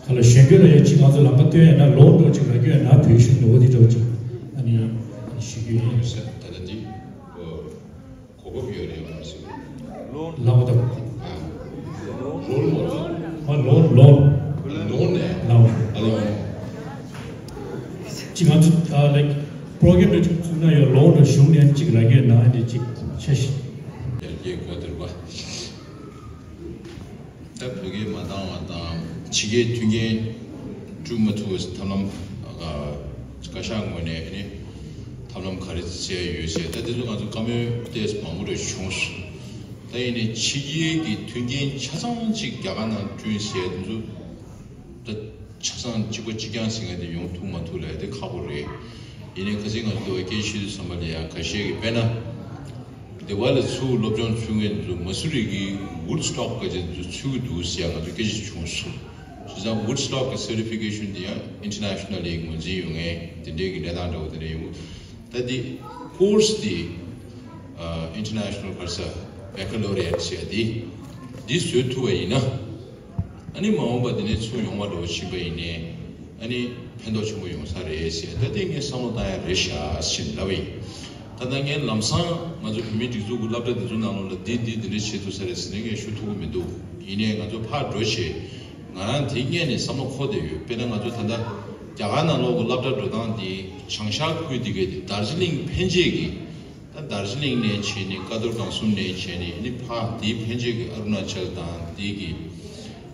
ག་ལ་གཞོན་སྐྱེས་ལ་ཡོད་ཅིག་ང་ཚོ་ལམ་ཁ་སྟོན་ཡོད་ན་ལོན་འདྲ་བོ་ཅིག་རག་གི་ཡོད་ན་བོད་གཞུང་ནས་འོ་དེ་འདྲ་བོ་ཅིག་ཨ་ནི་ཞུ་རྒྱུ་ཡིན། ད་ལྟ་འདི། གོ་སྐབས་ཡོད་རེད་བ་སུ། ལོ་ལ་བ་དང་། ལོ་ལ་བ། ལོ་ལོ་ལོ་ནས་ལོ་ཨ་ལོ། ཅི་ང་ཚོ་ཨ་ལེགས་པོ་རོ་གྷེམ་རེ་ཅིག་བཙུགས་ན་ཡོད་ལོ་འདྲ་གཞུང་ནས་ཅིག་ལ་གེ་ན་འདི་ཅིག་ཆ་ཤི། ཡར་རྒྱས་གོ་བདེ་བ། ད་བོད་སྐད་མ་འདང་བ་དང་ཕྱི་རྒྱལ་མཐུན་རྐྱེན་བསྐྲུན་མ་ཐུབ་པའི་ཐབས་ལམ་བཀའ་ཤག་ངོས་ནས་ནི་ཐབས་ལམ་ག་རེ་བཙལ་ཡོད་ཟེར། ད་དེ་ཚོ་ང་ཚོ་བཀའ་མོལ་ཏོག་ཙམ་མང་པོ་རེ་བྱུང་སོང་། ད་ཡིན་ནའི་ཕྱི་རྒྱལ་གྱི་མཐུན་རྐྱེན་ཆ་ཚང་ཅིག་རྒྱ་གར་ནང་བསྐྲུན་ཟེར་དེ་ཚོ་ད་ཆ་ཚང་གཅིག་པ་གཅིག་རྐྱང་ཟེར་མཁན་དེ་ཡོང་ཐུབ་མ་ཐུབ་ལབ་ཡ་དེ་ཁག་པོ་རེད། ཡིན་ནའི་ཁ་སང་ང་ཚོ་སྐད་ཆ་བཤད་དུས་ཙམ་པ་ལ་ཡང་ཁ་ཤས་ཀྱིས་དཔེར་ན། དེ་བ་ལ་ཚུར་སློབ་སྦྱོང་ཚུགས་མཁན་ཚོ་མ་སུ་རི་གི་Woodstock་ག་ཅིག་ཚུར་ཚུད་ཀྱི་འདུག་ཟེར་ཡ་ང་ཚོ་སྐད་ཆ་བྱུང་སོང་། བྱས་ཙང་Woodstock་གི་certification་དེ་ཡང་internationally་ངོས་འཛིན་ཡོད་མཁན་དེ་འདྲའི་གི་གནས་སྟངས་འདྲ་བོ་དེ་འདྲ་ཡོང་གི། ད་དེ་course་དེ་ཨ་international་ག་རེ་ཟེར་baccalaureate་ཟེར་ཡ་དེ་འདི་བཟོ་ཐུབ་པ་ཡིན་ན། ཨ་ནི་མ་འོངས་པ་དེ་ནས་ཚུར་ཡོང་བ་འགྲོ་བ་ཕྱིན་པ་ཡིན་ནའི་ཨ་ནི་ཕན་ཐོགས་ཆེན་པོ་ཡོང་ས་རེད་ཟེར། ད་དེ་ངས་བསམ་བློ་བཏང་ཡ་རེད་ཤག་ཟེར་ལབ་པ་ཡིན། ད་ལྟ་ངས་ལམ་སང་ང་ཚོ་བོད་མིའི་སྒྲིག་འཛུགས་ཀྱི་སློབ་གྲྭ་དེ་ཚོ་ནང་ལོགས་ལ་འདི་འདི་འདི་འདྲ་བྱེད་ཐུབ་ས་རེད་ཟེར་ནས་ངས་ཞུ་ཐུབ་ཀྱི་མི་འདུག་ཡིན་ནའི་ང་ཚོ་ཕར་འགྲོ་བྱས་ང་རང་དེ་སྔས་ནས་བསམ་བློ་འཁོར་བསྡད་ཡོད། དཔེར་ན་ང་ཚོ་ད་ལྟ་རྒྱ་གར་ནང་ལོགས་ཀྱི་སློབ་གྲྭ་འགྲོ་སྟངས་དེ་བྱང་ཤར་ཁུལ་དེ་གའི་དེ་དར་ཇི་ལིང་ཕན་ཆད་ཀྱི། ད་དར་ཇི་ལིང་ནས་བྱས་ནས་ཀ་རྡོར་སྒང་གསུམ་ནས་བྱས་ནས་ནི་ཕ་དེའི་ཕན་ཆད་ཀྱི་ཨ་རུ་ན་ཅལ་དང་དེའི་གི་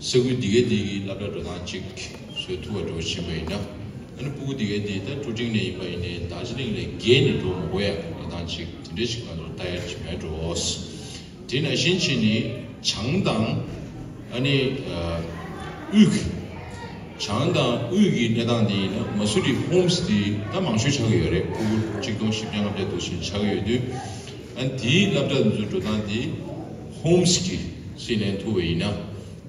ས་ཁུལ་དེ་གའི་དེའི་གི་སློབ་གྲྭ་འགྲོ་སྟངས་གཅིག་བཟོ་ཐུབ་པ་འགྲོ་བཞིན་པ་ཡིན་ན། ཨ་ནི་སྤུ་གུ་དེ་གའི་དེ་ད་ཀྲུ་ཀྲིང་ནས་ཡིན་པ་ཡིན་ནའི་དར་ཇི་ལིང་ལས་བརྒལ་ནས་འགྲོ་མི་དགོས་ཡ་འགྲོ་སྟངས་གཅིག་དེ་འདྲ་ཞིག་ང་ཚོར་ལྟ་ཡ་ཅིག་མེད་འགྲོ། དེ་ནང་བཞིན་བྱས་ནས་བྱང་དང་ཨ་ནི་ཨ་དབུས་ཀྱི་བྱང་དང་དབུས་ཀྱི་གནས་སྟངས་དེ་ཡིན་ན་མ་སུ་རི་ཧོམ་སི་དེ་ད་མང་ཤོས་ཆགས་ཀྱི་ཡོད་རེད། ཕྲུ་གུ་ཆིག་སྟོང་བཞི་བརྒྱ་ལྔ་བརྒྱ་འདུག་བཞིན་ཆགས་ཀྱི་ཡོད་དུས། ཨ་ནི་དེའི་སློབ་གྲྭ་འཛུགས་འགྲོ་སྟངས་དེ་ཧོམ་སི་གི་སྲིད་ལན་ཐུབ་པ་ཡིན་ན་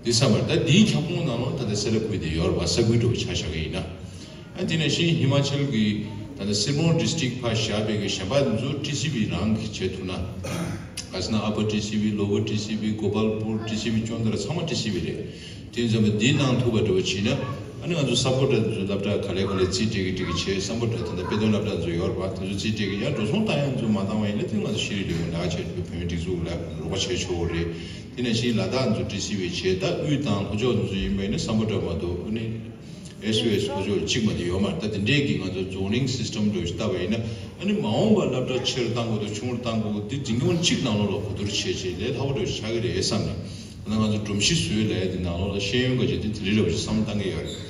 དེ་བསམ་པར་ད་དེའི་ཁྱབ་ཁོངས་ནང་ལོགས་ད་ལྟ་སེ་ལ་ཁུལ་དེ་ཡོད་རེད་བ། ས་ཁུལ་འགྲོ་བ་ཆ་བཞག་གི་ཡིན་ན། ཨ་དེ་ནང་བཞིན་ཧི་མ་ཅལ་གྱི་ད་ལྟ་སེར་མོང་ཌི་སི་ཊིག་ཕར་བཞག་པའི་གི་གཞན་པ་ཚོ་ཊི་སི་ཝི་རང་གིས་བྱེད་ཐུབ་ན། ག་ཟེར་ན་ཨ་པར་ཊི་སི་ཝི། ལོ་ཝར་ཊི་སི་ཝི། གོ་པལ་པུར་ཊི་སི་ཝི། ཅོན་ཏ་ར་ཚང་མ་ཊི་སི་ཝི་རེད། དེ་ཡིན་ཙང་འདི་གནང་ཐུབ་པ་འདྲ་བོ་བྱས་ན་ཨ་ནི་ང་ཚོ་སམ་བྷོ་ཊ་ཚོ་སློབ་གྲྭ་ག་ལེ་ག་ལེ་རྩིས་སྤྲད་ཀྱི་སྤྲད་ཀྱི་བྱས། སམ་བྷོ་ཊ་ད་ལྟ་དཔེ་སྟོན་སློབ་གྲྭ་ཚོ་ཡོད་རེད་པ། དེ་ཚོ་རྩིས་སྤྲད་ཀྱི་ཡང་འགྲོ་སོང་བཏང་ཡ་ཚོ་མ་བཏང་བ་ཡིན་ན་དེ་ང་ཚོ་ཤེས་རིག་ལས་ཁུངས་ལས་ཀ་བྱས་བྱས་བོད་མིའི་སྒྲིག་འཛུགས་ལ་རོགས་པ་བྱས་ཆོག་གི་རེད། དེ་ནང་བཞིན་ལ་དྭགས་ཚོ་ཊི་སི་ཝི་བྱས། ད་དབུས་དང་ལྷོ་ཕྱོགས་ཚོ་ཡིན་པ་ཡིན་ན་སམ་བྷོ་ཊ་མ་གཏོགས་ཨ་ནི། ཨེས་ཨོ་ཨེས་ལྷོ་ཕྱོགས་གཅིག་མ་གཏོགས་ཡོད་མ་རེད། ད་དེ་འདྲས་ཀྱི་ང་ཚོ་ཛོ་ནིང་སིས་ཊམ་འདྲ་བོ་ཞིག་བཏབ་པ་ཡིན་ན་ཨ་ནི་མ་འོངས་པར་སློབ་གྲྭ་ཆེ་རུ་གཏང་དགོས་འདུག་ཆུང་རུ་གཏང་དགོས་འདུག་འདི་འཛིན་སྐྱོང་གཅིག་ནང་ལོགས་ལ་གོ་བསྡུར་བྱས་བྱས་ལས་སླ་པོ་འདྲ་བོ་ཞིག་ཆགས་ཀྱི་རེད་བསམ་ནས། ད་ང་ཚོ་སྒྲོམ་གཞི་བཟོས་ལབ་ཡ་འདི་ནང་ལོགས་ལ་ཤེས་ཡོན་ག་ཅིག་འདི་དེ་རིགས་འདྲ་བོ་ཞིག་བསམ་བློ་གཏང་གི་ཡོད་རེད།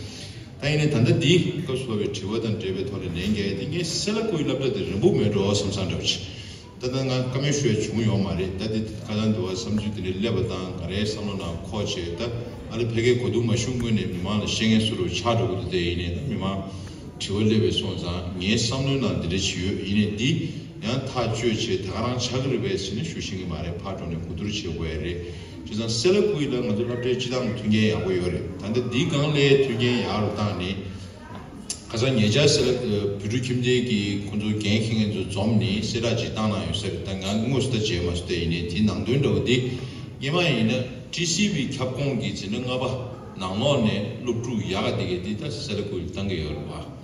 ད་ཡིན་ནའི་ད་ལྟ་འདི་སྐབས་སུ་བབས་པའི་དྲི་བ་དང་འབྲེལ་བའི་ཐོག་ནས་ལན་རྒྱག་ཡ་འདི་ངས་སེ་ལ་ཀུའི་སློབ་གྲྭ་འདི་རིང་པོ་མེད་འགྲོ་བསམ་བསམ་འདྲ་བོ་ཞིག་ད་ལྟ་ང་བཀའ་མོལ་ཞུ་ཡ་བྱུང་ཡོད་མ་རེད། ད་འདི་ཁ་སང་འདི་བ་བསམ་ཚུལ་འདི་འདྲ་སླེབས་པ་དང་ག་རེ་བསམ་བློ་ནང་འཁོར་བྱས། ད་ཨ་ལེ་ཕལ་སྐད་གོ་བསྡུར་མ་ཞུ་སྔོན་ནས་མི་མང་ལ་བཤད་མཁན་བཟོ་འདྲ་ཆགས་འགྲོ་གི་འདུག་དེ་ཡིན་ནའི་ད་མི་མང་དྲི་བ་སླེབས་པའི་སོང་ཙང་ངའི་བསམ་བློའི་ནང་འདི་འདྲ་ཞིག་ཡོད། ཡིན་ནའི་འདི་ཡང་ཐག་གཅོད་བྱས་ད་ག་རང་ཆགས་ཀྱི་རེད་པས་ཟེར་ནས་ཞུ་ཤེས་ཀྱི་མ་རེད། ཕར་འགྲོ་ནས་གོ་བསྡུར་བྱེད་དགོས་ཡ་རེད། བྱས་ཙང་སེ་ལ་ཀུའི་ལ་ང་ཚོ་སློབ་གྲྭའི་སྤྱི་བཏང་མཐུན་རྐྱེན་ཡག་པོ་ཡོད་རེད། ད་ལྟ་འདི་སྒང་ལའི་མཐུན་རྐྱེན་ཡག་རུ་བཏང་ནས། ཁ་སང་ཉེ་ཆར་སེ་ལ་བོད་ཕྲུག་ཁྱིམ་སྡེ་གི་ཁོང་ཚོ་འགན་འཁྱེར་མཁན་ཚོ་འཛོམས་ནས་གསལ་བསྒྲགས་ཅིག་བཏང་གནང་ཡོད་ས་རེད། ད་ང་དངོས་སུ་ད་མཇལ་མ་སོང་། དེ་ཡིན་ནའི་དེའི་ནང་དོན་འདྲ་བོ་འདི་སྔོན་མ་ཡིན་ན་ཊི་སི་ཝི་ཁྱབ་ཁོངས་ཀྱི་འཛིན་གྲྭ་ལྔ་པ་ནང་ལོགས་ནས་སློབ་ཕྲུག་ཡག་ག་དེ་གའི་འདི་ད་སེ་ལ་ཀུའི་ལ་བཏང་གི་ཡོད་རེད་བ།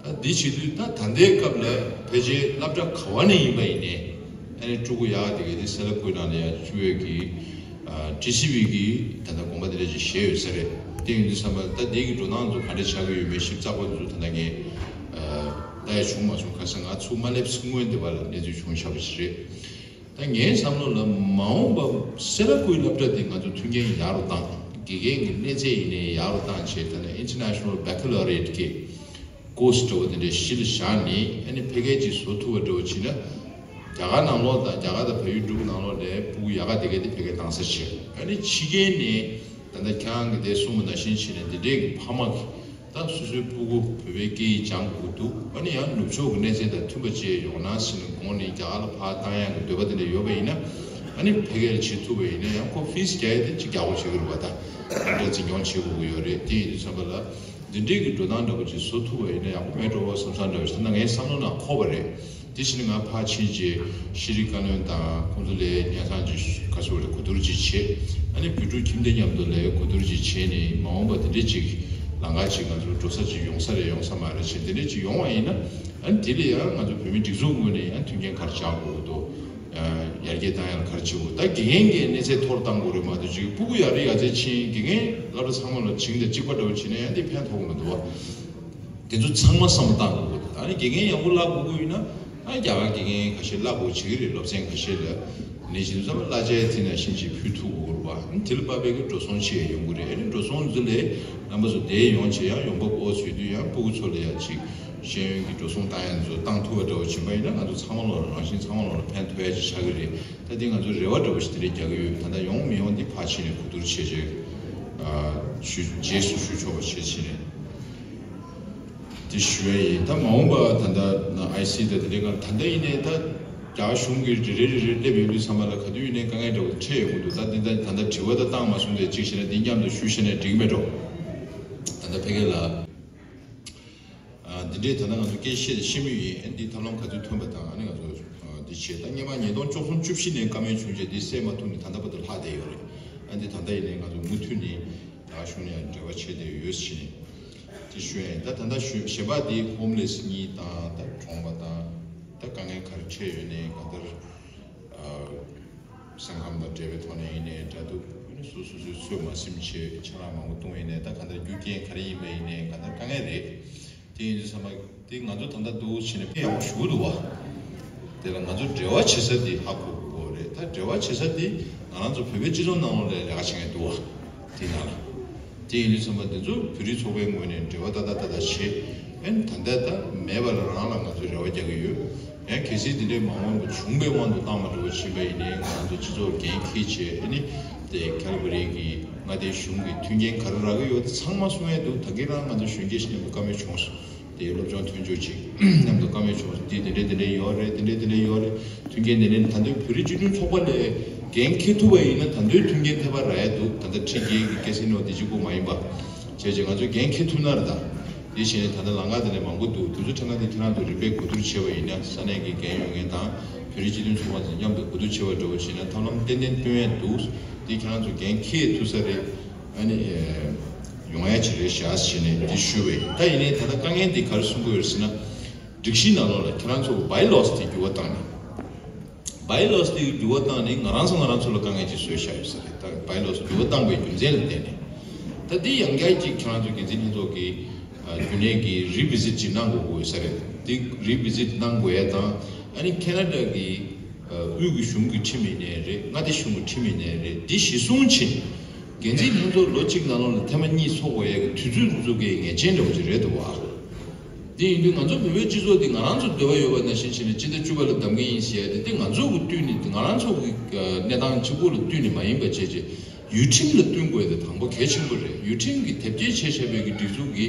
ད་འདི་བྱེད་དུས་ད་ད་ལྟའི་སྐབས་ལ་ཕལ་ཆེར་སློབ་གྲྭ་ག་བ་ནས་ཡིན་པ་ཡིན་ནའི་ཨ་ནི་ཕྲུ་གུ་ཡག་ག་དེ་གའི་དེ་སེ་ལ་ཀུའི་ནང་ལ་ཡང་བཅུག་ཡོད་ཀྱི། ཊི་སི་ཝི་གིས་ད་ལྟ་དགོངས་པ་དེ་འདྲ་ཅིག་བཞེས་ཡོད་ས་རེད། དེ་ཡིན་དུས་ཙམ་པ་ད་དེ་གི་འགྲོ་སྟངས་ཚོ་ག་འདྲ་ཆགས་ཀྱི་ཡོད་མེད་ཞིབ་ཚགས་པོ་དེ་ཚོ་ད་ལྟ་ངས་ལྟ་ཡ་བྱུང་མ་སོང་། ཁ་སང་ང་ཚུར་མ་སླེབས་སྔོན་དེ་བ་ལ་གནས་ཚུལ་བྱུང་ཆགས་པ་ཞིག་རེད། ད་ངའི་བསམ་བློ་ལ་མ་འོངས་པ་སེ་ལ་ཀུའི་སློབ་གྲྭ་དེ་ང་ཚོ་མཐུན་རྐྱེན་ཡག་རུ་བཏང་། དགེ་རྒན་གྱི་གནས་ཚད་ཡིན་ནའི་ཡག་རུ་བཏང་བྱས། ད་ལྟ་ཨིན་ཊར་ནེ་ཤ་ནལ་བྷེ་ཀ་ལོ་རི་ཡེཊ་གི་ཀོར་སི་འདྲ་བོ་དེ་འདྲའི་གཞི་ལ་བཞག་ནས་ཨ་ནི་ཕལ་སྐད་ཅིག་བཟོ་ཐུབ་པ་འདྲ་བོ་བྱས་ན། རྒྱ་གར་ནང་ལོགས་དང་རྒྱ་གར་དང་བལ་ཡུལ་འབྲུག་ནང་ལོགས་ལ་ཕྲུ་གུ་ཡག་ག་དེ་ག་དེ་ཕལ་སྐད་གཏོང་ས་བྱས། ཨ་ནི་ཕྱི་རྒྱལ་ནས་ད་ལྟ་ཁྱེད་རང་གིས་དེ་གསུངས་པ་ནང་བཞིན་བྱས་ནས་འདི་འདྲའི་གི་ཕ་མ་གིས་ད་སོ་སོའི་ཕྲུ་གུ་བོད་པའི་སྐད་ཡིག་སྦྱང་དགོས་འདུག་ཨ་ནི་ཡང་ནུབ་ཕྱོགས་ཀྱི་གནས་ཚད་དང་མཐུན་པ་བྱས་ཡོང་ན་ཟེར་ནས་དགོངས་ནས་རྒྱ་གར་ལ་ཕར་བཏང་ཡག་གི་འདོད་པ་དེ་འདྲ་ཡོད་པ་ཡིན་ན། ཨ་ནི་ཕལ་སྐད་བྱེད་ཐུབ་པ་ཡིན་ན་ཡང་ཁོ་ཕིས་རྒྱག་ཡག་དེ་ཅིག་ཡག་པོ་བྱེད་ཀྱི་རེད་བ། ད་སློབ་གྲྭ་འཛིན་སྐྱོང་བྱེད་དགོས་ཀྱི་ཡོད་རེད། དེ་ཡིན་དུས་ཙམ་པ་ལ། འདི་འདྲའི་གི་འགྲོ་སྟངས་འདྲ་པོ་ཅིག་བཟོ་ཐུབ་པ་ཡིན་ན་ཡག་པོ་མེད་འགྲོ་བསམ་བསམ་འདྲ་པོ་ཞིག་ད་ལྟ་ངའི་བསམ་བློ་ནང་འཁོར་བ་རེད། དེ་བཞིན་ང་ཕར་ཕྱིན་རྗེས་ཤེས་རིག་བཀའ་བློན་དང་ཁོང་ཚོ་ལ་སྙན་སེང་ཅིག་ག་ཚོད་རེ་གོ་བསྡུར་ཅིག་བྱས། ཨ་ནི་བོད་ཕྲུག་ཁྱིམ་སྡེ་མཉམ་དུ་ལ་གོ་བསྡུར་ཅིག་བྱས་ནས་མ་འོངས་པ་དེ་འདྲའི་ཅིག་ལམ་ཁ་ཅིག་ང་ཚོ་འགྲོ་ས་ཅིག་ཡོང་ས་རེད་ཡོང་ས་མ་རེད་ཅེས་དེ་འདྲའི་ཅིག་ཡོང་བ་ཡིན་ན། ཨ་ནི་དེ་ལ་ཡང་ང་ཚོ་བོད་མིའི་སྒྲིག་འཛུགས་ངོས་ནས་ཡང་མཐུན་རྐྱེན་ག་རེ་སྦྱར་དགོས་ཀྱི་འདུག་ཡར་རྒྱས་བཏང་ཡག་ལ་ག་རེ་བྱེད་དགོས། ད་དགེ་རྒན་གྱི་གནས་ཚད་མཐོ་རུ་གཏང་དགོས་རེད་མ་གཏོགས་ཅིག་སྤུ་གུ་ཡར་རེ་ཡར་རྩེ་ཕྱིན་དགེ་རྒན་སློབ་གྲྭ་ཚང་མ་ལ་བྱིངས་དང་གཅིག་པ་འདྲ་བོ་བྱེད་ན་ཡང་འདི་ཕན་ཐོགས་མི་འདུག་བ། དེ་ཚོ་ཚང་མ་བསམ་བློ་བཏང་དགོས་ཀྱི་འདུག་ཨ་ནི་དགེ་རྒན་ཡག་པོ་བསླབ་དགོས་ཀྱི་ཡོད་ན། ཨ་རྒྱ་གར་དགེ་རྒན་ཁ་ཤས་བསླབ་དགོས་བྱེད་ཀྱི་རེད། སློབ་ཚན་ཁ་ཤས་ལ་ནས་བཞིན་ཙམ་གླ་ཆའི་ཐིག་ནང་བཞིན་ཅིག་ཕུལ་ཐུབ་དགོས་རེད་བ། དེ་ལ་དཔག་པའི་གི་འགྲོ་སོང་ཆེ་ཡོང་གི་རེད། ཨ་ནི་འགྲོ་སོང་ཚོ་ལས་རྣམ་པ་ཚོ་དེ་ཡོང་བྱས་ཡང་ཡོང་འབབ་ཨོ་བཟོས་དུས་ཡང་སྤུ་གུ་ཚོ་ལ་ཡང་ཅིག་ཤེས་ཡོན་གྱི་འགྲོ་སོང་བཏང་ཡ་ཚོ་བཏང་ཐུབ་པ་འདྲ་བོ་བྱིན་པ་ཡིན་ན་ང་ཚོ་ཚང་མ་ལོག་ལ་རང་བཞིན་ཚང་མ་ལོག་ལ་ཕན་ཐོགས་ཡ་ཅིག་ཆགས་ཀྱི་རེད། ད་དེ་ང་ཚོ་རེ་བ་འདྲ་བོ་ཞིག་དེ་འདྲས་རྒྱག་གི་ཡོད། ད་ལྟ་ཡོང་མི་ཡོང་འདི་ཕར་ཕྱིན་ནས་གོ་བསྡུར་བྱས་བྱས་ཞུ་རྗེས་སུ་ཞུ་ཆོག་པ་བྱས་ཕྱིན་ནས། དེ་ཞུ་ཡ་ཡིན། ད་མ་འོངས་པ་ད་ལྟ་ཨའི་སི་དང་དེ་འདྲའི་སྒང་ད་ལྟ་ཡིན་ནའི་ད་རྒྱ་གཞུང་གི་རེ་རེ་རེ་རེ་སླེབས་ཡོང་དུས་ཚང་མ་ལ་ག་དུས་ཡིན་ནའི་དཀའ་ངལ་འདྲ་བོ་འཕྲད་ཡོང་གི་འདུག་ད་འདི་ད་ད་ལྟ་དྲི་བ་ད་བཏང་མ་སོང་། དེ་གཅིག་བྱས་ན་འདི་མཉམ་དུ་ཞུ་བྱས་ན་འགྲིག་མེད་འགྲོ། ད་ལྟ་ཕ་གི་ལ་འདི་འདྲའི་ད་ལྟ་ང་ཚོ་སྐད་ཆ་བཤད་ཤེས་མུས་ཡིན། འདི་ཐབས་ལམ་ག་ཚོད་ཐོན་པ་དང་ཨ་ནི་ང་ཚོ་འདི་བྱས། ད་སྔོན་མ་ཉིས་སྟོང་བཅུ་གསུམ་བཅུ་བཞི་ནས་བཀའ་མོལ་བྱུང་རྗེས་འདི་སེལ་མ་ཐུབ་ནས་ད་ལྟ་བར་དུ་ལྷག་བསྡད་ཡོད་རེད། ཨ་འདི་ད་ལྟ་ཡིན་ནའི་ང་ཚོ་མུ་མཐུད་ནས་རྒྱ་གཞུང་ནས་འབྲེལ་བ་བྱས་བསྡད་ཡོད་ཟེར་ནས། དེ་ཞུ་ཡ་ཡིན། ད་ད་ལྟ་ཞུ་ཞེས་པ་དེ་ཧོམ་ལེ་སི་གཉིས་དང་ད་གྲོངས་པ་དང་ད་དཀའ་ངལ་ག་རེ་འཕྲད་ཡོད་ནའི་གང་ལྟར་སེམས་ཁམས་དང་འབྲེལ་བའི་ཐོག་ནས་ཡིན་ནའི་འདྲ་འདུག་སོ་སོ་སོའི་ཚོད་མ་ཟིན་ཆེད་ཆང་རག་མང་པོ་བཏུང་ཡིན་ནའི་ད་གང་ལྟར་རྒྱུ་རྐྱེན་ག་རེ་ཡིན་པ་ཡིན་ནའི་གང་ལྟར་དཀའ་ངལ་རེད། དེ་ཡིན་དུས་ཚང་མ་དེ་ང་ཚོ་ད་ལྟ་འདུག་བྱས་ནས་ཕན་ཡག་པོ་ཞུ་གི་འདུག་བ། དེ་ལ་ང་ཚོ་འབྲེལ་བ་བྱེད་ས་དེ་ཧ་གོ་དགོས་རེད། ད་འབྲེལ་བ་བྱེད་ས་དེ་ང་རང་ཚོ་བོད་པའི་སྤྱི་ཚོགས་ནང་ལོགས་ལ་ལས་ཀ་བྱེད་མཁན་འདུག་བ། དེ་ནང་ལ། དེ་ཡིན་དུས་ཚང་མ་དེ་ཚོ་བོད་རིགས་ཚོགས་པའི་ངོས་ནས་འབྲེལ་བ་ཏག་ཏག་ཏག་ཏག་བྱེད། ཨེ་ད་ལྟ་ད་མེད་པ་ལ་རང་ལ་ང་ཚོས་རེ་བ་རྒྱག་གི་ཡོད། ཡང་གལ་སྲིད་དེ་འདྲའི་མ་འོངས་པ་བྱུང་བའི་དབང་དུ་བཏང་བ་འདྲ་བོ་ཕྱིན་པ་ཡིན་ནའི་ང་ཚོ་སྤྱི་ཚོགས་འགན་འཁྱེར་བྱས། ཨ་ནི་དེ་ཁེ་ལི་ཕོར་ནི་ཡ་གི་མངའ་སྡེའི་གཞུང་གི་མཐུན་རྐྱེན་ག་རེ་རག་གི་ཡོད་དེ་ཚང་མ་གསུང་ཡས་འདུག་ད་གིན་རང་ང་ཚོ་གཞོན་སྐྱེས་ཤིག་མཉམ་དུ་བཀའ་མོལ་བྱུང་སོང་། དེའི་སློབ་སྦྱོང་མཐུན་སྦྱོར་ཅིག་མཉམ་དུ་བཀའ་མོལ་བྱུང་སོང་། དེ་དེ་འདྲས་དེ་འདྲས་ཡོད་རེད། དེ་འདྲས་དེ་འདྲས་ཡོད་རེད། མཐུན་རྐྱེན་དེ་འདྲས་ད་དུང་བོད་རིགས་སྤྱི་མཐུན་ཚོགས་པ་ལས་འགན་འཁྱེར་ཐུབ་པ་ཡིན་ན་ད་དུང་མཐུན་རྐྱེན་ཐེབས་པ་རག་ཡས་འདུག་ད་ལྟ་ཁྲི་བརྒྱད་ཀྱི་སྐད་སེང་ནོ་དེ་གཅིག་པོ་མ་ཡིན་པ་བྱས་བྱས་ང་ཚོས་འགན་འཁྱེར་ཐུབ་ན་རེད། ད་དེ་བྱས་ནས་ད་ལྟ་ལམ་ཁ་དེ་འདྲས་མང་པོ་འདུག་དེ་ཚོ་ཁྲ་ཁ་དེ་ཁྱེད་རང་ཚོ་རིམ་པས་གོ་བསྡུར་བྱས་པ་ཡིན་ན་ས་གནས་ཀྱི་འགན་ཡོད་མཁན་དང་བོད་རིགས་སྤྱི་མཐུན་ཚོགས་པ་ཚོ་མཉམ་དུ་གོ་བསྡུར་བྱས་པ་འདྲ་བོ་བྱས་ན་ཐབས་ལམ་ཏན་ཏན་བཏོན་ཡས་འདུག་དེ་ཁྱེད་རང་ཚོ་འགན་འཁྱེར་ཐུབ་ས་རེད། ཨ་ནི་ཡོང་ཡ་ཅིག་རེད་ཤག་ཟེར་ནས་འདི་ཞུས་པས། ད་ཡིན་ནའི་ད་ལྟ་དཀའ་ངལ་འདི་ག་རེ་གསུང་གི་ཡོད་ཟེར་ན། སྒྲིག་གཞི་ནང་ལོགས་ལ་ཁྱེད་རང་ཚོ་བའི་ལོ་སི་དེ་འགྱུར་བ་བཏང་ནས། བའི་ལོ་སི་དེ་འགྱུར་བ་བཏང་ནས་ང་རང་ཚོ་ང་རང་ཚོ་ལ་དཀའ་ངལ་ཅིག་བཟོས་བཞག་ཡོད་ས་རེད། ད་བའི་ལོ་སི་འགྱུར་བ་བཏང་པའི་རྒྱུ་མཚན་ལ་བརྟེན་ནས། ད་འདི་ཡང་བསྐྱར་ཅིག་ཁྱེད་རང་ཚོ་འགན་འཛིན་ལྷན་ཚོགས་ཀྱིས་རྒྱུན་ལས་ཀྱི་རི་བི་ཟིཊ་ཅིག་གནང་དགོས་ཀྱི་ཡོད་ས་རེད། འདི་རི་བི་ཟིཊ་གནང་དགོས་ཡ་དང་། ཨ་ནི་ཁེ་ན་ཌ་གི་དབུས་ཀྱི་གཞུང་གི་ཁྲིམས་ཡིན་ནའི་རེད། མངའ་སྡེ་གཞུང་གི་ཁྲིམས་ཡིན་ནའི་རེད། འདི་གཞི་བཟུང་བྱས། འགན་འཛིན་ལྷན་ཚོགས་ལོ་གཅིག་ནང་ལོགས་ལ་ཐེངས་མ་གཉིས་ཚོགས་དགོས་ཡས་ཀྱི་དུས་ཚོད་འཛུགས་མཁན་ངེས་ཅན་འདྲ་བོ་ཅིག་རེད་འདུག་བ། དེ་ཡིན་དུས་ང་ཚོ་བོད་པའི་སྤྱི་ཚོགས་འདི་ང་རང་ཚོ་འདོད་པ་ཡོད་པ་ནང་བཞིན་བྱས་ནས་སྤྱི་ཟླ་བཅུ་པ་ལ་གདམ་ག་ཡིན་ཟེར་ཡ་དེ་དེ་ང་ཚོ་གི་བསྟུན་ནས་ང་རང་ཚོ་གི་གནས་སྟངས་གཅིག་པོ་ལ་བསྟུན་ནས་མ་ཡིན་པ་བྱས་བྱས་ཡུལ་ཁྲིམས་ལ་བསྟུན་དགོས་དེ་དང་པོ་གལ་ཆེན་པོ་རེད། ཡུལ་ཁྲིམས་ཀྱི་དེབ་སྐྱེལ་བྱས་བྱས་པའི་གི་སྒྲིག་འཛུགས་ཀྱི་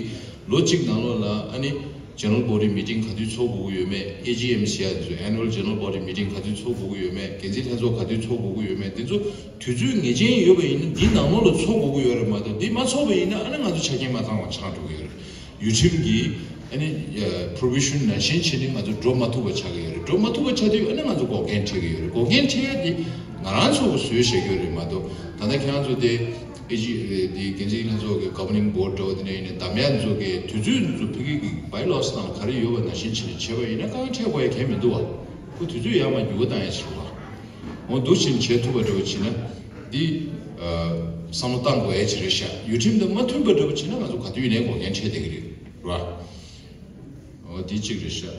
ལོ་གཅིག་ནང་ལོགས་ལ་ཨ་ནི་General Body Meeting་ག་དུས་ཚོགས་དགོས་ཀྱི་ཡོད་མེད། ཨེ་ཇི་ཨེམ་ཟེར་ཡ་དེ་ཚོ་Annual General Body Meeting་ག་དུས་ཚོགས་དགོས་ཀྱི་ཡོད་མེད། འགན་འཛིན་ལྷན་ཚོགས་ག་དུས་ཚོགས་དགོས་ཀྱི་ཡོད་མེད། དེ་ཚོ་དུས་ཚོད་ངེས་ཅན་ཡོད་པ་ཡིན་ན་འདིའི་ནང་ལོགས་ལ་ཚོགས་དགོས་ཀྱི་ཡོད་རེད་མ་གཏོགས་འདི་མ་ཚོགས་པ་ཡིན་ན་ཨ་ནི་ང་ཚོ་ཆ་རྐྱེན་མ་ཚང་བ་ཆགས་འགྲོ་གི་ཡོད་རེད། ཡུལ་ཁྲིམས་ཀྱི་ཨ་ནི་provision་ནང་བཞིན་བྱས་ནས་ང་ཚོ་འགྲོ་མ་ཐུབ་པ་ཆགས་ཀྱི་ཡོད་རེད། འགྲོ་མ་ཐུབ་པ་ཆགས་དུས་ཨ་ནི་ང་ཚོ་འགོག་རྐྱེན་འཕྲད་ཀྱི་ཡོད་རེད། འགོག་རྐྱེན་འཕྲད་ཡ་དེ་ང་རང་ཚོ་གིས་བཟོས་བཞག་གི་ཡོད་རེད་མ་གཏོགས་ད་ལྟ་ཁྱེད་རང་ཚོ་དེ་ཨེ་ཇི་དེ་འགན་འཛིན་ལྷན་ཚོགས་ཀྱི་Governing Board་འདྲ་བོ་དེ་ནས་ཡིན་ནའི་བདམས་ཡ་ཚོ་གི་དུས་ཚོད་ཚོ་ཕ་གི་གི་bylaws་ནང་ལ་ག་རེ་ཡོད་པ་ནང་བཞིན་བྱས་ནས་བྱས་པ་ཡིན་ན་དཀའ་ངལ་འཕྲད་དགོས་ཡ་གང་ཡང་མི་འདུག་བ། ཁོ་དུས་ཚོད་ཡར་མར་འགྱུར་བ་བཏང་ཡ་ཞིག་རེད་བ། འོ་འདུག་བྱས་ནས་བྱེད་ཐུབ་པ་འདྲ་བོ་བྱས་ན་འདི་བསམ་བློ་བཏང་དགོས་ཡ་ཅིག་རེད་ཤག་ཡུལ་ཁྲིམས་དང་མ་མཐུན་པ་འདྲ་བོ་བྱས་ན་ང་ཚོ་ག་དུས་ཡིན་ནའི་འགོག་རྐྱེན་འཕྲད་བསྡད་ཀྱི་རེད་ར། འོ་འདི་གཅིག་རེད་ཤག་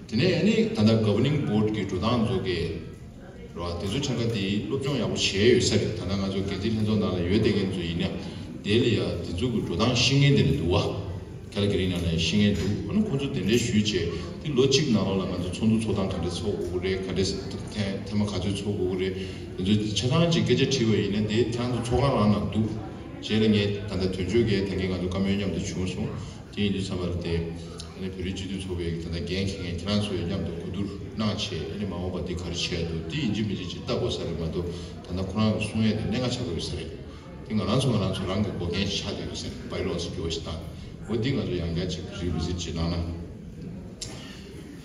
དེ་ནས་ཨ་ནི་ད་ལྟ་Governing Board་གི་འགྲོ་སྟངས་ཚོ་གི་ར་དེ་ཚོ་ཕྲན་ཁ་དེ་སློབ་སྦྱོང་ཡག་པོ་བྱས་ཡོད་ས་རེད། ད་ལྟ་ང་ཚོ་འགན་འཛིན་ལྷན་ཚོགས་ནང་ལ་ཡོད་བསྡད་མཁན་ཚོ་ཡིན་ན་དེ་ལ་ཡ་དེ་ཚོ་གི་འགྲོ་སྟངས་ཤེས་མཁན་དེ་འདྲ་འདུག་བ། ཁེ་ལི་གྷི་རི་ནང་ལ་ཤེས་མཁན་འདུག་ཨ་ནི་ཁོང་ཚོ་དེ་འདྲའི་ཞུས་བྱས་དེ་ལོ་གཅིག་ནང་ལོགས་ལ་ང་ཚོ་ཚོགས་འདུ་ཚོགས་སྟངས་ག་འདྲས་ཚོགས་དགོས་ཀྱི་རེད། ག་འདྲས་ཐེངས་ཐེངས་མ་ག་ཚོད་ཚོགས་དགོས་ཀྱི་རེད། དེ་ཚོ་ཆ་ཚང་ཅིག་སྐད་ཆ་དྲིས་པ་ཡིན་ན་དེ་ཁྱེད་རང་ཚོ་ཚོགས་ཁང་རང་ནང་འདུག་རྗེས་ལ་ངས་ད་ལྟ་དོན་གཅོད་ཀྱིས་ད་གིན་ང་ཚོ་བཀའ་མོལ་མཉམ་དུ་བྱུང་སོང་། དེ་ཡིན་དུས་ཙམ་པ་ལ་དེ་ཨ་ནི་བོད་རིགས་སྤྱི་མཐུན་ཚོགས་པའི་ད་ལྟ་འགན་འཁྱེར་མཁན་ཁྱེད་རང་ཚོས་མཉམ་དུ་གོ་བསྡུར་གནང་བྱས་ཨ་ནི་མ་འོངས་པ་འདི་ག་རེ་བྱས་འདུག་དེ་ཡིན་གཅིག་མིན་གཅིག་ཅིག་ལྟ་དགོས་ས་རེད་མ་གཏོགས་ད་ལྟ་ཁོ་རང་གི་གསུང་ཡས་དེ་གནད་འགག་ཆགས་ཀྱི་རེད་ས་རེད། དེ་ང་རང་ཚོ་ང་རང་ཚོ་རང་གི་འགོག་རྐྱེན་ཞིག་ཆགས་བསྡད་ཡོད་ཟེར་བའི་ལོག་ཟེར་འགྱུར་བ་ཞིག་བཏང་། འོ་འདི་ང་ཚོ་ཡང་བསྐྱར་ཅིག་རི་བི་ཟིཊ་ཅིག་གནང་ན།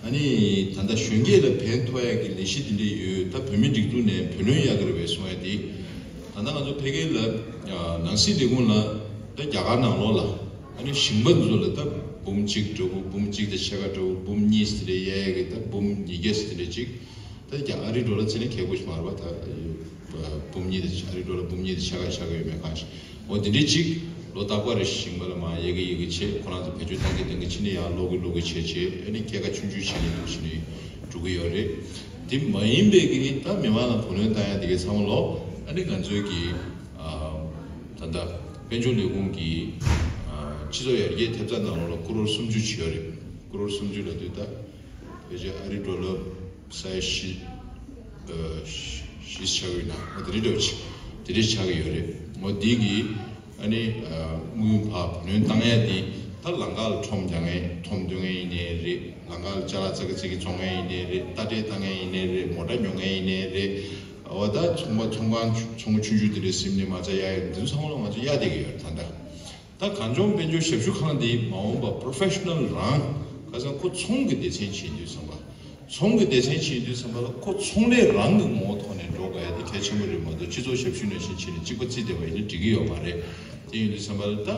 ཨ་ནི་ད་ལྟ་གཞོན་སྐྱེས་ལ་ཕན་ཐོགས་ཡག་གི་ལས་གཞི་འདི་འདྲ་ཡོད། ད་བོད་མི་སྒྲིག་འཛུགས་ནས་བུ་ལོན་གཡར་གི་རེད་པས་གསུང་ཡ་དེ། ད་ལྟ་ང་ཚོ་ཕ་གི་ལ་ནང་སྲིད་ལས་ཁུངས་ལ་ད་རྒྱ་གར་ནང་ལོགས་ལ་ཨ་ནི་ཞིང་པ་འདི་ཚོ་ལ་ད་འབུམ་གཅིག་འདྲ་བོ་འབུམ་གཅིག་དང་ཕྱེད་ཀ་འདྲ་བོ་འབུམ་གཉིས་ཟེར་ཏེ་གཡར་ཡ་གི་ད་འབུམ་ཉིས་བརྒྱ་ཟེར་ཏེ་གཅིག་ད་ཀྱང་ཨ་རི་ཌོ་ལར་བརྩིས་ནས་ཁེ་པོ་ཞིག་མ་རེད་པ། ད་འབུམ་གཉིས་དེ་ཨ་རི་ཌོ་ལར་འབུམ་གཉིས་དེ་ཆགས་ཀ་ཆགས་ཀ་ཡོད་མེད་གང་ཞིག་འོ་དེ་འདྲའི་གཅིག་ལོ་རྟག་པར་རེ་ཞིག་མ་ལ་མ་ཡ་གི་ཡ་གི་བྱས། ཁོ་རང་ཚོ་བེད་སྤྱོད་གཏོང་གི་གཏོང་གི་ཕྱི་ནས་ཡང་ལོག་གི་ལོག་གི་བྱས་བྱས། ཨ་ནི་སྐྱེད་ཀ་ཆུང་ཆུང་བྱས་ནས་འདུག་བྱས་ནས་འགྲོ་གི་ཡོད་རེད། དེ་མ་ཡིན་པའི་གི་ད་མི་མང་ལ་བུ་ལོན་བཏང་ཡ་དེ་གའི་ཚང་མ་ལོ། ཨ་ནི་ང་ཚོའི་གི་ད་ལྟ་དཔལ་འབྱོར་ལས་ཁུངས་ཀྱི་སྤྱི་ཚོགས་ཡར་རྒྱས་ཐེབས་རྩ་ནང་ལོགས་ལ་ཀོ་རོར་སུམ་ཅུ་བྱས་ཡོད་རེད། ཀོ་རོར་སུམ་ཅུ་ལབ་དུས་ད་ཕལ་ཆེར་ཨ་རི་ཌོ་ལར་ས་ཡ་བཞི་བཞི་ཆགས་ཡོད་ན། འོ་དེ་རེད་འདྲ་བོ་ཅིག་དེ་རེད་ཆགས་ཀྱི་ཡོད་རེད། འོ་དེ་གི་ཨ་ནི་དངུལ་ཕར་བུ་ལོན་བཏང་ཡ་དེ་ད་ལམ་ཁ་ལ་ཁྲོམ་རྒྱག་མཁན་ཁྲོམ་འདོན་མཁན་ཡིན་ནའི་རེད། ལམ་ཁ་ལ་ཅ་ལག་ཙག་གི་ཙིག་གི་བཙོང་མཁན་ཡིན་ནའི་རེད། རྟ་དྲེལ་བཏང་མཁན་ཡིན་ནའི་རེད། མོ་ཊ་ཉོ་མཁན་ཡིན་ནའི་རེད། འོ་ད་ཚོང་པ་ཚོང་ཁང་ཆུང་ཆུང་ཆུང་ཆུང་དེ་འདྲས་ཟིན་ནས་མ་རྩ་ཡ་ཡ་འདི་ཚོ་ཚང་མ་ལ་ང་ཚོ་གཡར་བསྡད་ཀྱི་ཡོད་རེད་ད་ལྟ། ད་གངས་ལྗོངས་དཔལ་འབྱོར་ཞབས་ཞུ་ཁང་འདི་མ་འོངས་པ་པོ་རོ་ཕེ་ཤི་ནལ་རང་ཁ་སང་ཁོ་ཚོང་གི་སྡེ་ཚན་ཕྱིན་དུས་ཙམ་པ། ཚོང་གི་སྡེ་ཚན་ཕྱིན་དུས་ཙམ་པ་ལ་ཁོ་ཚོང་ལས་རང་གི་ངོ་བོ་ཐོག་ནས་འགྲོ་དགོས་ཡ་དེ་གལ་ཆེན་པོ་རེད་མ་གཏོགས། སྤྱི་ཚོགས་ཞབས་ཞུ་ནང་བཞིན་བྱས་ནས་གཅིག་པ་བརྩིས་བསྡད་པ་ཡིན་ན་འགྲིག་གི་ཡོད་མ་རེད། དེ་ཡིན་དུས་ཙམ་པ་ལ་ད་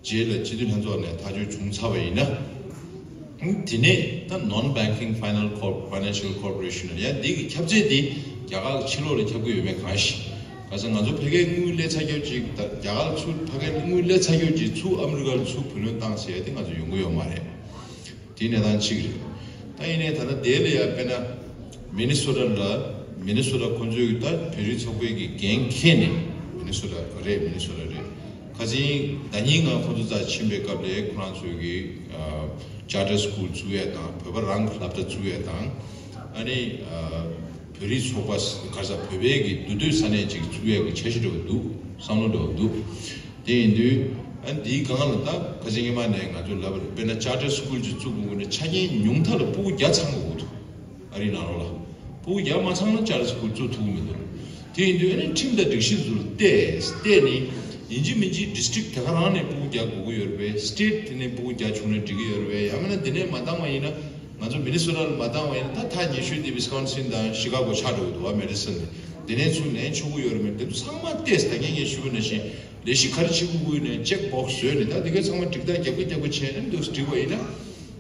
རྗེས་ལ་སྤྱི་འཐུས་ལྷན་ཚོགས་ནས་ཐག་གཅོད་བྱུང་ཚར་བ་ཡིན་ན། དེ་ནས་ད་Non-Banking Final Corp- Financial Corporation ཡ་འདི་གི་ཁྱབ་ཚད་འདི་རྒྱ་གར་གྱི་ཕྱི་ལོགས་ལ་ཁྱབ་ཀྱི་ཡོད་མེད་གང་ཤེས། ག་ས་ང་ཚོ་ཕ་གིའི་དངུལ་སླེབས་ཚར་རྒྱུ་ཅིག་ད་རྒྱ་གར་ཚུར་ཕ་གིའི་དངུལ་སླེབས་ཚར་རྒྱུ་ཅིག་ཚུར་ཨ་མི་རི་ཀར་ཚུར་བུ་ལོན་བཏང་ཟེར་ཡ་དེ་ང་ཚོ་ཡོང་གི་ཡོད་མ་རེད། དེ་གནས་སྟངས་གཅིག་རེད། ད་ཡིན་ནའི་ད་ལྟ་དེ་ལ་ཡ་དཔེར་ན་མི་ནི་སོ་ཊ་ལ་མི་ནི་སོ་ཊ་ཁོ་ཚོའི་ད་བོད་རིགས་ཚོགས་པའི་གི་འགན་འཁྱེར་ནས། མི་ནི་སོ་ཊ་རེད། མི་ནི་སོ་ཊ་རེད། ཁ་སང་ཟླ་གཉིས་སྔ་ཁོ་ཚོ་རྩ་ཕྱིན་པའི་སྐབས་ལ་ཁོ་རང་ཚོའི་གི་ཨ་ཅར་ཊར་སི་ཀུལ་བཙུགས་ཡས་དང་། བོད་པ་རང་གི་སློབ་གྲྭ་བཙུགས་ཡས་དང་། ཨ་ནི་ཨ་བོད་རིགས་ཚོགས་པ་ག་ས་བོད་པའི་གི་འདུས་སྡོད་ས་གནས་ཅིག་བཙུགས་ཡས་ཀྱི་འཆར་གཞི་འདྲ་བོ་འདུག་བསམ་བློ་འདྲ་བོ་འདུག་དེ་ཡིན་དུས་ཨ་ནི་འདིའི་སྒང་ལ་ད་ཁ་སང་ཉི་མ་ནས་ང་ཚོས་ལབ་པ་རེད། དཔེར་ན་ཅར་ཊར་སི་ཀུལ་ཅིག་བཙུགས་དགོས་ན་ཆ་རྐྱེན་ཉུང་མཐའ་ལ་སྤུ་གུ་བརྒྱ་ཚང་དགོས་ཀྱི་འདུག་ཨ་རིའི་ནང་ལོགས་ལ་སྤུ་གུ་བརྒྱ་མ་ཚང་ན་ཅར་ཊར་སི་ཀུལ་བཙུགས་ཐུབ་ཀྱི་མི་འདུག་དེ་ཡིན་དུས་ཨ་ནི་ཁྲིམས་དང་སྒྲིག་གཞི་ཚོ་ལ་བལྟས་བལྟས་ནས་ཡིན་གཅིག་མིན་གཅིག་ཌི་སི་ཊིག་དེ་ག་རང་ནས་སྤུ་གུ་བརྒྱ་དགོས་ཀྱི་ཡོད་རེད་པས། སི་ཊེ་ཊི་དེ་ནས་སྤུ་གུ་བརྒྱ་བྱུང་ན་འགྲིག་གི་ཡོད་རེད་པས། ཡང་མིན་ན་འདི་ནས་མ་འདང་བ་ཡིན་ན། ང་ཚོ་མི་ནི་སོ་ཊ་ལ་མ་བཏང་བ་ཡིན་ན་ད་ཐག་ཉེ་ཤོས་དེ་ཝི་སི་ཀོན་སིན་དང་ཤི་ཀ་གོ་ཆགས་འགྲོ་གི་འདུག་བ། མེ་ཌི་སོན་ནས་དེ་ནས་ཚུར་ལེན་ཆོག་གི་ཡོད་རེད་མེད་དེ་ཚོ་ཚང་མ་བལྟས། ད་གིན་ངས་ཞུས་པ་ནང་བཞིན་ལས་གཞི་ག་རེ་བྱེད་དགོས་ཀྱི་ཡོད་ནས་ཅེག་བོག་སི་བཟོས་ནས་ད་དེ་གའི་ཚང་མ་འགྲིག་ཐག་རྒྱབ་ཀྱི་རྒྱབ་ཀྱི་བྱས་ནས་འདུག་འགྲིག་པ་ཡིན་ན་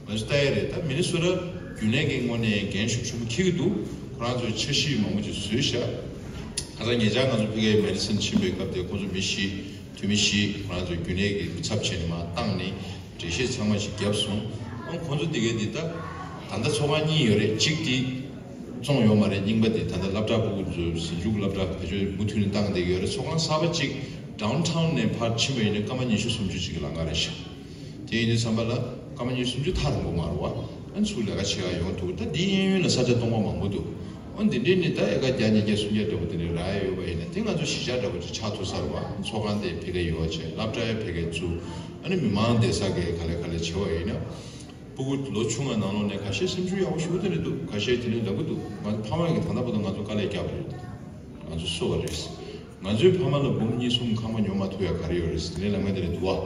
ང་ཚོ་ལྟ་ཡ་རེད། ད་མི་ནི་སོ་ཊ་རྒྱུན་ལས་ཀྱི་ངོས་ནས་འགན་ཤུགས་ཆེན་པོ་འཁྱེར་གྱི་འདུག་ཁོ་རང་ཚོས་འཆར་གཞི་མང་པོ་ཅིག་བཟོས་ཤག་ཁ་སང་ཉེ་ཆར་ང་ཚོ་ཕ་གིའི་མེ་ཌི་སོན་ཕྱིན་པའི་སྐབས་དེ་ཁོ་ཚོ་མི་བཞི། འཐུས་མི་བཞི་ཁོ་རང་ཚོ་རྒྱུན་ལས་ཀྱི་ཚབ་བྱས་ནས་མར་བཏང་ནས་འགྲེལ་བཤད་ཚང་མ་ཞིག་བརྒྱབ་སོང་། ཨང་ཁོ་ཚོ་དེ་གའི་འདི་ད་ད་ལྟ་ཚོགས་ཁང་གཉིས་ཡོད་རེད། གཅིག་དེ་བཙོངས་ཡོད་མ་རེད། རྙིང་པ་དེ་ད་ལྟ་སློབ་གྲྭ་སྤུ་གུ་ཚོ་ཟིང་ཆུང་གི་སློབ་གྲྭ་བེད་སྤྱོད་མུ་མཐུད་ནས་བཏང་བསྡད་ཀྱི་ཡོད་རེད། ཚོགས་ཁང་གསར་པ་གཅིག་ཌའོན་ཊའོན་ནས་ཕར་ཕྱིན་པ་ཡིན་ན་སྐར་མ་ཉི་ཤུ་སུམ་ཅུ་ཅིག་གི་ལམ་ཁ་རེད་ཤག་དེ་ཡིན་དུས་ཙམ་པ་ལ་སྐར་མ་ཉི་ཤུ་སུམ་ཅུ་ཐག་རིང་པོ་མ་རེད་བ། ཨ་ཚུར་ལས་ཀ་བྱེད་ག་ཡོང་ཐུབ། ད་འདི་གཡས་གཡོན་ལ་ས་ཆ་སྟོང་པ་མང་པོ་འདུག་ཨ་འདི་འདྲའི་ནི་ད་ཨེ་ཀར་བརྒྱ་ཉིས་བརྒྱ་སུམ་བརྒྱ་འདྲ་པོ་དེ་འདྲའི་རག་ཡ་ཡོད་པ་ཡིན་ན་དེ་ང་ཚོ་གཞིས་ཆགས་འདྲ་པོ་ཅིག་ཆགས་ཐུབ་ས་རེད་བ། ཚོགས་ཁང་དེ་ཕ་གིར་ཡོད་པ་བྱས། སློབ་གྲྭ་ཡང་ཕ་གིར་བཙུགས། ཨ་ནི་མི་མང་བསྡད་ས་གའི་ག་ལེ་ག་ལེ་བྱས་པ་ཡིན་ན། སྤུ་གུ་ལོ་ཆུང་བ་ནང་ལོགས་ནས་ཁ་ཤས་སེམས་ཤུགས་ཡག་པོ་ཞེ་པོ་དེ་འདྲ་འདུག་ཁ་ཤས་དེ་འདྲ་ལབ་གི་འདུག་ང་ཚོ་ཕ་མ་གིས་ད་ལྟ་བར་དུ་ང་ཚོ་དཀའ་ལས་བརྒྱབ་པ་རེད། ང་ཚོ་གསོ་བ་རེད། ང་ཚོའི་ཕ་མ་ལ་འབུམ་གཉིས་གསུམ་ཁང་པ་ཉོ་མ་ཐུབ་ཡ་ག་རེ་ཡོད་རེད་ཟེར་དེ་འདྲའི་ལབ་མཁན་དེ་འདྲ་འདུག་བ།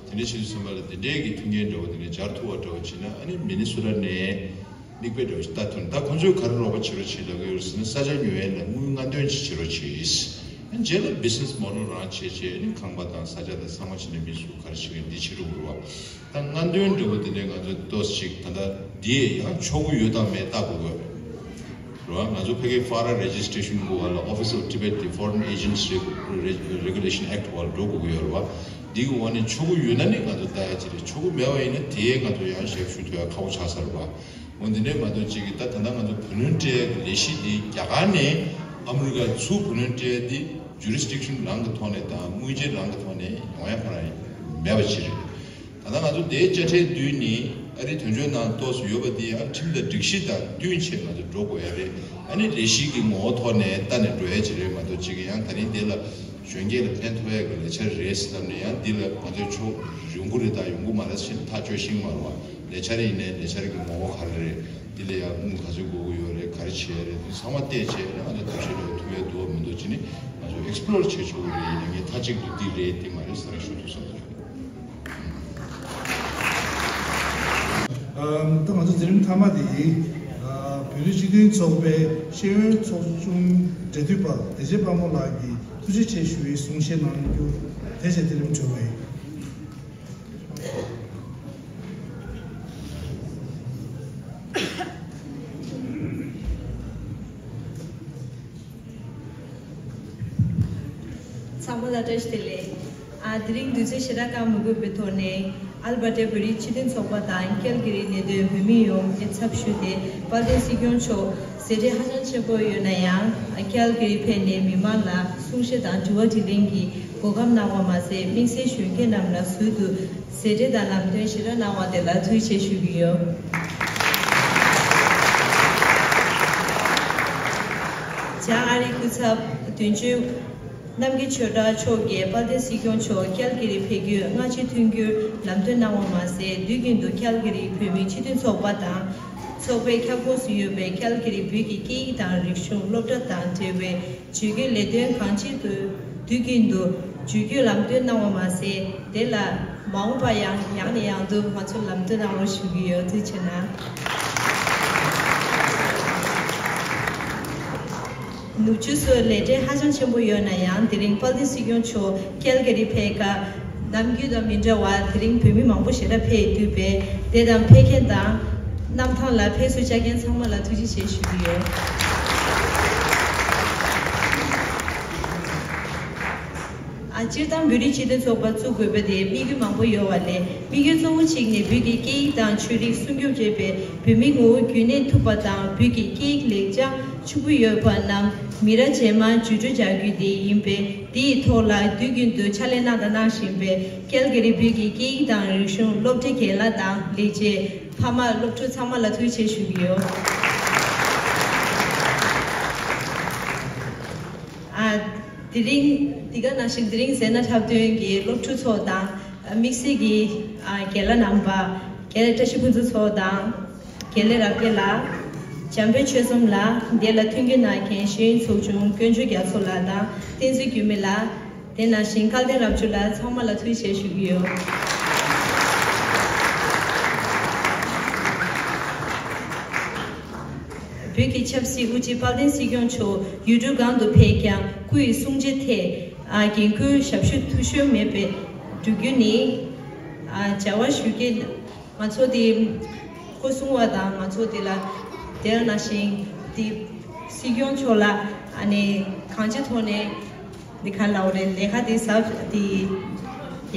དེ་འདྲའི་ཆེད་དུ་སེམས་པ་ལ་དེ་འདྲའི་གི་མཐུན་རྐྱེན་འདྲ་བོ་དེ་འདྲ་སྦྱར་ཐུབ་པ་འདྲ་བོ་བྱས་ན། ཨ་ནི་མི་ནི་སོ་ཊ་ནས་མིག་དཔེ་འདྲ་བོ་ཞིག་ལྟ་ཐུབ་ན། ད་ཁོང་ཚོས་ག་རེ་རོགས་པ་བྱེད་རོགས་བྱེད་ལབ་ཀྱི་ཡོད་རེད་ཟེར་ན། ས་ཆ་ཉོ་ཡས་ལ་དངུལ་སྔ་འདོན་ཅིག་བྱེད་རོགས་བྱེད། ཨ་ནི་རྗེས་ལ་བི་ཛི་ནེ་སི་མོ་ཌེལ་རང་བྱས་བྱས། ཨ་ནི་ཁང་པ་དང་ས་ཆ་དང་ཚང་མ་བྱས་ནས་མི་ཚོས་ག་རེ་བྱེད་ཀྱི་ཡོད་འདི་བྱེད་རོགས་རེད་བ། ད་སྔ་འདོན་འདྲ་བོ་དེ་འདྲའི་ང་ཚོས་ཏོག་ཙམ་ཅིག་ད་ལྟ་འདི་ཡང་ཆོག་གི་ཡོད་དམ་མེད་ལྟ་དགོས་ཀྱི་ཡོད་རེད་བ། ང་ཚོ་ཕ་གིའི་ཕོ་རེན་རེ་ཇི་སི་ཊེ་ཤན་གི་འོག་ལ་Office of Tibet the Foreign Agents Reg- Regulation Act འོག་ལ་འགྲོ་དགོས་ཀྱི་ཡོད་རེད་བ། འདི་གི་འོག་ནས་ཆོག་གི་ཡོད་ན་ནི་ང་ཚོ་ལྟ་ཡ་ཅིག་རེད། ཆོག་གི་མེད་པ་ཡིན་ན་དེ་ང་ཚོ་ཡང་ཞབས་ཞུ་ཐོབ་ཡ་ཁག་པོ་ཆགས་ས་རེད་བ། འོ་འདི་འདྲའི་མ་གཏོགས་ཅིག་གི་ད་ད་ལྟ་ང་ཚོ་བུ་ལོན་སྤྲད་ཡ་གི་ལས་གཞི་འདི་རྒྱ་གར་ནས་ཨ་མི་རི་ཀར་ཚུར་བུ་ལོན་སྤྲད་ཡ་འདི་ཇུ་རི་སི་ཊིག་ཤན་རང་གི་ཐོག་ནས་དང་དངུལ་ཆད་རང་གི་ཐོག་ནས་ཡོང་ཡ་ཁོ་རང་མེད་པ་ཅིག་རེད། ད་ལྟ་ང་ཚོ་དེའི་དཔྱ་ཁྲལ་བསྡུས་ནས་ཨ་རིའི་དོན་གཅོད་ནང་ཏོག་ཙམ་ཡོད་པ་དེ་ཡང་ཁྲིམས་དང་སྒྲིག་གཞི་དང་བསྟུན་བྱས་ང་ཚོ་འགྲོ་དགོས་ཡ་རེད། ཨ་ནི་ལས་གཞི་གི་ངོ་བོ་ཐོག་ནས་ལྟ་ནས་འགྲོ་ཡ་ཅིག་རེད་མ་གཏོགས་ཅིག་གི་ཡང་ད་རིང་དེ་ལ་གཞོན་སྐྱེས་ལ་ཕན་ཐོགས་ཡ་གི་ལས་འཆར་རེད་ཟེར་ལབ་ནས་ཡང་འདི་ལ་ང་ཚོའི་ཕྱོགས་ཡོང་གི་རེད་དང་ཡོང་གི་མ་རེད་ཟེར་ནས་ཐག་གཅོད་ཤེས་ཀྱི་མ་རེད་བ། ལས་འཆར་ཡིན་ནའི་ལས་འཆར་གི་ངོ་བོ་ག་རེ་རེད། འདི་ལ་ཡང་དངུལ་ག་ཚོད་དགོས་ཀྱི་ཡོད་རེད། ག་རེ་བྱེད་ཡ་རེད། འདི་ཚང་མ་བལྟས་བྱས་ནས་ང་ཚོ་ཐབས་ཤེས་འདྲ་བོ་ཐུབ་ཡ་འདུག་བ། མི་འདུག་ཅེས་ནི་ང་ཚོ་ཨེག་སི་པི་ལོར་བྱེད་ཆོག་གི་རེད། ཡིན་ན་ངས་མཐའ་གཅིག་ཏུ་འདི་རེད་འདི་མ་རེད་ཟེར་ནས་ཞུ་ཐུབ་ས་མ་རེད། ཨམ། ད་ང་ཚོ་འཛིན་རིམ་མཐའ་མ་དེ་ཡིན། ཨ། བོད་རིགས་སྤྱི་མཐུན་ཚོགས་པའི་ཤེས་ཡོན་ཚོགས་ཆུང་འབྲེལ་མཐུད་པ་བདེ་ཆེན་དཔལ་མོ་ལགས་ཀྱིས་ཐུགས་རྗེ་ཆེ་ཞུ་བའི་གསུང་བཤད་གནང་རྒྱུ་དེ་བྱས་འཛིན་རིམ་གྲོལ་བ་ཡིན། ལ་བཀྲ་ཤིས་བདེ་ལེགས། ཨ། དེ་རིང་དུས་ཚོད་ཞེ་དྲག་བཀག་མི་དགོས་པའི་ཐོག་ནས། ཨལ་བྷར་ཊའི་བོད་རིགས་སྤྱི་མཐུན་ཚོགས་པ་དང་ཀལ་གི་རི་གནས་སྡོད་བོད་མི་ཡོངས་ཀྱི་ཚབ་ཞུས་ཏེ། དཔལ་ལྡན་སྲིད་སྐྱོང་མཆོག་མཛད་བྲེལ་ཧ་ཅང་ཆེན་པོ་ཡོད་ན་ཡང་། ཨ། ཀལ་གི་རི་ཕེབས་ནས་མི་མང་ལ་གསུང་བཤད་དང་དྲི་བ་དྲིས་ལན་གྱི་གོ་སྐབས་གནང་བ་མ་ཟད། དམིགས་བསལ་གཞོན་སྐྱེས་རྣམས་ལ་ཟུར་དུ་མཛད་བྲེལ་དང་ལམ་སྟོན་ཞེ་དྲག་གནང་བ་དེ་ལ་ཐུགས་རྗེ་ཆེ་ཞུ་གི་ཡོད། བྱང་ཨ་རིའི་སྐུ་ཚབ་དོན་གཅོད་རྣམ་རྒྱལ་ཆོས་གྲགས་མཆོག་གིས་དཔལ་ལྡན་སྲིད་སྐྱོང་མཆོག་ཀལ་གི་རི་ཕེབས་རྒྱུའི་སྔ་ཕྱི་མཐུན་འགྱུར་ལམ་སྟོན་གནང་བ་མ་ཟད། དུས་རྒྱུན་དུ་ཀལ་གི་རི་བོད་མིའི་སྤྱི་མཐུན་ཚོགས་པ་དང་ཚོགས་པའི་ཁྱབ་ཁོངས་སུ་ཡོད་པའི་ཀལ་གི་རི་བོད་ཀྱི་སྐད་ཡིག་དང་རིག་གཞུང་སློབ་གྲྭ་དང་འབྲེལ་བའི་བརྗོད་བཀོད་ལས་དོན་གང་ཅིའི་དུས་རྒྱུན་དུ་བརྗོད་བཀོད་ལམ་སྟོན་གནང་བ་མ་ཟད། དེ་ལ་མ་འོངས་པར་ཡང་ཡང་ནས་ཡང་དུ་ང་ཚོར་ལམ་སྟོན་གནང་རོགས་ཞུ་གི་ཡོད། ཐུགས་རྗེ་གནང་། ནུབ་ཕྱོགས་སུ་ལས་བྲེལ་ཧ་ཅང་ཆེན་པོ་ཡོད་ན་ཡང་། དེ་རིང་དཔལ་ལྡན་སྲིད་སྐྱོང་མཆོག་ཀལ་གི་རི་ཕེབས་སྐབས། ནམ་རྒྱུན་དང་མི་འདྲ་བར་དེ་རིང་བོད་མི་མང་པོ་ཞེ་དྲག་ཕེབས་འདུག་པས། དེ་དང་ཕེབས་མཁན་དང་གནམ་ཐང་ལ་ཕེབས་བསུ་བཅར་མཁན་ཚང་མ་ལ་ཐུགས་རྗེ་ཆེ་ཞུ་གི་ཡོད། ཨ། སྤྱིར་བཏང་བོད་རིགས་སྤྱི་མཐུན་ཚོགས་པ་བཙུགས་དགོས་པ་དེ་དམིགས་ཡུལ་མང་པོ་ཡོད་པ་ལས། དམིགས་ཡུལ་གཙོ་བོ་གཅིག་ནི་བོད་ཀྱི་སྐད་ཡིག་དང་ཆོས་རིག་སྲུང་སྐྱོབ་བྱེད་པའི་བོད་མིའི་ངོ་བོ་རྒྱུན་གནས་ཐུབ་པ་དང་། བོད་ཀྱི་སྐད་ཡིག་ལེགས་བྱང་ཕྱུག་པོ་ཡོད་པ་རྣམས་མི་རབས་རྗེས་མར་བརྒྱུད་སྤྲོད་བྱ་རྒྱུ་དེ་ཡིན་པས། དེའི་ཐོག་ལ་དུས་རྒྱུན་དུ་ཕྱག་ལས་གནང་དང་གནང་བཞིན་པའི་ཀལ་གི་རི་བོད་ཀྱི་སྐད་ཡིག་དང་རིག་གཞུང་སློབ་གྲྭའི་རྒན་ལགས་དང་ལས་བྱེད། ཕ་མ། སློབ་ཕྲུག་ཚང་མ་ལ་ཐུགས་རྗེ་ཆེ་ཞུ་གི་ཡོད། ཨ། དེ་རིང་། འདི་ག་ནང་བཞིན་དེ་རིང་མཛད་སྒོ་འཁྲབ་སྟོན་གྱི་སློབ་ཕྲུག་ཚོ་དང་། ཨ། དམིགས་བསལ་གྱི། ཨ། རྒན་ལགས་རྣམ་པ། རྒན་ལགས་བཀྲ་ཤིས་ཕུན་ཚོགས་མཚོ་དང་། རྒན་ལགས་རབ་རྒྱས་ལགས། འཇམ་དཔལ་ཆོས་འཛོམས་ལགས། དེ་ལ་མཐུན་འགྱུར་གནང་མཁན་ཤེས་ཡོན་ཚོགས་ཆུང་དཀོན་མཆོག་རྒྱ་མཚོ་ལགས་དང་བསྟན་འཛིན་འགྱུར་མེད་ལགས། དེ་ནང་བཞིན་སྐལ་ལྡན་རབ་བྱུང་ལགས། ཚང་མ་ལ་ཐུགས་རྗེ་ཆེ་ཞུ་གི་ཡོད། བོད་ཀྱི་ཆབ་སྲིད་དབུ་ཁྲིད་དཔལ་ལྡན་སྲིད་སྐྱོང་མཆོག་ཡུལ་གྲུ་གང་དུ་ཕེབས་ཀྱང་སྐུ་ཡི་སྲུང་བྱེད་ཐད། ཨ། འགན་ཁུར་ཞབས་ཞུ་འཐུས་ཤོར་མེད་པའི་བསྒྲུབ་རྒྱུ་ནི། ཨ། བྱ་བ་ཞུ་མཁན་ང་ཚོ་དེ་སྐུ་སྲུང་བ་དང་། ང་ཚོ་དེ་ལ་དེ་ནང་བཞིན་དེ་སྲིད་སྐྱོང་མཆོག་ལ། ཨ་ནི་གང་ཅིའི་ཐོག་ནས་འདི་ག་ལབ་དགོས་རེད། ལས་ཀ་དེ་ཟབ་དེ་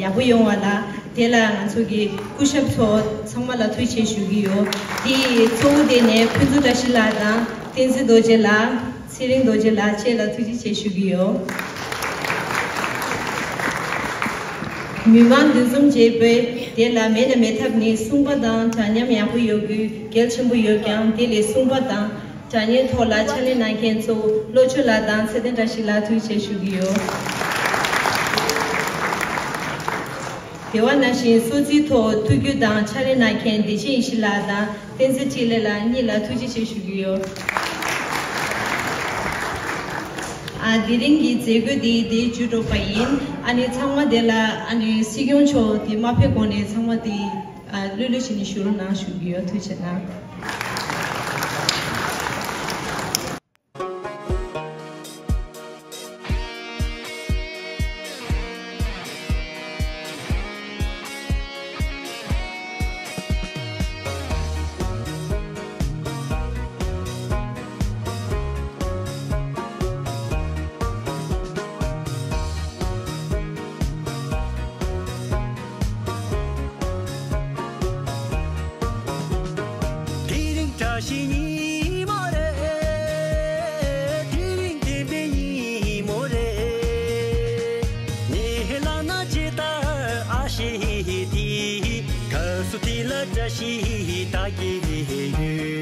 ཡག་པོ་ཡོང་བ་ལ། དེ་ལ་ང་ཚོ་གི་སྐུ་ཞབས་ཚོ་ཚང་མ་ལ་ཐུགས་རྗེ་ཆེ་ཞུ་གི་ཡོད། དེ་གཙོ་བོ་དེ་ནས་ཕུན་ཚོགས་བཀྲ་ཤིས་ལགས་དང་བསྟན་འཛིན་རྡོ་རྗེ་ལགས། ཚེ་རིང་རྡོ་རྗེ་ལགས་བཅས་ལ་ཐུགས་རྗེ་ཆེ་ཞུ་གི་ཡོད། མི་མང་འདུ་འཛོམས་བྱེད་པའི་དེ་ལ་མེད་ན་མེད་ཐབས་ནི་གསུང་པ་དང་འདྲ་མཉམ་ཡག་པོ་ཡོད་རྒྱུ་གལ་ཆེན་པོ་ཡོད་ཀྱང་། དེ་ལས་གསུང་པ་དང་འདྲ་མཉམ་ཐོག་ལ་ཕྱག་ལས་གནང་མཁན་གཙོ་བོ་བློ་ཆོས་ལགས་དང་ཚེ་བརྟན་བཀྲ་ཤིས་ལགས་ཐུགས་རྗེ་ཆེ་ཞུ་གི་ཡོད། དེ་བ་ནང་བཞིན་སྲོག་རྩིའི་ཐོག་ཐུགས་རྒྱུས་དང་ཕྱག་ལས་གནང་མཁན་བདེ་ཆེན་ཡེ་ཤེས་ལགས་དང་བསྟན་འཛིན་འཕྲིན་ལས་ལགས་གཉིས་ལ་ཐུགས་རྗེ་ཆེ་ཞུ་གི་ཡོད། ཨ། དེ་རིང་གི་མཛད་སྒོ་འདི་འདིར་མཇུག་སྒྲོག་པ་ཡིན། ཨ་ནི་ཚང་མ་དེ་ལ། ཨ་ནི་སྲིད་སྐྱོང་མཆོག་དེ་མ་ཕེབས་གོང་ནས་ཚང་མ་དེ། ཨ། ལྷོད་ལྷོད་བྱས་ནས་བཞུགས་རོགས་གནང་ཞུ་གི་ཡོད། ཐུགས་རྗེ་གནང་། དེ་རིང་བཀྲ་ཤིས་ཉི་མ་རེད། དེ་རིང་བདེན་པའི་ཉི་མ་རེད། ངས་ལབ་ན་ཇི་ལྟར་ཨ་ཤེས་ཏེ། སྐབས་སུ་དེ་ལ་བཀྲ་ཤིས་ད་གེ་ཡོད།